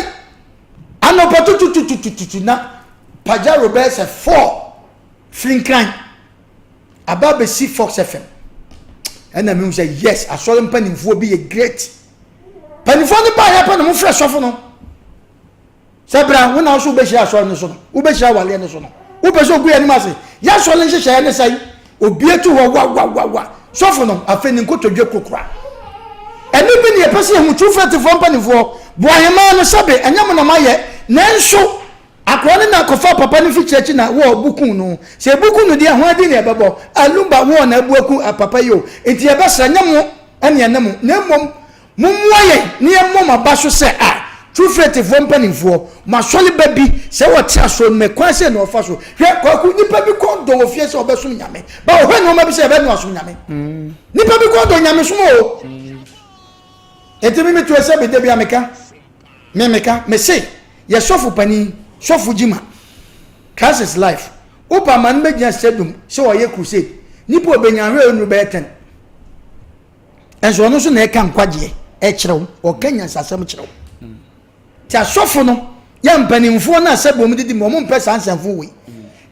Anɔpa tutututututu na Pajero bɛyɛ sɛ four firi Nkran aba abɛsi Fox FM. Ɛna mehu sɛ yes, asɔre mpanimfoɔ bi yɛ great. Mpanimfoɔ no baeɛ pɛ na wɔfrɛ sɔfo no sɛ bra wo na wo so wobɛhyira asɔre no so no, wobɛhyira awaleɛ no so no, wopɛ sɛ ogu yɛn anim ase. Yɛ asɔre nhyehyɛeɛ ne sɛn? Obi atu hɔ wawawawa. Sɔfo no, afei ne nkotodwe kokora. Ɛno bi ne yɛpɛ sɛ yɛhu True Faithfoɔ mpanimfoɔ. Boahemaa no, sɛbe, ɛnyɛ mo na moayɛ, nanso. Akora no na kɔfa papa no fikyiri akyi na wɔ bu ku no. Sɛ ebu ku no deɛ hwan din na yɛbɛbɔ? Ah Lumba wɔ na abu aku papa yi o. Nti yɛbɛsrɛ nyɛ mo ɛne ɛne mo na mmom mommoa yɛn na yɛmmɔ mo aba so sɛ ah True Faith foɔ mpanimfoɔ mo asɔre ba bi sɛ wɔte asɔre no mu ɛkwan sei na ɔfa so. Hwɛ Kwaku nipa bi kɔn dɔ wɔ fie sɛ ɔbɛsom Nyame but ɔhwɛ nnoɔma bi sɛ yɛbɛnoa som Nyame. Nipa bi kɔn dɔ Nyamesom o. Nti me meto sɛ me da bi a meka me meka mese yɛ sɔfo panin sɔfo gyima Christ is life wopa ma no bɛgyina stadium sɛ ɔyɛ crusade nipa ɔbɛnya ahwɛ ɔnuru bɛyɛ ten ɛnso ɔno nso na ɛka nkwagyeɛ ɛkyerɛ wo ɔka nyansasɛm kyerɛ wo Nti asɔfo no yɛ mpanimfoɔ no a sɛbi wɔn didi mu wɔn mpɛ saa nsɛmfo wei.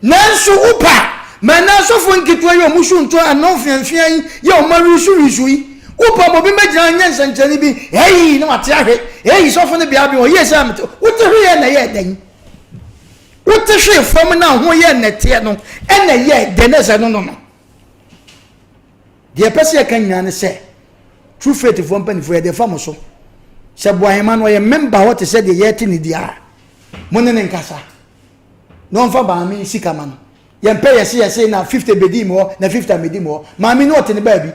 Nanso wopa ma ɛnɛ asɔfo nketewa yi wɔn su nto ano mfeamfea yi yɛ wɔn awisuwisu yi. Wopa ma obi mɛgyina nyɛ nsɛnkyerɛnne bi ɛyi na wate ahwe ɛyi sɔfo no bea bi ɔyɛ sɛ amete wote hwe yɛ na ɛyɛ dɛn wote hwe fam na ho yɛ nɛteɛ no ɛna ɛyɛ dɛn na ɛsɛ no no no. Deɛ yɛpɛ sɛ yɛka nyinaa ne sɛ, True Faith foɔ mpanimfoɔ yɛde fa mo so. Sɛ Boahema no ɔyɛ member hɔ te sɛ deɛ yɛte ne deɛ a, mo ne ne nkasa na ɔmfa maame yi sika ma no. Yɛmpɛ yɛse yɛse na 50 bɛdii me hɔ na 50 ammɛdi me hɔ. Maame no ɔte ne baabi.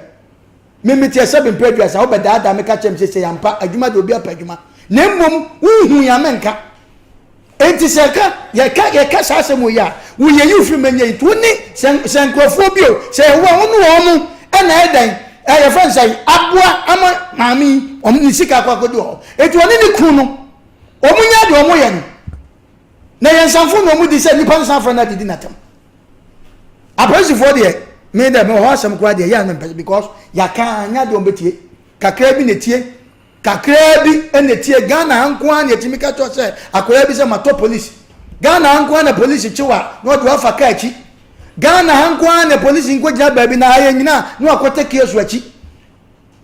Me mete ɛsɛ bempɛ aduasa wobɛdaadaa me ka kyerɛ me sɛ sɛ yɛampa adwuma deɛ obi apɛ adwuma na mmom wonhu yɛn a menka. Enti sɛ yɛka yɛka yɛka saa asɛm wɔ yi a, woyɛ yi firi mɛnyɛ yi. Nti wo ne sɛ sɛ nkurɔfoɔ bi o, sɛ ɛwɔ a wo ne wɔn mo ɛna ɛyɛ dɛn ɛ yɛfrɛ no sɛ aboa ama maame yi wɔn ne sika akɔ akɔdi hɔ. Enti wɔne ne kunu no wɔn nyɛ deɛ wɔn yɛ no. Na yɛn nsanfo na wɔn di sɛ nipa nsan afra no adidi n'atam. Apolisifoɔ deɛ me dɛ mewɔ hɔ asɛm koraa deɛ yɛ a mempɛ because yɛaka anya deɛ wɔn bɛtie kakra bi na etie. Kakraa bi na etie. Ghana ha nko ara na yɛtumi ka kyerɛ sɛ akwadaa bi sɛ matɔ polisi. Ghana ha nko ara na polisi kye wo a na ɔde wo afa kaa akyi. Ghana ha nko ara na polisi nkɔgyina baabi na ha yɛnyina a na wakɔtɛ kiosk akyi.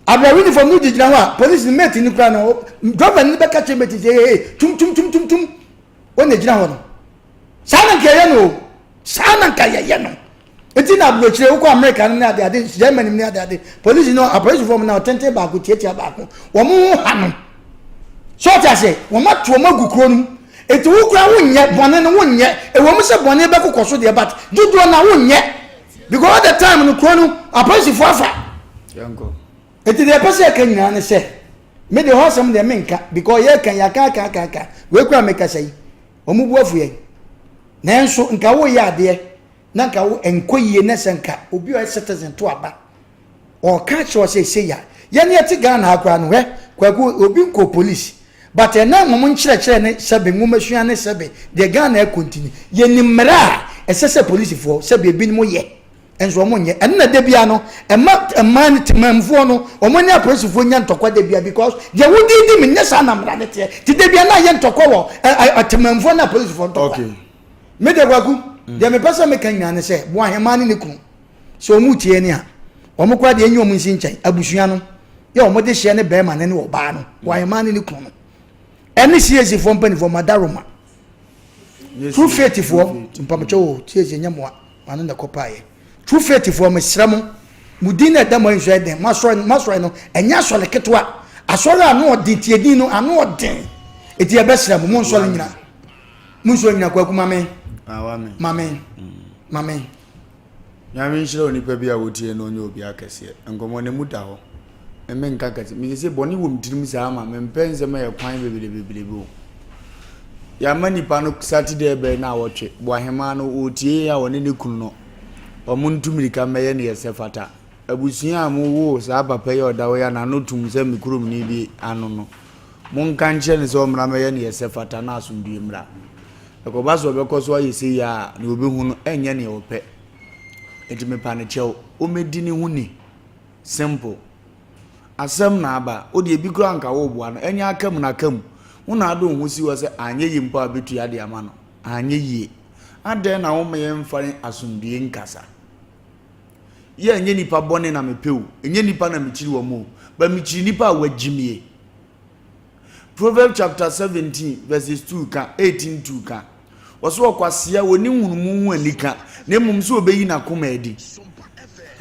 Abira uniform no gyinagyina hɔ a polisi no mate no kura no driver no bɛka kyerɛ mate sɛ hey tum tum tum tum tum wɔn na gyina hɔ no. Saa na nka yɛyɛ no o. Saa na nka yɛyɛ no. Eti na aburokyire wokɔ Amerika no ne ade ade Germany ne ade ade polisi no apolisifoɔ mu na ɔtenten baako tiatia baako wɔn ho ha no so ɔte ase wɔn ato wɔn agu kuro no mu eti wo kura wonyɛ bɔne no wonyɛ ɛwɔ mu sɛ bɔne bɛkokɔ so deɛ but dodoɔ na wonyɛ because all the time no kuro no apolisifoɔ afa eti deɛ ɛpɛ sɛ ɛka nyinaa ne sɛ me deɛ hɔ asɛm deɛ menka because yɛka yɛaka aka aka aka wei kura mekasa yi wɔn bu afu yɛn nanso nka woyɛ adeɛ na nka wo ɛnkɔ yie na sɛ nka obi a ɔyɛ citizen to aba ɔka kyerɛ sɛ ɛsɛ ya yɛne yɛte Ghana ha koraa no hwɛ kwaku obi nkɔ police but ɛnam wɔn nkyerɛkyerɛ ne sɛbe nwomasua ne sɛbe deɛ Ghana ɛkɔ nti no yɛnim mmara a ɛsɛ sɛ polisifoɔ sɛbe ebinom yɛ nso wɔn nyɛ ɛno na da bia no ɛma mmaa no temamfoɔ no wɔn ne apolisifoɔ nya ntɔkwa da bia because deɛ wodi di mi nyɛ saa na mmara ne teɛ te da bia na ayɛ ntɔkwa wɔ ɛ ɛ ne apolisifoɔ ntɔkwa. Okay. Me deɛ Kwaku, deɛ mepɛ sɛ meka nyinaa ne sɛ, Boahemaa ne ne kunu, sɛ wɔn retie ne a, wɔn koraa deɛ enyi wɔn nsi nkyɛn. Abusua no, yɛ wɔn de hyeɛ ne bɛrima no ne ɔbaa no, Boahemaa ne ne kunu no, ɛne CAC foɔ mpanimfoɔ, Madaroma, True Faith foɔ, mpamokyɛ o, CAC nyɛ moa, ma no na ɛkɔ paeɛ. True Faith foɔ, mesrɛ mo, mo din na ɛda mo ani so ɛdɛn, mo asɔre, mo asɔre no, ɛnyɛ asɔre ketewa, asɔre a ano ɔden, tie din no, ano ɔden, eti yɛbɛsrɛ mo, mo nsɔre nyina. Mo nsuo nyina kwaku ma me. Ma me. Ma me. Nyame nhyira onipa bi a wotie no ɔnyɛ obi akɛseɛ. Nkɔmmɔ no mu da hɔ. Me nka kɛse. Me sese bɔne wɔ me tirim saa ma mempɛ nsɛm a ɛyɛ kwan bebree bebrebe o. Yɛama nipa no Saturday bɛyɛ na awɔtwe. Boahemaa no ɔretie a ɔne ne kunu no. Wɔn ntu mirika mmɛyɛ ne ɛsɛ fata. Abusua a mowoo saa papa yi a ɔda hɔ yi a n'ano tum sɛ me kuromni bi ano no. Monka nkyerɛ no sɛ ɔmmra mmɛyɛ nea ɛsɛ fata na asomdwoe mmra. Ɛkɔba sɛ ɔbɛkɔ so ayɛ sei a, nea obehu no ɛnyɛ nea ɔpɛ. Enti mepa no kyɛw, ommedi ne ho ni. Simple. Asɛm na aba. Wo deɛ ebi koraa anka woreboa no. Ɛnyɛ aka mu na aka mu. Wo na ade wo ho si hɔ sɛ anyɛ yie mpo a wobɛtua de ama no. Anyɛ yie. Adɛn na womma yɛmfa asomdwoe nkasa? Yɛ ɛnyɛ nipa bɔne na mepɛ o, ɛnyɛ nipa na mekyiri wɔn o, but mekyiri nipa a wagyimie. Proverbs chapter 17 verses 2 ka, 18 2 ka. Wɔsɛ ɔkwasea wɔni nhunumu ho anika, na mmom sɛ ɔbɛyi n'akoma adi.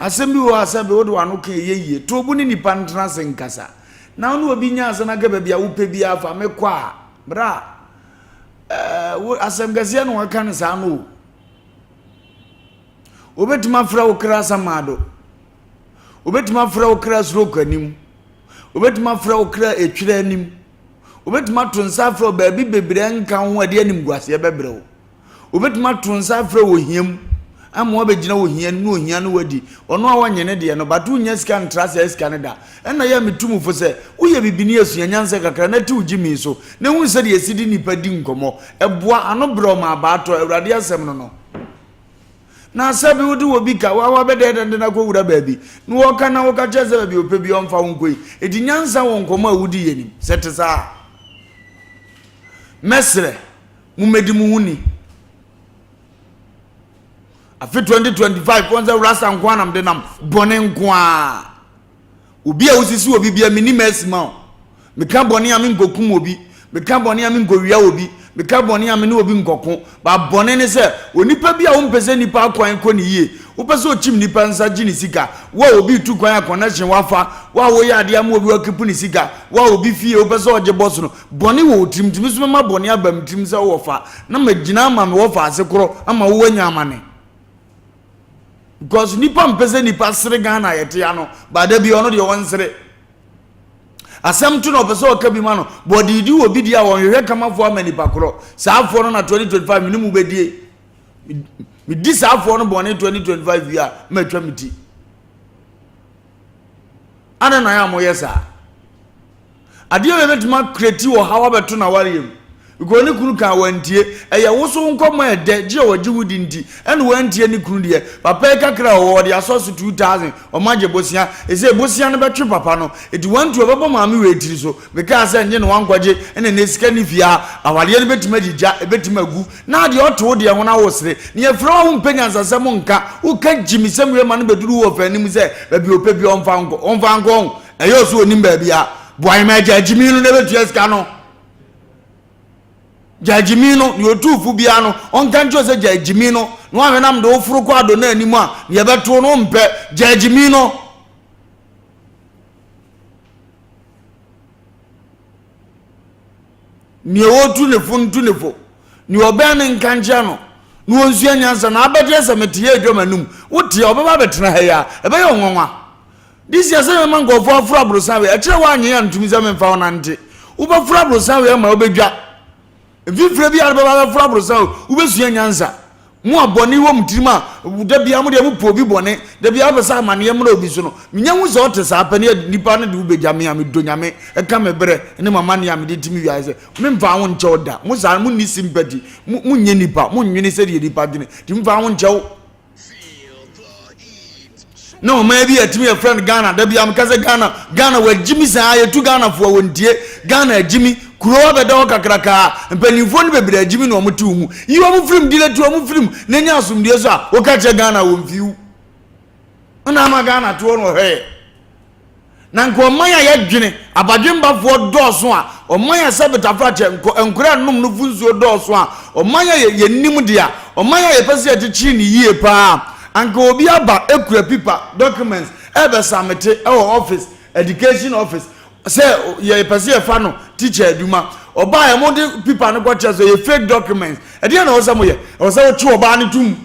Asɛm bi wɔ hɔ a sɛ wode w'ano ka ɛyɛ yie, to bo ne nipa ntena ase nkasa. Na wo ne obi nya asɛm na ka baabi a wopɛ biara fa mekɔ a, bra. Ɛɛ wo asɛm kɛseɛ na wɔka no saa no o. Wobɛtumi afrɛ wo kra samado. Wobɛtumi afrɛ wo kra stroke anim. Wobɛtumi afrɛ wo kra etwerɛ anim. Wobɛtumi ato nsa afrɛ wo baabi bebree nka ho a ɛde animguaseɛ bɛbrɛ wo. Obetumi ato nsa afrɛ wo ohia mu ama wabɛgyina ohia no na ohia no wadi. Ɔno a ɔnnye ne deɛ no, but wonnya sika ntra saa sika no da. Ɛna yɛ a metu mo fo sɛ, woyɛ bibini a sua nyansa kakra na te wo gyimii so na hu sɛdeɛ yɛsi de nnipa di nkɔmmɔ. Ɛboa, ano brɛ ɔma abaa tɔ, Awurade asɛm no no. Na sɛbe wode obi ka, wo a woabɛdɛɛdɛ de no akɔwura baabi, na wɔka na woka kyerɛ sɛ baabi a ɔpɛ biara ɔmfa wo nkɔ yi, enti nyansa wɔ nkɔmmɔ a wodi yɛ nim. Sɛ ɛte saa a, mɛsrɛ. Mommɛdi mo ho ni. Afe 2025 wɔn sɛ rasta nko ara na mede nam bɔne nko ara. Obi a wosisi obi bia menni mercy ma o. Meka bɔne a menkɔkum obi. Meka bɔne a menkɔwia obi. Meka bɔne a me ne obi nkɔko. Ba bɔne ne sɛ onipa bi a wompɛ sɛ nipa akwan kɔ ne yie. Wopɛ sɛ okyim nipa nsa gye ne sika. Wo a obi retu kwan a connection wafa. Wo a woyɛ adeɛ ama obi wakipu ne sika. Wo a obi fie wopɛ sɛ ɔgye bɔ so no. Bɔne wɔ wo tirim nti me nso mɛma bɔne aba me tirim sɛ wowɔ fa na magyina ama me wɔfa ase korɔ ama wo wanya amane because nipa mpɛ sɛ nipa sere Ghana yɛte ano baada bi ɔno deɛ ɔnsere asɛm to na ɔpɛ sɛ ɔka bi ma no bɔde di wɔ bi deɛ a wɔnhwehwɛ kamafoɔ ama nipa korɔ saa afoɔ no na 2025 mene mu bɛdie medi saa afoɔ no bɔne 2025 wie a matwa me ti ana na yɛ a moyɛ saa Adeɛ wei bɛtumi akreti ɔhaw abɛto n'awareɛ mu. Because ne kunu kaa wantie. Ɛyɛ wo so wo nkɔmmɔ ɛdɛ, gye a ɔgye wo di nti, ɛna wantie ne kunu deɛ. Papa yi kakra a ɔwɔ, ɔde asɔ so 2000, ɔma gye bosea. Ɛsei bosea no bɛtwe papa no. Enti wantu ɔbɛbɔ maame wei tiri so. Mekaa sɛ nye no wankɔgye, ɛna ɛnɛ sika nni fie ha. Awareɛ no bɛtumi agyigya, ɛbɛtumi agu. Na deɛ ɔte wo deɛ ho na wosere. Na yɛfrɛ wo a wompɛ nyansasɛm nka. Woka gyimisɛm wei ma no bɛduru wo ɔfa anim sɛ baabi a ɔpɛ biara ɔmfa nkɔ. Ɔmfa nkɔ ɔho. Ɛyɛ ɔsɛ onim baabi a boayema agya gyimi no na ɛbɛtua sika no. Gya gyimi no, deɛ ɔtu fo biara no, ɔnka nkyerɛ sɛ gya gyimi no, na wahwɛ nam de woforo kɔ adɔ no anim a, deɛ ɛbɛto no mpɛ, gya gyimi no. Nea ɔretu ne fo ntu ne fo, nea ɔbɛn no nka nkyerɛ no, na ɔnsua nyansa, na abɛteɛ sɛ mete yɛ adwa m'anum. Wote a, ɔbɛba abɛtena ha yi a, ɛbɛyɛ wo nwanwa. This year sɛ mɛma nkurɔfoɔ aforo aborosan wei, ɛkyerɛ woanyɛ yɛ antumi sɛ memfa wo nante. Wobɛforo aborosan wei ama wobɛdwa. Mfimfire biara bɛba bɛforo aborosan wei, wobɛsua nyansa. Mo a bɔne wɔ mo tirim a, da biara mo deɛ mopɛ obi bɔne, da biara wopɛ sɛ amaneɛ mmra obi so no, menya hu sɛ ɔte saa pɛ ne nipa no de wo bɛgya me a medɔ Nyame, ɛka me berɛ ne m'amaneɛ a mede te me wiase sɛ, memfaa wo nkyɛ wo da. Mo saa no, monni sympathy, mo, monyɛ nipa, monnwene sɛdeɛ nipa dwene, nti memfaa wo nkyɛ wo. Na ɔman bi a ɛtumi yɛfrɛ no Ghana, da biara meka sɛ Ghana, Ghana wɔagyimi saa, yɛtu Ghanafoɔ a wɔntie, Ghana agyimi, kuro abɛda hɔ kakrakaa, mpanimfoɔ no bebree agyimi na wɔte wo mu, yi wɔn firim, delete wɔn firim, na nya asomdue so a, woka kyerɛ Ghana wɔn fiw. Ɛna ama Ghana toɔ no ɔhwɛɛ. Na nka ɔman a yɛdwene abadwembafoɔ dɔɔso a, ɔman a sɛ betafrakyɛ nkɔ nkora nnom no fo nsuo dɔɔso a, ɔman a yɛnim deɛ a, ɔman a yɛpɛ sɛ yɛkyekyere ne yie paa, anka obi aba kura pipa, documents, ɛrebɛsamete wɔ office, education office, sɛ yɛpɛ sɛ yɛfa no teacher adwuma. Ɔbaa yɛ mode pipa no kɔkyerɛ sɛ ɛyɛ fake documents. Ɛdeɛn na ɛwɔ sɛ moyɛ? Ɛwɔ sɛ wokye ɔbaa no tom.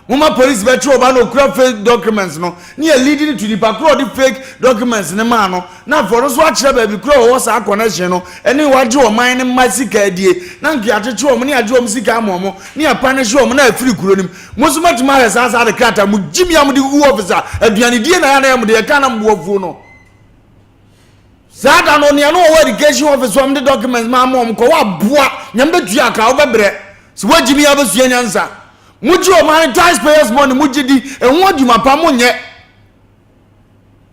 Moma police bɛkye ɔbaa no okura fake documents no ne yɛ leading to nipa koro ɔde fake documents no maa no na afei ɔno nso akyerɛ baabi koro a ɔwɔ saa connection no ɛne wagye ɔman no mma sika adie na nka yɛakyekye wɔn ne yɛagye wɔn sika ama wɔn ne yɛapanishe wɔn na afiri kuro no mu. Mo nso moatumi ahwɛ saa saa de krataa mo gyimi a mode gugu office a aduanedie na yɛ na yɛ mode yɛka na mboafuo no. Saa da no nea na ɔwɔ education office wɔn de documents ma ama wɔn kɔ waboa nyame bɛtua aka wobɛbrɛ sɛ woagyimi abɛsua nyansa mogye ɔman tax payers money mogye di ɛho adwuma pa monyɛ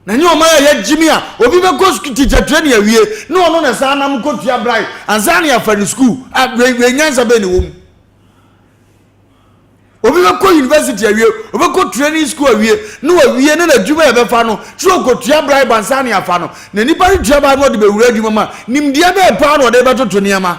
na nyɛ ɔman a yɛgyimi a obi bɛkɔ teacher training awie na ɔno na saa nam kɔtua bribe ansa ne afa ne school a wei nyansa bɛn ne wɔ mu. Obi bɛkɔ university awie, ɔbɛkɔ training school awie, na wawie na n'adwuma a ɛbɛfa no, kyerɛ ɔkɔtua bribe ansa ne afa no. Na nipa no tua bribe na ɔde bɛwura adwuma mu a, nimdeɛ bɛɛ paa na ɔde bɛtoto nneɛma.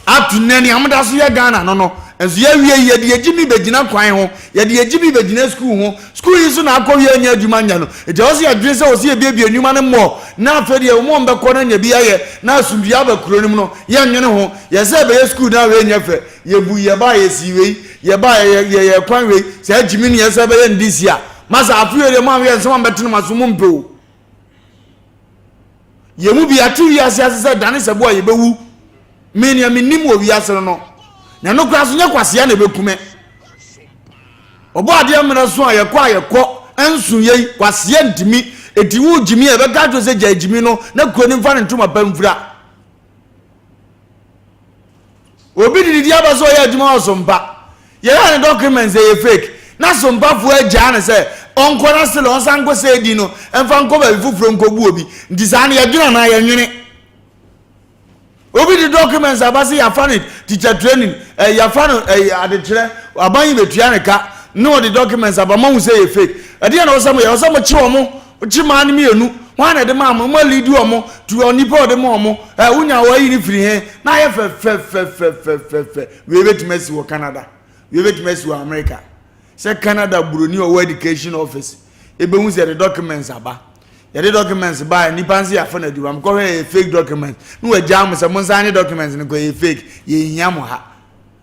Up to nnɛ nea moda so yɛ Ghana no no, Nso yɛawie yi, yɛde yɛn gyimi bɛgyina kwan ho, yɛde yɛn gyimi bɛgyina sukuu ho. Sukuu yi nso na akɔ wie anya adwuma nyɛ no. Nti ɛwɔ sɛ yɛdwene sɛ wɔ sɛ yɛbiebie nnwuma no mmɔ na afei deɛ wɔn a wɔbɛkɔ no anya bi ayɛ na asomdwoeɛ aba kuro no mu no, yɛnnwene ho. Yɛ sɛ ɛbɛyɛ sukuu no a wei nyɛ fɛ. Yɛbui, yɛbaeɛ yɛsii wei, yɛbaeɛ yɛyɛɛ kwan wei. Saa gyimi no yɛ sɛ ɛbɛyɛ no this year. Masa afe wei deɛ mo anhwɛ nsɛm a mobɛtene mo aso mompɛ o. Yɛn mu bi ate wiase ase sɛ dane sɛ bo a yɛbɛwu. Me nea menim wɔ wiase no no, na ɛno koraa so nyɛ kwasea na ɛbɛku me. Ɔbɔ adeɛ mmerɛ so a yɛkɔ a yɛkɔ nso yei kwasea ntumi. Eti wo gyimi a ɛbɛka akyerɛ sɛ gyae gyimi no na kuro no mfa ne ntoma pa mfira. Obi de didi aba sɛ ɔyɛ adwuma wɔ Sompa. Yɛyɛ ne documents ɛyɛ fake. Na Sompafoɔ agyaa no sɛ ɔnkɔ na still ɔnsan nkɔ sɛ edi no mfa nkɔ baabi foforɔ nkɔbu obi. Nti saa no yɛdwene anaa yɛnwene? Obi de documents aba sɛ yɛafa no teacher training, eh, yɛafa no eh, adekyerɛ, aban yi bɛtua ne ka, ne ɔde documents aba moahu sɛ ɛyɛ fake. Ɛdeɛ na ɔsɛ mo yɛ, ɔsɛ mo kye wɔn, kye maa no mmienu, hwan na ɛde maa mo, mo alidi wɔn, tu onipa ɔde ma wɔn, eh, wonya wɔn ayi no firi he, na ayɛ fɛfɛfɛfɛfɛfɛ. Wei bɛtumi asi wɔ Canada, wei bɛtumi asi wɔ America. Sɛ Canada buroni ɔwɔ education office ɛbɛhu sɛ yɛde documents aba. Yɛde documents baeɛ, nnipa nso yɛafa no adwuma. Mekɔhwɛ ɛyɛ fake documents. Ne wɔagyaa mo sɛ monsan nye documents no kɔ ɛyɛ fake. Yɛnhia mo ha.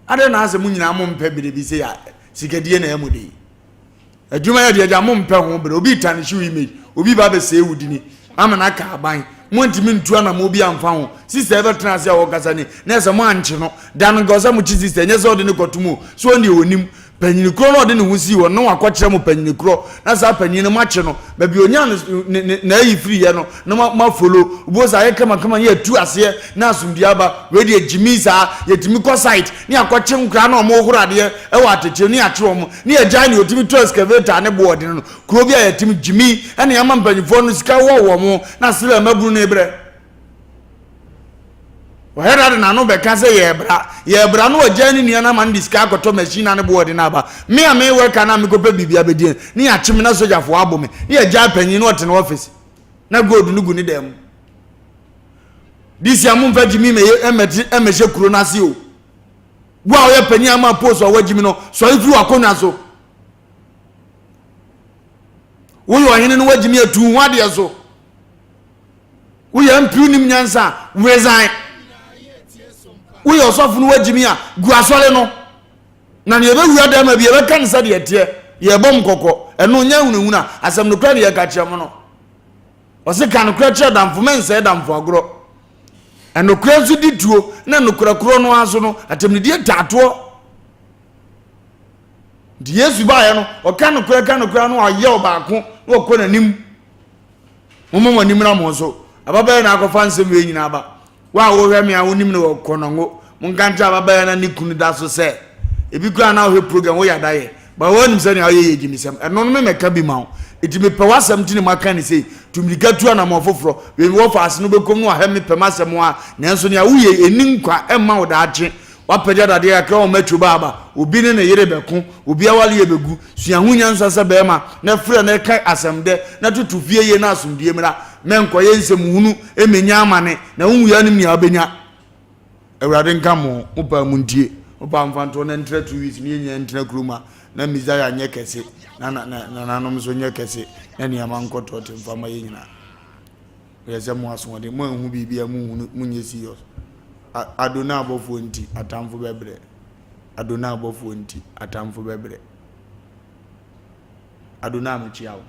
Adɛn na asɛ mo nyinaa mompɛ biribi sɛ yɛ sikadie na ɛyɛ mo de yi? Adwuma yɛ deɛ agya mompɛ ho berɛ. Obi tarnish wo image, obi ba bɛsɛe wo dini ama no aka aban. Montumi ntu anammɔn bi amfa ho. Sister bɛtena ase a wɔkasa ni na ɛsɛ mo ankye no. Da no nka ɔsɛ mokye sister, ɛnyɛ sɛ ɔde no kɔto mu o. So ɔno deɛ ɔnim. Panyin korɔ no a ɔde ne ho sii hɔ no na wakɔkyerɛ mo panyin korɔ na saa panyin no moakye no baabi a ɔnyaa ne ne n'ayi firiiɛ no na mo moafolo wobɛhu sɛ ayɛ kamakama ne yɛatu aseɛ na asomdwoeɛ aba. Wei deɛ gyimii saa yɛtumi kɔ site ne yɛakɔkye nkoraa na wɔhohoro adeɛ wɔ atɛkyɛ ne yɛakye wɔn ne yɛgyae nea ɔtumi tɔ excavator ne boɔdene no kuro bi a yɛtumi gyimii ɛna yɛama mpanyinfoɔ no sika wɔ wɔn na srɛ mmabunu no brɛ. Ɔyɛ da de n'ano bɛka sɛ yɛrebra, yɛrebra na wagyae ne nua no ama no de sika akɔtɔ machine a ne bo ɔden aba. Me a mewɔ ɛka no a mekɔpɛ biribi abɛdi no, ne yɛakye me na sogyafoɔ abo me, ne yɛagyae panyin na ɔte ne office na gold no gu ne dan mu. This year momfa gyimi mmɛhyɛ kuro no ase o. Wo a woyɛ panyin ama post a wagyimi no, sɔre firi w'akonnwa so. Woyɛ ɔhene no wagyimi atu ho adeɛ so. Woyɛ MP wonim nyansa a, resign. Woyɛ ɔsɔfo no wagyimi a, gu asɔre no. Na nea ɛbɛwura dɛm ma bi yɛbɛka no sɛdeɛ ɛteɛ. Yɛbɔ mo kɔkɔ. Ɛno nyɛ ahunahuna. Asɛm nokorɛ ne yɛka kyerɛ mo no. Ɔse ka nokorɛ kyerɛ damfo, mɛnsɛe damfo agorɔ. Ɛnokorɛ nso di tuo, na nokorɛ korɔ no ara so no, atɛmnidie taatoɔ. Nti Yesu baeɛ no, ɔka nokorɛ ka nokorɛ no ɔyɛ ɔbaako na ɔkɔ n'anim. Momma mo ani mmra mo ho so. Ababaa na akɔfa nsɛm wei nyinaa aba. Wo a wohwɛ me a wonim no wɔ Kɔnɔngo, monka nkyerɛ ababaa na ne kunu da so sɛ, ebi koraa na wohwɛ program woyɛ adayɛ, but woanim sɛnea woyɛ yɛ gyimisɛm. Ɛno no me mɛka bi ma wo. Enti mepɛ w'asɛm nti na maka no sei. Tu mmirika tu anammɔn foforɔ. Wei mewɔ faase no wobɛkɔm no wahɛ me pɛ m'asɛm a, nanso nea woyɛ yi ɛnni nkwa ɛmma wo daakye. W'apagya dadeɛ kakra wɔ matwo ba aba. Obi ne ne yere bɛko. Obi awareɛ bɛgu. Sua ho nyansa sɛ bɛɛma na frɛ no ka asɛmdɛ na toto fie yie na asomdwie mmra. Mɛnkɔyɛ nsɛm hunu mmɛnya amane na wo nwuiɛ anim nea wobɛnya. Awurade nka mo ho. Mo paa montie. Mo paa mfa ntoɔ na ntra 2 weeks ne yɛn nyinaa ntena kurom ha na Messiah nyɛ kɛse na na na nananom nso nyɛ kɛse na nneɛma nkɔ tɔɔte mfa ma yɛn nyinaa. Yɛ sɛ mo asoɔden, mo anhu biribi a monhunu, monyɛ serious. Adonai abɔfoɔ nti, atamfo bɛbrɛ. Adonai abɔfoɔ nti, atamfo bɛbrɛ. Adonai mekyia wo.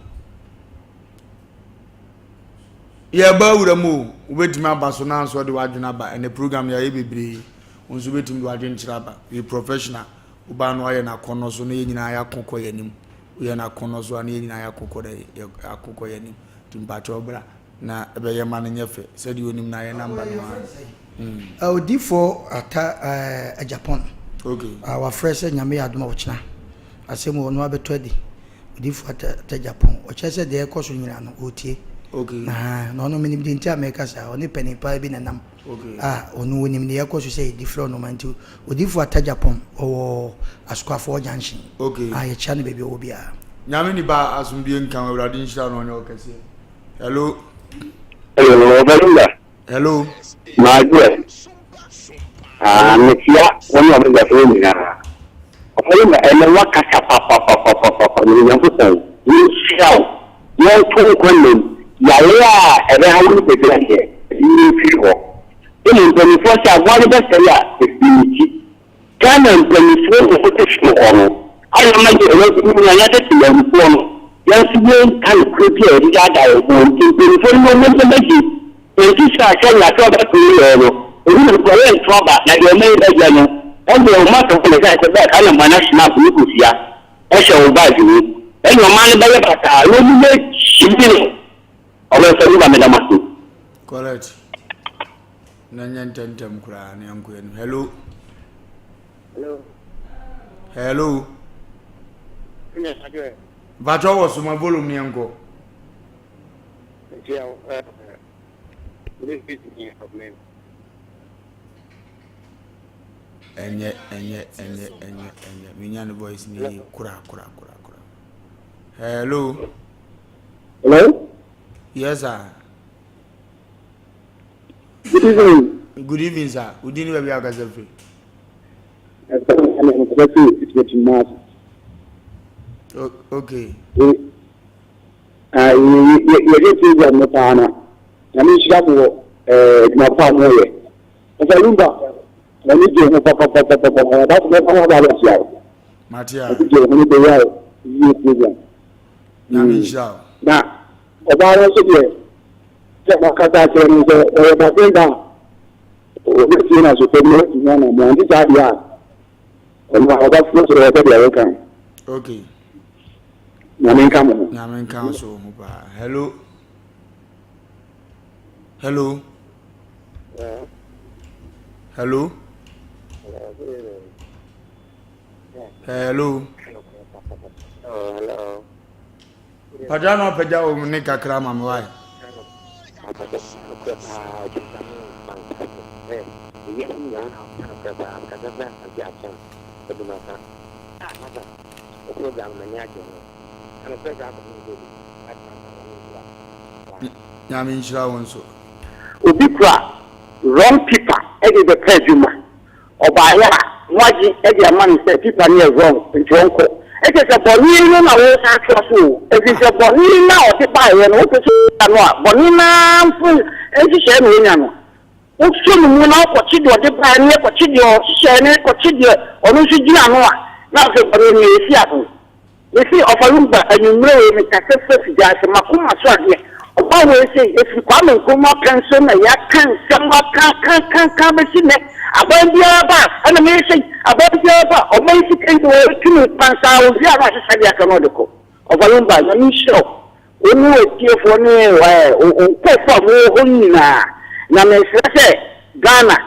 Yɛba awura mu o, wobɛtumi aba so na nso de w'adwene aba. Ɛnɛ program yɛayɛ bebree, wo nso wobɛtumi de w'adwene kyerɛ aba. Yɛ professional, wobaa no ayɛ n'akɔnnɔ so na yɛn nyinaa yɛako kɔ yɛn anim. Woyɛ n'akɔnnɔ so a na yɛn nyinaa yɛako kɔ dɛ, yɛako kɔ yɛn anim. Nti mpakyɛw bra na ɛbɛyɛ ma no nyɛ fɛ sɛdeɛ onim no ayɛ number no ara. Mm. Odiyifoɔ Atta eh, Agyapong. Okay. Ah, wafrɛ sɛ Nyame yɛ adom a ɔkyena asɛm wɔ ɔno abɛtɔ adi. Odiyifoɔ Atta Atta Agyapong. Ɔkyerɛ sɛ deɛ ɛkɔ so nyinaa no ɔretie. Okay. Na na ɔno menim deɛ nti a meka saa. Ɔne panin paa bi na nam. Okay. A ɔno ɔnim deɛ ɛkɔ so sɛ yɛdi frɛ ɔno ma nti Odiyifoɔ Atta Agyapong ɔwɔ Asukuafoɔ junction. Okay. A yɛkyia no baabi ɔwɔ biara. Nyame nipa asomdue nka wo awurade nhyira no ɔnyɛ wo kɛseɛ hello. Hello ɔbɛrinda. Hello. Maadeɛ. Ah, mekyia wɔn a wɔbɛgya fo nyinaa. Ɔbarima ma ɛnɛ woakasa papapapapapa na Onyankopɔn nhyira wo na ɔnto wo nkwa nna mu. Yareɛ a ɛbɛha wo nipadua deɛ, ɛyi mfiri hɔ. Mmom mpanimfoɔ sɛ aboa no bɛsɛe a, ɛfiri ne ti. Ghana mpanimfoɔ na wɔte soro hɔ no ayɛ ama yɛn yɛn nso nyinaa yɛatete yɛn abufuo no, yɛn nso yɛnka nokorɛ bi a yɛde daadaa yɛn ho. Nti mpanimfoɔ no wɔn nneɛma yie. Enti sɛ sɛnea sɛ ɔbɛto ne yɛɛ no, obi na ɔkura yɛn nto aba, na deɛ ɔma yi bɛyɛ no, ɛndeɛ wo mma sɛ wɔn sɛ sɛ bɛɛ ka na ma na snap ne kosua ɛhyɛ wo bag mu, ɛnna ɔman no bɛyɛ basaa na ɔmu yɛ hyimi no, ɔbɛsɛ no ba meda mo ase. Correct. Na nyɛ ntɛntɛm koraa na yɛnkɔ anim. Hello. Hello. Hello. Mpakyɛ wɔ soma volume ne yɛnkɔ. Ɛnyɛ ɛnyɛ ɛnyɛ ɛnyɛ ɛnyɛ menya ne voice ne yie kora kora kora kora. Hello. Hello. Yes sir. Good evening. Good evening sir. Wodi ne baabi a akasa firi. Okay. Yɛhwɛ program no paa na Nyame nhyira mo wɔ adwuma pa a moyɛ. Ɔfa Lumba, m'ani gye ho papapapapa. Ɔba so bɛfa ho aba abɛhyia wo. Mate a. M'ani gye ho ne bɛyɛ a yie program. Nyame nhyira wo. Na ɔbaa no nso deɛ sɛ makasa akyerɛ no sɛ ɔyɛ basen ba a ɔbɛtie no aso pɛ bi na watumi anammɔ ante saa deɛ a ɔno a ɔba fo sɛ ɔsɛ deɛ wɔka no. Okay. Nyame nka mo ho. Nyame nka wo so ho paa. Hello. Hello. Hello. Hello. Hello. Pagya na ɔpagya wɔ ne kakra ma me wae. Nyame nhyira wo nso. Obi kura wrong paper de bɛpɛ adwuma, ɔbaeɛ a moagye de ama no sɛ paper no yɛ wrong nti ɔnkɔ. Ɛkyɛ sɛ bɔne no na wosan atoa so o, ɛfiri sɛ bɔne no a ɔde baeɛ no wopɛ sɛ wonya no a, bɔne no ara mfo nhyehyɛeɛ na wonya no. Wosɔ no mu na wokɔkye deɛ ɔde baeɛ no, kɔkye deɛ ɔhyehyɛeɛ no, kɔkye deɛ ɔno nso gyina ano a, na afei bɔne no ɛsi ano. Mese Ɔfarumba, anwummerɛ wei mekasa firi afigya ase, m'akoma so adeɛ, ɔbaa wei sei, ɛfiri Kwame Nkrumah pɛn so na yɛaka nsɛm aka aka aka aka bɛsi nnɛ, aban biara ba a, ɛna meyɛ sei, aban biara ba a, ɔman sika yi deɛ ɔtumi pansaa, ɔwie a na wasesa deɛ aka na ɔde kɔ. Ɔfarumba, Nyame nhyira wo, wo ne w'atiefoɔ ne wo nkurɔfoɔ a mowɔ hɔ nyinaa, na mesrɛ sɛ Ghana,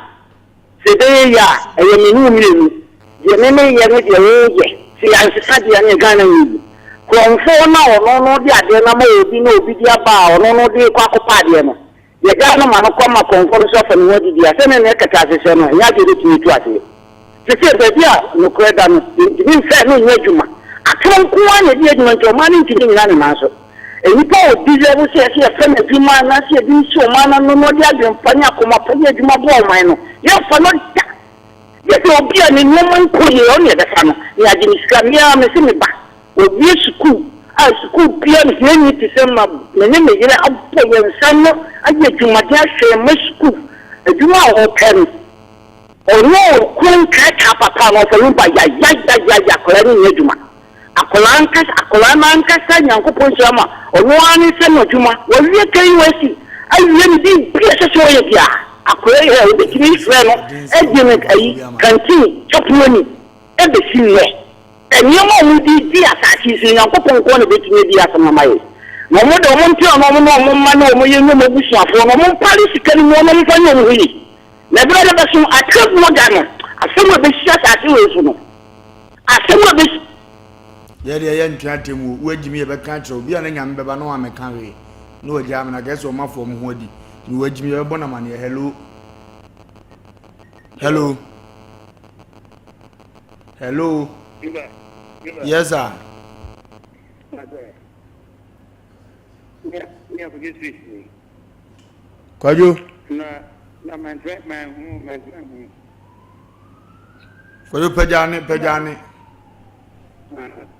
Sɛ ɛbɛyɛ yie a, ɛyɛ me ne wo mmienu. Deɛ me meyɛ ne deɛ woreyɛ. Sɛ yɛansesa deɛ a, ne Ghana nyɛ yie. Korɔmfoɔ no a ɔno no de adeɛ no ama obi na obi de aba a ɔno no de rekɔ akɔpɛ adeɛ no, yɛgyaa no ma no kɔ ma korɔmfoɔ no nso afa ne ho adidi a, sɛdeɛ na ɛkɛtɛ ahyehyɛ no, ɛnyɛ adeɛ a ɛbɛtumi atu aseɛ. Seesei baabi a nokorɛ da no, yɛntumi mfa ɛno nyɛ adwuma. Atorɔ nko ara na ɛdi adwuma nti ɔman no ntumi nnyina ne nan so. Nnipa a wɔdi wiase sɛ yɛsɛ yɛfrɛ no adwuma anaasɛ yɛde no si ɔman no ano na ɔde adwene pa ne akoma pa yɛ adwuma boa ɔman no, yɛmfa no da. Gye sɛ obi a ne nneɛma nkɔ yie, ɔno na yɛbɛfa no na yɛagye ne sika. Me ara mese me ba, wawie sukuu a sukuu biara no hiani te sɛ ma me ne me yere abɔ yɛn nsa ano ayɛ adwumaden ahwɛ yɛn mma sukuu. Adwuma a ɔpɛ no, ɔno ɔkura nkrataa papa no ɔfa no ba yayayayaya akwadaa no nyɛ adwuma. Akwadaa ankasa, akwadaa no ankasa Nyankopɔn nhyira ma ɔno ara ne nsa no adwuma. Wawie KUST, awie ne biribi a ɛsɛ sɛ ɔyɛ biara. Akwadaa yi, ɛ, obi tumi frɛ no gye no ayi, canteen, chop money, ɛbɛsi nnɛ. Nneɛma a wɔde di asase yi so no, Nyankopɔn nko ara na ɔbɛtumi adi asɛm ama yɛn. Na wɔn de, wɔn nte ɔno, wɔn ne wɔn mma ne wɔn yere ne wɔn abusuafoɔ no, wɔn mpare sika no mu, wɔn mfa nyɛ wɔn ho yie. Na ɛberɛ no bɛso, atemmuo da no, asɛm a ɛbɛsi asase wei so no, Asɛm a bɛsi. Yɛ deɛ yɛ ntwe atemmuo, wo agyimi yɛ bɛka akyerɛ wo, bia na Nyame bɛba na wamɛka hwee, na wagyaa me na kɛɛ sɛ ɔma foɔ mo ho adi, na wagyimi yɛ bɛbɔ no amaneɛ, hello, hello, hello, yes sir. Kwadwo. Kwadwo pagya ne pagya ne.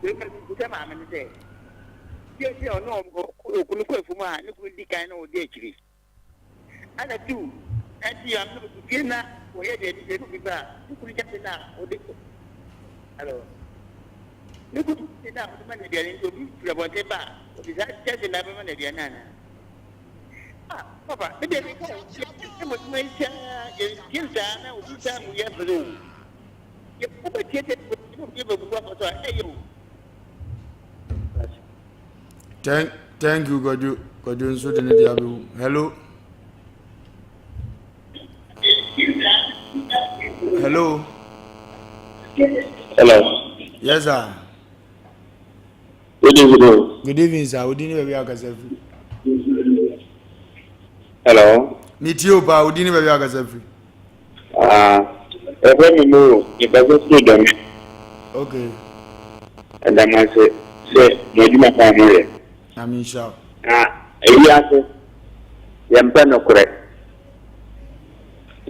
Wei ma mibisa maame no sɛ, Deɛn nti na ɔne okunu kɔ afuom a ne kunu di kan na ɔdi akyire? Ɛna tu ɛnti maame no ɔte fie na wɔyɛ deɛ ɛdi sɛ ne obi ba a ne kunu kyɛnse na ɔde hello ne kunu kyɛnse na ɔde ma no aduane nti obi firi abɔnten ba a ɔde saa kyɛnse na ɛbɛma no aduane anaa? Ah papa me deɛ meka o yɛ mo adwuma yi saa yɛntie saa na obi saa mu yɛ fere o yɛ wobɛtie sɛ ne obi bɛbubu afa so a ɛyɛ o. Thank, thank you, Kwadwo. Kwadwo nso de ne de abɛwu. Hello. Hello. Hello. Yes, sir. Good evening. Good evening, sir. Odi ni baabi akasa firi. Hello. Mi tie o paa, odi ni baabi akasa firi. Ah, ɛfɛ mi mu mekasa firi dɔme. Okay. Ɛda mo ase sɛ mo adwuma pa a moyɛ. Nyame nhyira wo. Na ewiase, yɛmpɛ nokorɛ.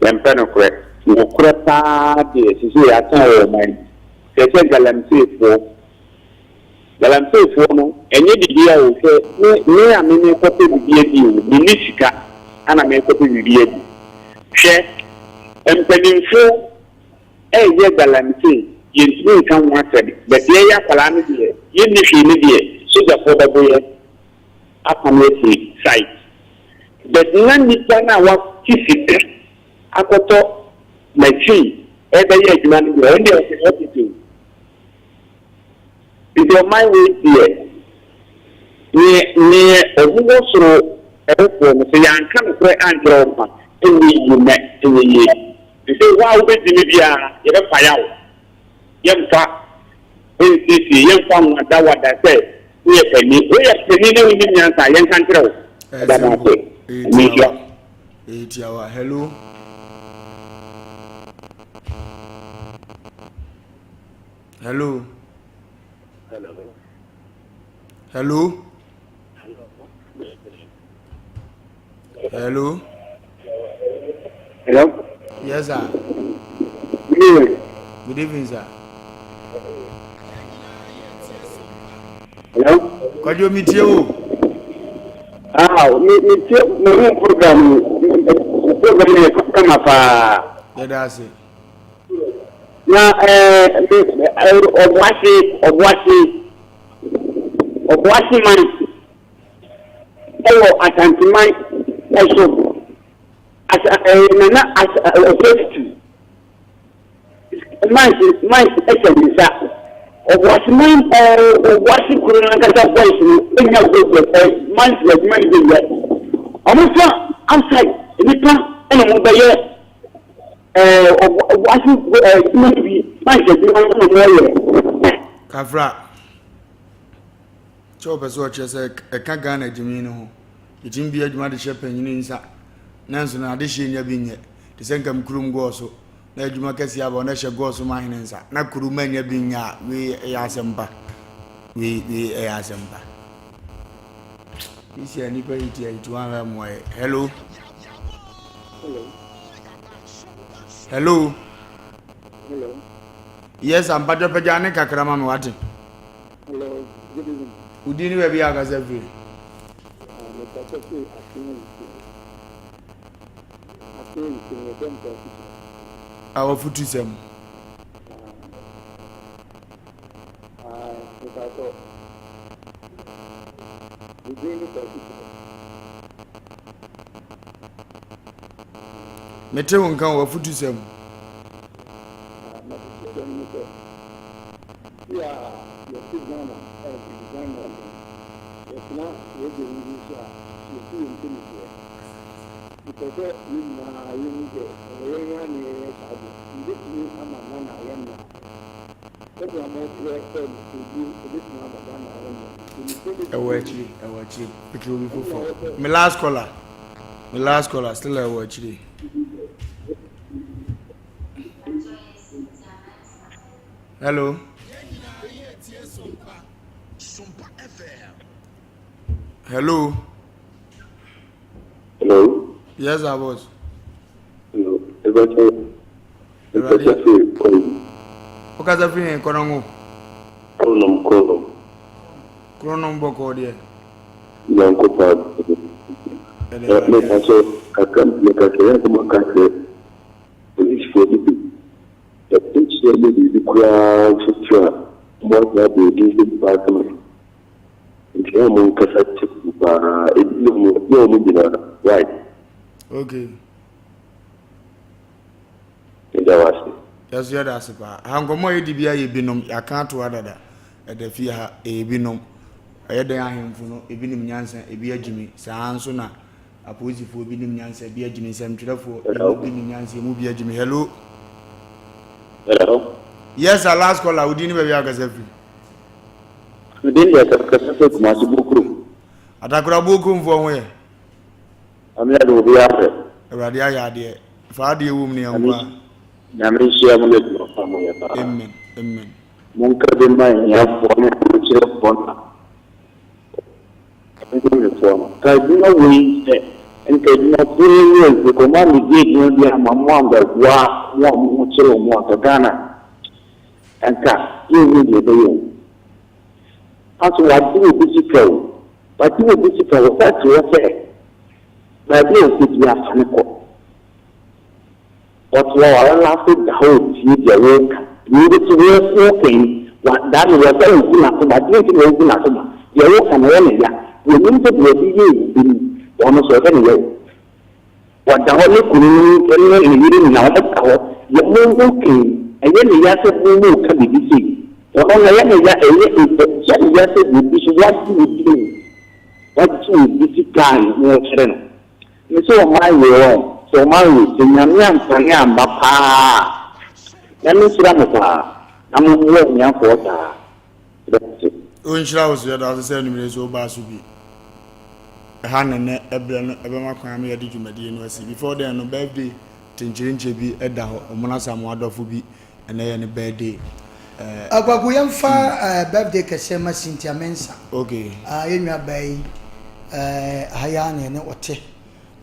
Yɛmpɛ nokorɛ. Nokorɛ paa deɛ sesei asa wɔ ɔman mu. Hwɛ sɛ galamseyfoɔ Galamseyfoɔ no, ɛnyɛ biribiara o, hwɛ me me a me merekɔpɛ biribi adi o, menni sika ana merekɔpɛ biribi adi. Hwɛ, mpanimfoɔ reyɛ galamsey, yɛntumi nka ho asɛm, but yɛyɛ akwadaa no deɛ, yɛnni hwee no deɛ, sogyafoɔ bɛbo yɛn apam yɛn afiri site. But na nipa no a wate sika akɔtɔ machine rebɛyɛ adwuma no deɛ, ɔno deɛ ɔte office o. Nti ɔman wei deɛ, neɛ neɛ ɔmo wɔ soro hɔfoɔ no, sɛ yɛanka nokorɛ ankyerɛ wɔn a, ɛnyɛ yie na ɛnyɛ yie. Sesei wo a wobɛdi no biara, yɛbɛfaya wo. Yɛmfa nsiesie, yɛmfa nwadawada sɛ woyɛ panin. Woyɛ panin na wonim nyansa a, yɛnka nkyerɛ wo. Ɛda mo ase. Nyame nhyira. Ɛyɛ tiawa. Hello. Hello. Hello. Hello. Hello. Hello. Yes, sir. Good evening. Good evening, sir. Hello. Kwadwo mi tie o. Ah, mi mi tie mi hu program program yɛ kama paa. Yɛda ase. Na ɛɛ Ɔboase Ɔboase Ɔboase man ɛwɔ Asanteman ɛso asa ɛɛ Nana asa Ɔsɛtutu mines mines ɛhyɛ ne nsa Ɔboase man ɛɛ Ɔboase kuro no ankasa boys no enya gold ɛɛ mines adwuma no bi yɛ wɔn fa outside nipa ɛna wɔn bɛyɛ. Ɛɛ ɔboase adwuma no bi bank adwuma no na wɔyɛ. Kafra, kyɛ wɔpɛ sɛ ɔkyerɛ sɛ ɛka Ghana gyimi no ho. Yɛtumi bue adwuma de hyɛ panyini nsa, nanso no adehyeɛ nya bi nyɛ. Te sɛ nka me kurom gɔɔ so na adwuma kɛseɛ aba na ɛhyɛ gɔɔ so ma hene nsa na kurom anya bi nyɛ a, wei ɛyɛ asɛmpa. Wei wei ɛyɛ asɛmpa. Isi a nipa yi ti a yi ti wɔn ahwɛ mmoa yɛ. Hello. Hello. Hello. Hello. Yes, I'm Pajo Pajo ne kakra ma me wate. Hello. Good evening. Udi ni baabi a akasa firi. A wafutu sɛm. Mete wo nka wɔ afutusɛm. M'afutusɛm ne sɛ, bi a yɛte Ghana a Ghana no, yɛtena radio no bi so a, yɛte yɛn mpanimfoɔ. Mepɛ sɛ yɛn nyinaa yɛhu sɛ ɛyɛ yɛn ara na yɛyɛ saa adeɛ. Yɛbɛtumi ama Ghana ayɛ mmerɛ. Sɛdeɛ mokyerɛ sɛ nokorɛdie ɛbɛtumi ama Ghana ayɛ mmerɛ no, mpanimfoɔ bɛtumi. Ɛwɔ akyire, ɛwɔ akyire. Peke obi foforɔ. Me last caller. Me last caller still ɛwɔ akyire. Hello. Hello. Hello. Yes, sir, boss. Hello. Ɛbɛkyɛ. Ɛbɛkyɛ firi kɔn. Wokasa firi yɛn kɔnɔngo. Kronom kronom. Kronom bɔkɔɔ deɛ. Nyankopɔn adom. Ɛde Me pakyɛ kakra meka sɛ yɛ sɛ mo ka kyerɛ polisifoɔ no bi sɛ ɛhyia ne biribi koraa nso kyerɛ a mo asan abɔ edin sɛ nipa asɛm asi nti yɛ mo nkasa kyɛ paa ebi yɛ ɔmo yɛ ɔmo nyinaa right. Okay. Meda wo ase. Yɛso yɛda ase paa. Ha nkɔmmɔ a yɛdi biara yɛ binom, yɛaka ato ha dada. Ɛda fie ha, ɛyɛ binom. Ɛyɛ dɛn ahemfo no, ebi nim nyansa, ebi agyimi. Saa ara nso na apolisifoɔ bi nim nyansa, ebi agyimi. Nsɛmtwerɛfoɔ, yɛn mu bi nim nyansa, yɛn mu bi agyimi. Hello. Hello. Yes sir, last caller, wo din ne baabi a wokasa firi? Me din deɛ kasa firi Kumasi Buokrom. Atakora Buokromfoɔ ho yɛ? Nyame adom obiara pɛ. Awurade ayɛ adeɛ. Fa adeɛ wom ne yɛnkɔ a. Nyame nhyira mo ne adwuma pa mo yɛ paa. Amen amen. Monka bi mma ahiafoɔ ne ahokyerɛfoɔ na ɛnhwɛfoɔ no. Ka adwuma wei sɛ nka adwumakuo yi ne nka ɔmo ammɛdi adwuma bi amma mo ammɛboa mo a mo ho kyere mo a nka Ghana nka yɛnhu deɛ ɛbɛyɛ o. Aso wagye obi sika o, wagye obi sika o, ɔsan te hɔ sɛ baabi a ɔpɛ biara fa no kɔ. Ɔte hɔ a ɔrelaase da hɔ retie deɛ woreka. Deɛ wobɛsi woreka yi, wa daa no wɔsan rebu n'akoma. Deɛ nti na ɔrebu n'akoma? Deɛ woreka no ɛyɛ no ya. Wɔnim sɛ deɛ ɔde yɛɛ obi no, ɔno nso ɛyɛ no ya o. Ɔda hɔ, ne kunu no ne ne yere nyinaa wɔda hɔ. Deɛ moreka yi, ɛyɛ no ya sɛ moreka biribi sei. Ɔno no, ɛyɛ no ya, ɛyɛ ɛyɛ no ya sɛ obi so wagye obi o, wagye obi sika a ne ho rekyere no. Me sɛ ɔman wei ɔn, sɛ ɔman wei, sɛ Nyame ampane amba paa a, Nyame nhyira mo paa, na mommoa ahiafoɔ saa. Yɛda ase. Onhyira wo so yɛda ase sɛ anwumerɛ nso wobaa so bi. Ɛha na nɛ ɛberɛ no ɛbɛma kwan ama yɛde dwumadie no asi. Before then no birthday kyenkyerenkyɛ bi da hɔ, Omona Asamoah dɔfo bi ɛnɛ yɛ ne birthday. Eh. Kwaku yɛmfa eh, birthday kɛseɛ ma Cynthia Mensah. Okay. Ah, yɛn nua baa yi, eh, aha yi ara na yɛne ɔte.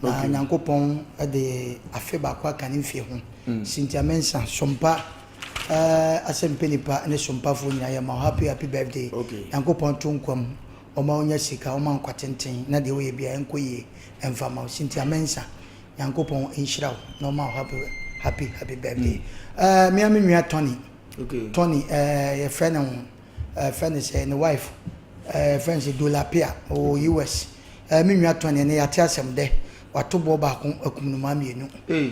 Na Okay. Nyankopɔn de afe baako aka ne mfie ho. Mm. Cynthia Mensah, sompa eh, asɛmpɛ nipa ne sompafoɔ nyinaa yɛma wo happy happy birthday. Okay. Nyankopɔn to nkwa mu, ɔma wo nya sika, ɔma nkwa tenten, na deɛ woyɛ biara ɛnkɔ yie ɛmfa ma wo. Cynthia Mensah, Nyankopɔn nhyira wo na ɔma wo happy happy happy birthday. Eh, me a me nua Tony. Okay. Tony, eh, yɛfrɛ no eh, yɛfrɛ no sɛ ne wife eh, yɛfrɛ no sɛ Dola Pia ɔwɔ US. Eh, me nua Tony ɛnɛ yɛate asɛm dɛ wato boɔ baako akum nnomaa mmienu.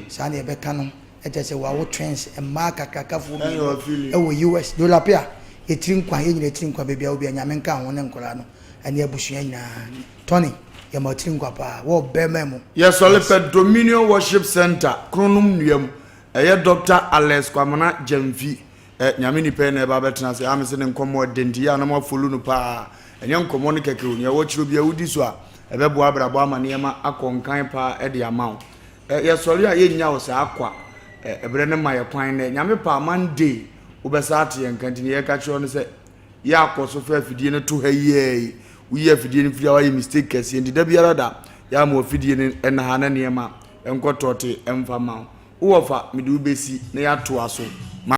Saa na yɛbɛka no ɛkyɛ sɛ wawo twins mmaa kakrakafoɔ mmienu ɛwɔ US. Dola Pia, yɛtiri nkwa, yɛn nyinaa tiri nkwa baabi a wɔ biara Nyame nka ho ne nkwadaa no ɛne abusua nyinaa. Tony, yɛma wo tiri nkwa paa wɔ bɛrima mu. Yɛsɔre pɛ Dominion Worship Centre, Kronom Nnua mu. Ɛyɛ Dɔkta Alex Kwamena Gyamfi. Ɛ, Nyame nipa yi na ɛba abɛtena ase. Aa mese ne nkɔmmɔ ɛdɛ nti yɛ a na mo afollow no paa. Ɛnyɛ nkɔmmɔ no kɛkɛ o, nea ɛwɔ kyerɛ obiara wodi so a, ɛbɛboa abrabɔ ama nneɛma akɔ nkan paa de ama wo. Ɛ, yɛsɔre a yɛnnya wo saa kwa. Ɛ, ɛberɛ no ma yɛ kwan nnɛ. Nyame pɛ a, Monday wobɛsa ate yɛn nka nti nea yɛka kyerɛ wo ne sɛ, yɛ akɔ so fa afidie no to ha yi ara yi. Woyi afidie no firi a woayɛ mistake kɛseɛ nti da biara da yɛ ama afidie no ɛna ha na nneɛma nkɔ tɔɔte mfa ma wo. Wo wɔfa mede wo bɛsi na yɛatoa so.